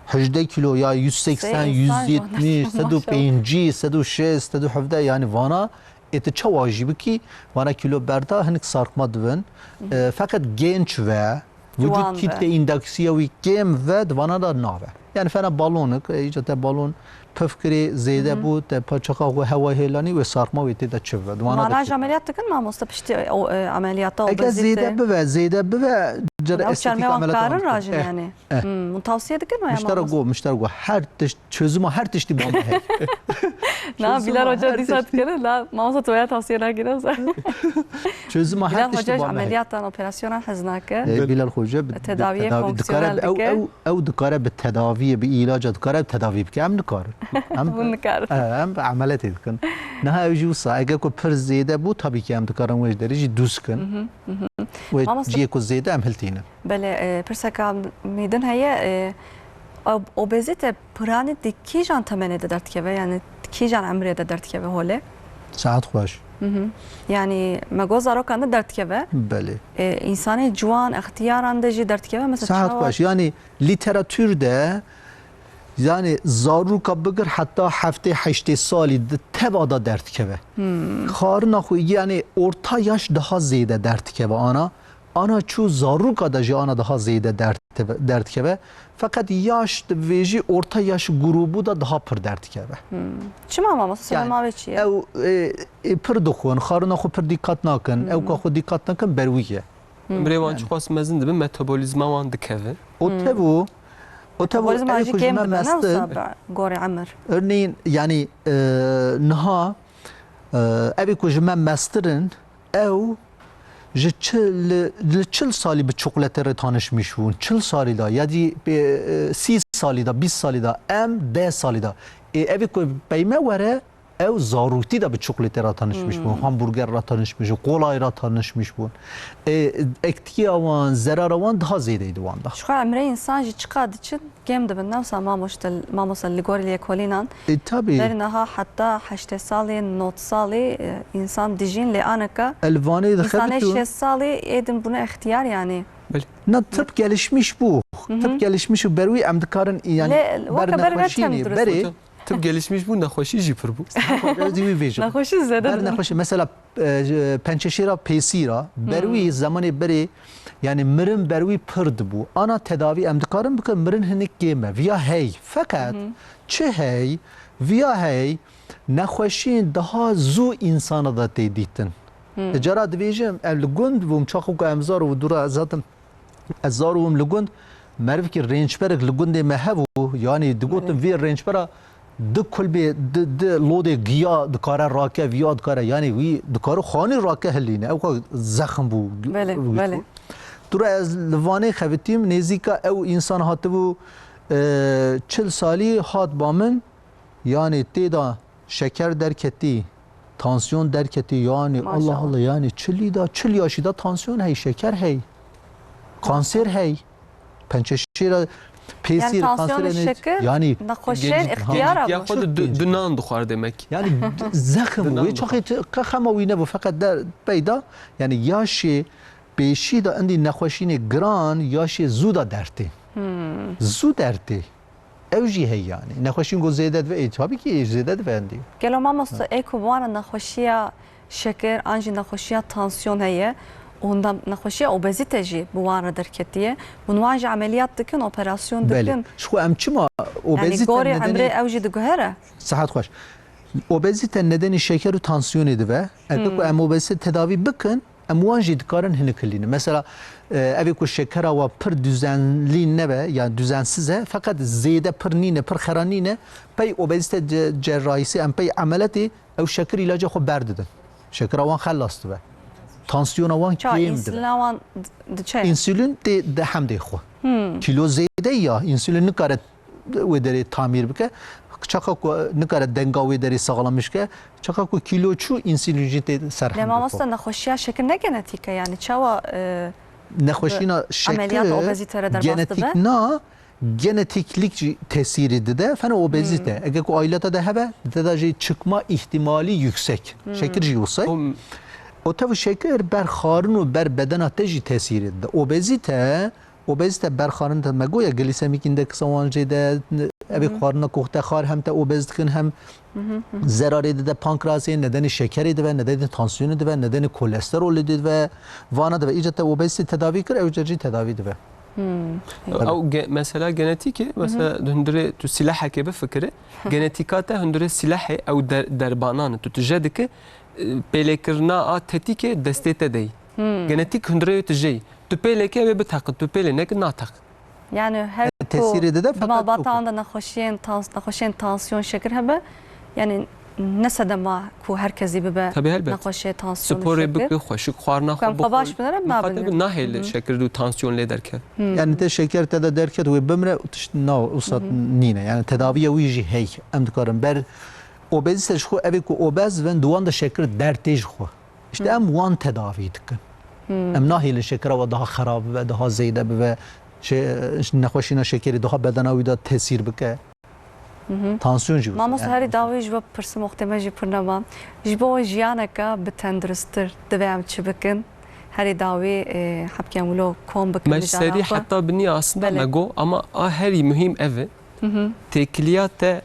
hejdeh kilo ya yüz seksen, Sê însan yüz yetmiş, maşallah. Sed û pêncî, sed û şêst, sed û hevdeh, yani vana ê tu çawa jî bikî, vana kîlo berda hinek sarkma dibin. E, feqet genç ve, Ciwan vücut ve. Kitle indeksiya wî kêm ve, di vana da nabe. Yani fena balonik, e, îca te balon pif kirê, zêde bû, te pa çaqa xwe hewa hêlanî, wê sarxma wê tê de çi bibe. Di wana de Mana çi ji bibe? Ameliyat dikin mamoste piştî o, e, ameliyata Eke obezite? Zêde bibe, zêde bibe, cara Ew estetik çermê wan ameliyat karin wan rajin dikin. Eh, yani. Eh. Hmm, hûn tavsiye dikin mi ya Miştera mamoste? Go, miştera go. Her tişt, çözüma her tiştî bana heye. Na, Çözüma Bilal Hoca her dîsa tiştî. Dikene, la mamoste tu ya tavsiye nakine sen. Çözüma her Bilal tiştî Hoca ji bana heye. Ameliyatan, operasyonan hez nake. E, Bilal Hoca bi, bi Tedaviyê tedavî dikare, fonksiyonel ew, dike. Ew, ew dikare bi tedaviyê, bi îlaca dikare bi tedavî bike. Em nikarin. Em, Hûn nikarin. E, em bi emeletê dikin. Niha ew jî wisa, eger ku pir zêde bû, tabii ki em dikarin wê ji derê jî dûz kin. Mhm, mhm. Wê Mamoste ciyê ku zêde em hiltînin. Belê, e, pirseka min din heye, e, ob-, obezite piranî di kîjan temenê de derdikeve, yani di kîjan emrê de derdikeve holê? Saet xweş. Mhm. Yani me got zarokan de derdikeve. Belê. E, insanê ciwan, extiyaran de jî derdikeve. Mesela Saet çawa xweş. Yani lîteratûr de, yani zaroka bigir heta heftê heştê salî di teva de derdikeve. Hmm. Xarina xwe, yani orta yaş daha zêde derdikeve ana. Ana çû zaroka de jî ana daha zêde derdikeve, derdikeve. Feqet yaş di vêjî orta yaş grûbû de daha pir derdikeve. Hmm. Çima mamoste, Yani, sebema wê çi ye? Ew, e, e, pir dixwin, xarina xwe pir dîqat nakin, Hmm. ewka xwe dîqat nakin, ber wî ye. Hmm. Emrê wan Yani. Çiqas mezin dibe, metabolîzma wan dikeve. O Hmm. tevû, o tevû Metabolîzma ew jî ku ji kêm me dibe, ne mestir, wisa be, gorê emir? Örneğin, yani, e, niha, e, evê ku ji me mestirin, ew ji çil, li çil salî bi çikolatê re tanışmiş bûn. Çil salî de, ya jî, e, e, sî salî de, bîst salî de, em deh salî de. Ê, evê ku pey me were, ew zarokî de bi çikolatê re tanışmiş bûn, Hmm. hamburger re tanışmiş bûn, kolayê re tanışmiş bûn. Ê, ektiya wan, zerara wan daha zêde yî di wan de. Ji xwe emrê însan jî çiqa diçin? Kêm dibin, ne wisa mamoste-, mamoste li gorî lêkolînan. E, tabii. Berî niha heta heştê salî, nod salî, e, însan dijîn, lê aneka E, li Vanê de însanê xebitûn. Şêst salî ê din bûne extiyar yani. Belê. Na, tıp gelişmiş bû. Hı hı. Tıp gelişmiş û ber wî em dikarin, yani, Lê, ber weke berî ne nexweşînê, tem durust. Berê Hocam, tıp gelişmiş bû, nexweşî jî pir bû. Ez dî wî vêjim. Nexweşî zêde Ber dibin. Nexweşî, mesela, e, ji, pençeşêra pêsîra, ber Hmm. wî zemanê berê, yani mirin ber wî pir dibû. Ana tedavî em dikarin bikin, mirin hinek kêm e. Viya hey. Feqet Hı hı. çi hey? Viya hey, nexweşiyên daha zû însana de tê dîtin. Hı. Cara dibêjim, ev li gund bûm, çaxo ku em zar û dûra zaten ez zar ûm li gund, merivkî rênçberek li gundê me hebû, yani digotin Belê. vê rênçbera du kulbê, du, du lodê giya dikare rake, viya dikare, yani wî dikare xanî rake hilîne. Ew ka zexm bû. Belê, belê. Dûra ez li Vanê xebitîm, nêzîka ew însan hatibû, e, çil salî hat ba min, yani tê de şeker derketî, tansiyon derketî, yani Maşallah. Allah Allah, yani çilî de, çil yaşî de tansiyon hey, şeker hey, kanser hey. Pençeşêra pêsîr, Yani tansiyon, kanser, şeker, yani nexweşiyên Gencî-, ixtiyara gencîtiya bû. Xwe de du, du nan dixwar demek. Yani d-, zexm Du nan wê dixwar. Çaxê qe xema wî nebû, feqet der peyda, yani yaşê pêşî de endî nexweşînê giran, yaşê zû de dertê. Hmm. Zû dertê. Ew jî heye yani. Nexweşîn ku zêde dibe, ê, tabii ki zêde dibe endî. Gelo mamoste, Ha. ê ku bi wan re nexweşiya şeker an jî nexweşiya tansiyon heye û hûn de nexweşiya obezite jî bi wan re derketiye. Hûn wan jî emeliyat dikin, operasyon Belê. dikin. Ji xwe em çima Yani obezite gorê nedenê emrê ew jî diguhere? Sihet xweş. Obezite nedenê şeker û tansiyonê dibe. Eger ku Hmm. em obezite tedavî bikin, em wan jî dikarin hinek hilînin. Mesela, e, evê ku şekera we pir düzenlî nebe, yani düzensiz e, feqet zêde pir nîne, pir xera nîne, pey obezite ce-, cerrahîsî, em pey emeletê, ew şekir îlaca xwe berdidin. Şekira wan xelas dibe. Tansiyona wan Çawa kêm dibe. Însülina wan d-, diçe? Însülin tê de hemdê xwe. Hmm. Kîlo zêde ya, însülin nikare wê derê tamîr bike. Çaqa ku nikare denga wê derê saxlamiş ke, çaqa ku kîlo çû, însîlîn jî tê ser Lê hemdê mamoste, xwe. Nexweşiya şekir ne genetîk e, yani çawa, e, Nexweşîna bi şekir ameliyat obezîte re derbas genetik dibe? Na, genetiklik jî tesîrî dide, fena obezîte. Hmm. Eger ku aîleta de hebe, te de jî çıkma ihtimali yüksek. Hmm. Şekir jî yüksek. O O tev şekir ber xarin û ber bedena te jî tesîrî dide. Obezîte Obezîte berxarin de me goya glisemîk îndeksa wan jê de, evê Hı hı. xwarina ku te xar hem te obez dikin hem Hı hı, hı hı. zerarê dide pankrasê, nedenê şekerê dibe, nedenê tansiyonê dibe, nedenê kolesterolê dibe, vana dibe. Îca te obezîte tedavî kir, ew ca jî tedavî dibe. Ew ge-, mesela genetîk e, mesela di hundirê tu silahekê bifikire, genetîka te hundirê silahê ew der-, derbanan e. Tu tije dike, e, pêlêkirina a tetîkê destê te de yî. Genetîk hundirê wê tije yî. Tu pêlê ke wê biteqe, tu pêlê neke nateq. Yani her Tesîrê dide, di feqet malbatan ew de nexweşiyên tans-, nexweşiyên tansiyon şekir hebe, yani ne sedema ku her kesî bibe Tabii, helbet. Nexweşê tansiyon Sporê şekir. Bike, xweşik xwarina xwe Ku em xwe bixwe. Baş binere, Muqate nabin. Bi nahêle Hı hı. Şekir û tansiyon lê derkeve. Hı. Yani te şeker te de derket wê bimre û tişt na wisa Hı hı. Nîne. Yani tedaviya wî jî hey. Em dikarin ber obezîte ji xwe, evê ku obez bin, di wan de şekir dertê ji xwe. Îşte Hı. Em wan tedavî dikin. Hı. Em nahêlin şekera we daha xerab bibe, daha zêde bibe. Şe-, nexweşîna şekerê daha bedena wî de tesîr bike. Hı hı. Tansiyon jî wisa, Mamoste, yani, herî dawî ji bo pirsim wextê me jî pir nema. Ji bo jiyaneke bi tenduristtir divê em çi bikin? Herî dawî, e, hebkê em wilo kom bikin Me ji serî heta binî aslında Belê. Me got, ama a herî muhîm ev e. Hı hı. Têkiliya te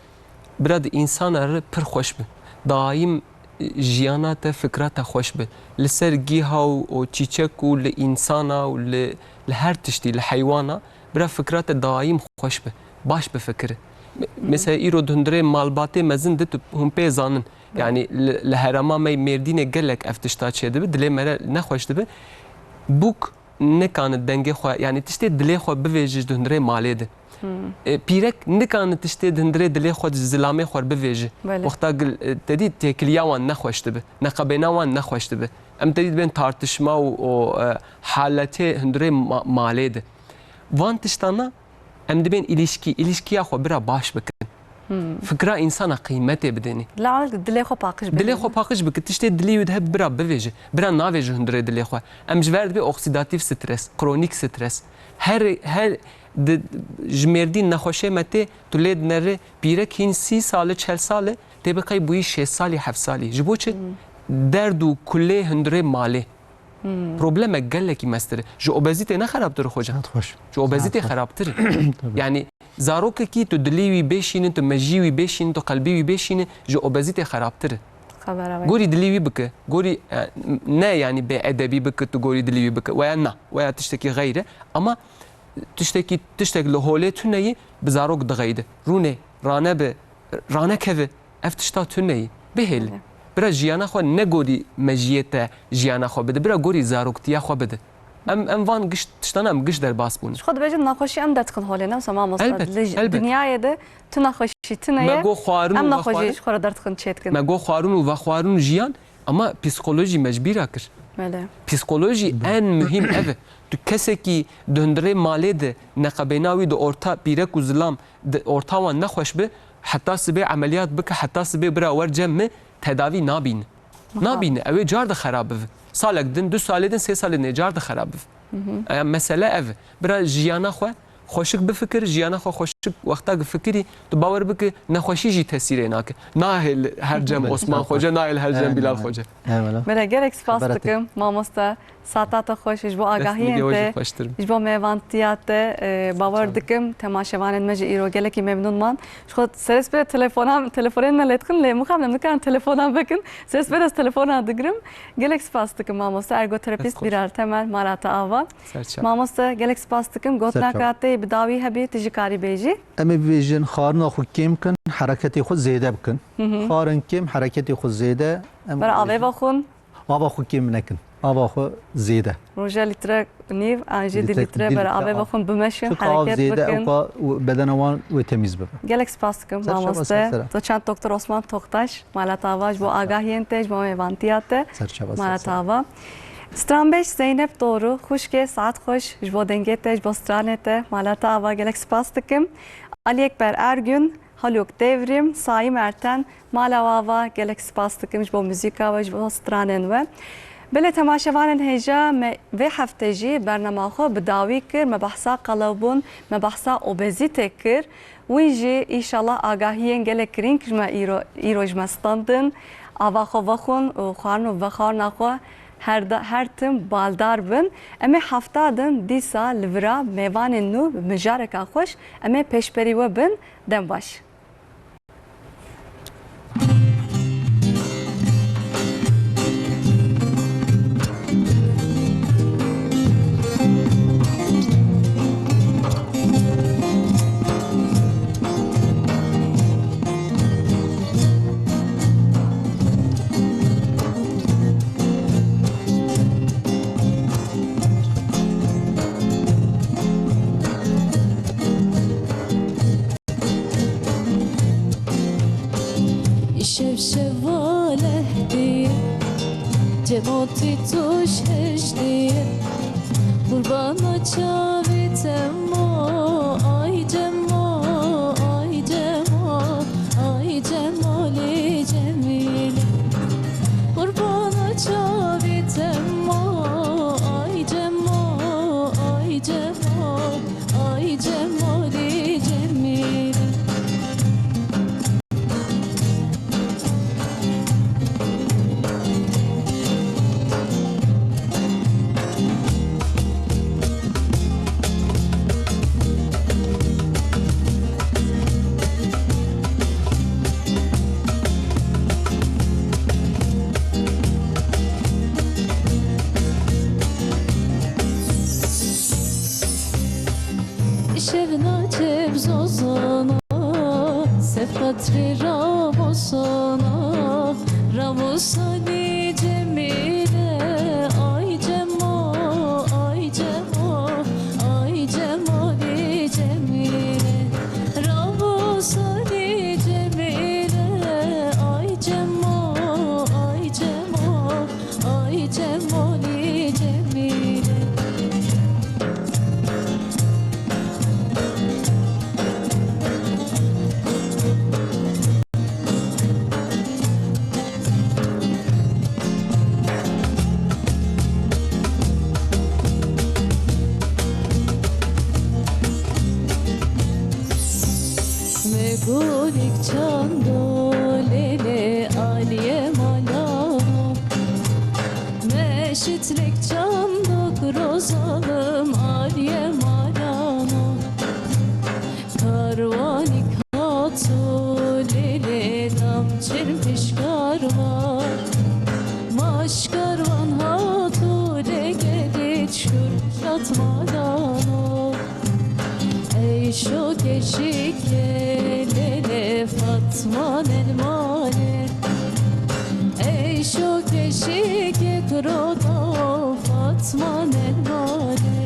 bira di însana re pir xweş bi. Daîm, e, jiyana te, fikra te xweş bi. Li ser gîha û, û çîçek û li însana û li, li her tiştî, li heywana, bira fikra te daîm xweş bi. Baş bifikire. Me-, Hı. Mesela îro di hundirê malbatê mezin de tu hûn pê zanin. Hı. Yani li, li herêma me Mêrdînê gelek ev tişta çêdibe, dilê me re nexweş dibe. Bûk nikane dengê xwe, yani tiştê dilê xwe bivêje ji di hundirê malê de. Hmm. E, pîrek nikane tiştê di hundirê dilê xwe, di zilamê xwe bivêje. Belê. Wexta gil, e, te dî têkiliya wan nexweş dibe, neqebêna wan nexweş dibe. Em te dî dibên tartişma û, û, e, haletê hundirê ma-, malê de. Van tiştana em dibên îlişkî, îlişkiya xwe bira baş bikin. Hmm. Fikra însana qîmetê bidênî. Lal dilê xwe paqij bike. Dilê xwe paqij bike. Tiştê dilê wî dihe bira bivêje. Bira navêje hundirê dilê xwe. Em ji ver dibê oksidatif stres, kronîk stres. Her, her di, ji mêrdîn nexweşê me tê, tu lê dinere, pîrek hîn sî sal e, çel sal e, tê bi qey bûyî şêst salî, heft salî. Ji bo çi? Hmm. Derd û kulê hundirê malê. Hmm. Problemek gelekî mestir e. Ji obezîtê ne xerabtir e, xoca? Hat xweş. Ji obezîtê Hat xweş. Xerabtir e. Tabii. Yani zarokekî tu dilî wî bêşînin, tu mejî wî bêşînin, tu qelbî wî bêşînin, ji obezîtê xerabtir e. Xebera wê. Gorî dilî wî bike. Gorî, e, ne yani bêedebî bike, tu gorî dilî wî bike. Weya na. Weya tiştekî xeyr e. Ama tiştekî, tiştek li holê tune yî bi zarok dixeyde. Rûnê, rane bi, ranekeve. Ev tişta tune yî. Bihêle. Belê. Bira jiyana xwe ne gorî mejiyê te jiyana xwe bide. Bira gorî zaroktiya xwe bide. Em, em van giş tiştana em giş derbas bûne. Ji xwe dibêjin nexweşî em derdikin holê, ne wisa mamoste? Elbet, Li elbet. Dinyayê de tu nexweşî tune Me ye, got xwarin em û nexweşî vexwarin. Ji xwe re derdikin çêdikin. Me got xwarin û vexwarin û jiyan, ama psîkolojî me ji bîra kir. Belê. Psîkolojî en muhîm ev e. Tu kesekî di hundirê malê de neqebêna wî di orta pîrek û zilam di orta wan nexweş bi, heta sibê emeliyat bike, heta sibê bira wer cem min, tedavî nabîne. Aha. Nabîne, ew ê car de xerab bibe. Salek din, du salê din, sê salê din ê car de xerab bibe. Hı hı. E, mesele ev e. Bira jiyana xwe xweşik bifikir, jiyana xwe xweşik wexta ki fikirî, tu bawer bike nexweşî jî tesîrê nake. Nahêl her cem Belê. Osman Xoce, nahêl her cem Aynen, Bilal aynen. Xoce. Eyvallah. Belê, gelek spas Xebera te. Dikim, mamoste. Sata te xweş ji bo Dest agahiyên nige we jî te, xweştir bin. Ji bo mêvantiya te, e, bawer Çawa. Dikim, temaşevanên me jî îro gelekî memnûn man. Ji xwe serê sibê telefona, telefonên me lê dixin, lê mixabin em nikarin telefona vekin. Serê sibê de ez telefona digirim. Gelek spas dikim mamoste, ergoterapîst Ez xweş. Bilal Temel, mala te ava. Serçe. Mamoste, gelek spas dikim. Gotina Serçe. Ka te bi dawî hebî, tu jî karî bêjî. Em ê bibêjin, xwarina xwe kêm kin, hereketê xwe zêde bikin. Hı hı. Xwarin kêm, hereketê xwe zêde. Em Bera avê bibêjin. Vexwin. Ava xwe kêm nekin. Ava xwe zêde. Roja lître nîv, an jî di Lître, lître di bera lître avê av. Vexwin bimeşin, Çuka av hereket zêde bikin. Ewka û bedena wan wê temîz bibe. Gelek spas dikim, Ser şeva, mamoste. Ser sera. Doçent Doktor Osman Toktaş, mala te ava ji bo Ser şeva. Agahiyên te, ji bo mêvantiya te. Ser şeva, Mala ser te sera. Ava. Stranbêj Zeynep Doğru, xwişkê saet xweş, ji bo dengê te, ji bo stranê te, mala te ava, gelek spas dikim. Ali Ekber Ergün, Haluk Devrim, Saim Erten, mala we ava, gelek spas dikim ji bo muzîka we, ji bo stranên we. Belê temaşevanên hêja, me vê hefte jî bernama xwe bi dawî kir, me behsa qelewbûn, me behsa obezîte kir. Wî jî, înşallah, agahiyên gelek girîng ji me îro, îro ji me standin. Ava xwe vexwin û xwarin û vexwarina xwe her da-, her tim baldar bin. Em ê hefta din dîsa li vira mêvanên nû bi mijareka xweş em ê pêşberî we bin. Dem baş. Şevalehdiye, cemotî tuş heştiye, qurbana çavê te ma, ay Cemo, ay Cemo, ay Cemalê Cemîlê. Qurbana çavê te ma, ay Cemo, ay Cemo, ay Cemalê Cemîlê. Şevna çev zozana, sef xatirê Ramosana, Ramosanê Cemîlê, ay Cemo, ay Cemo, ay Cemalê Cemîlê. Ramosanê Cemîlê, ay Cemo, ay Cemo, ay Cemalê Cemîlê. Me gulik çando lêlê aliyê malano. Me şitlik çando kuro zalim aliyê malano. Karwanik hato lêlê dam çirmiş karwan. Maş karwan hato lê gedî çkur şat malano. Ey şoke şike lêlê Fatma nelmale. Ey şoke şike kuro Fatma nelmale.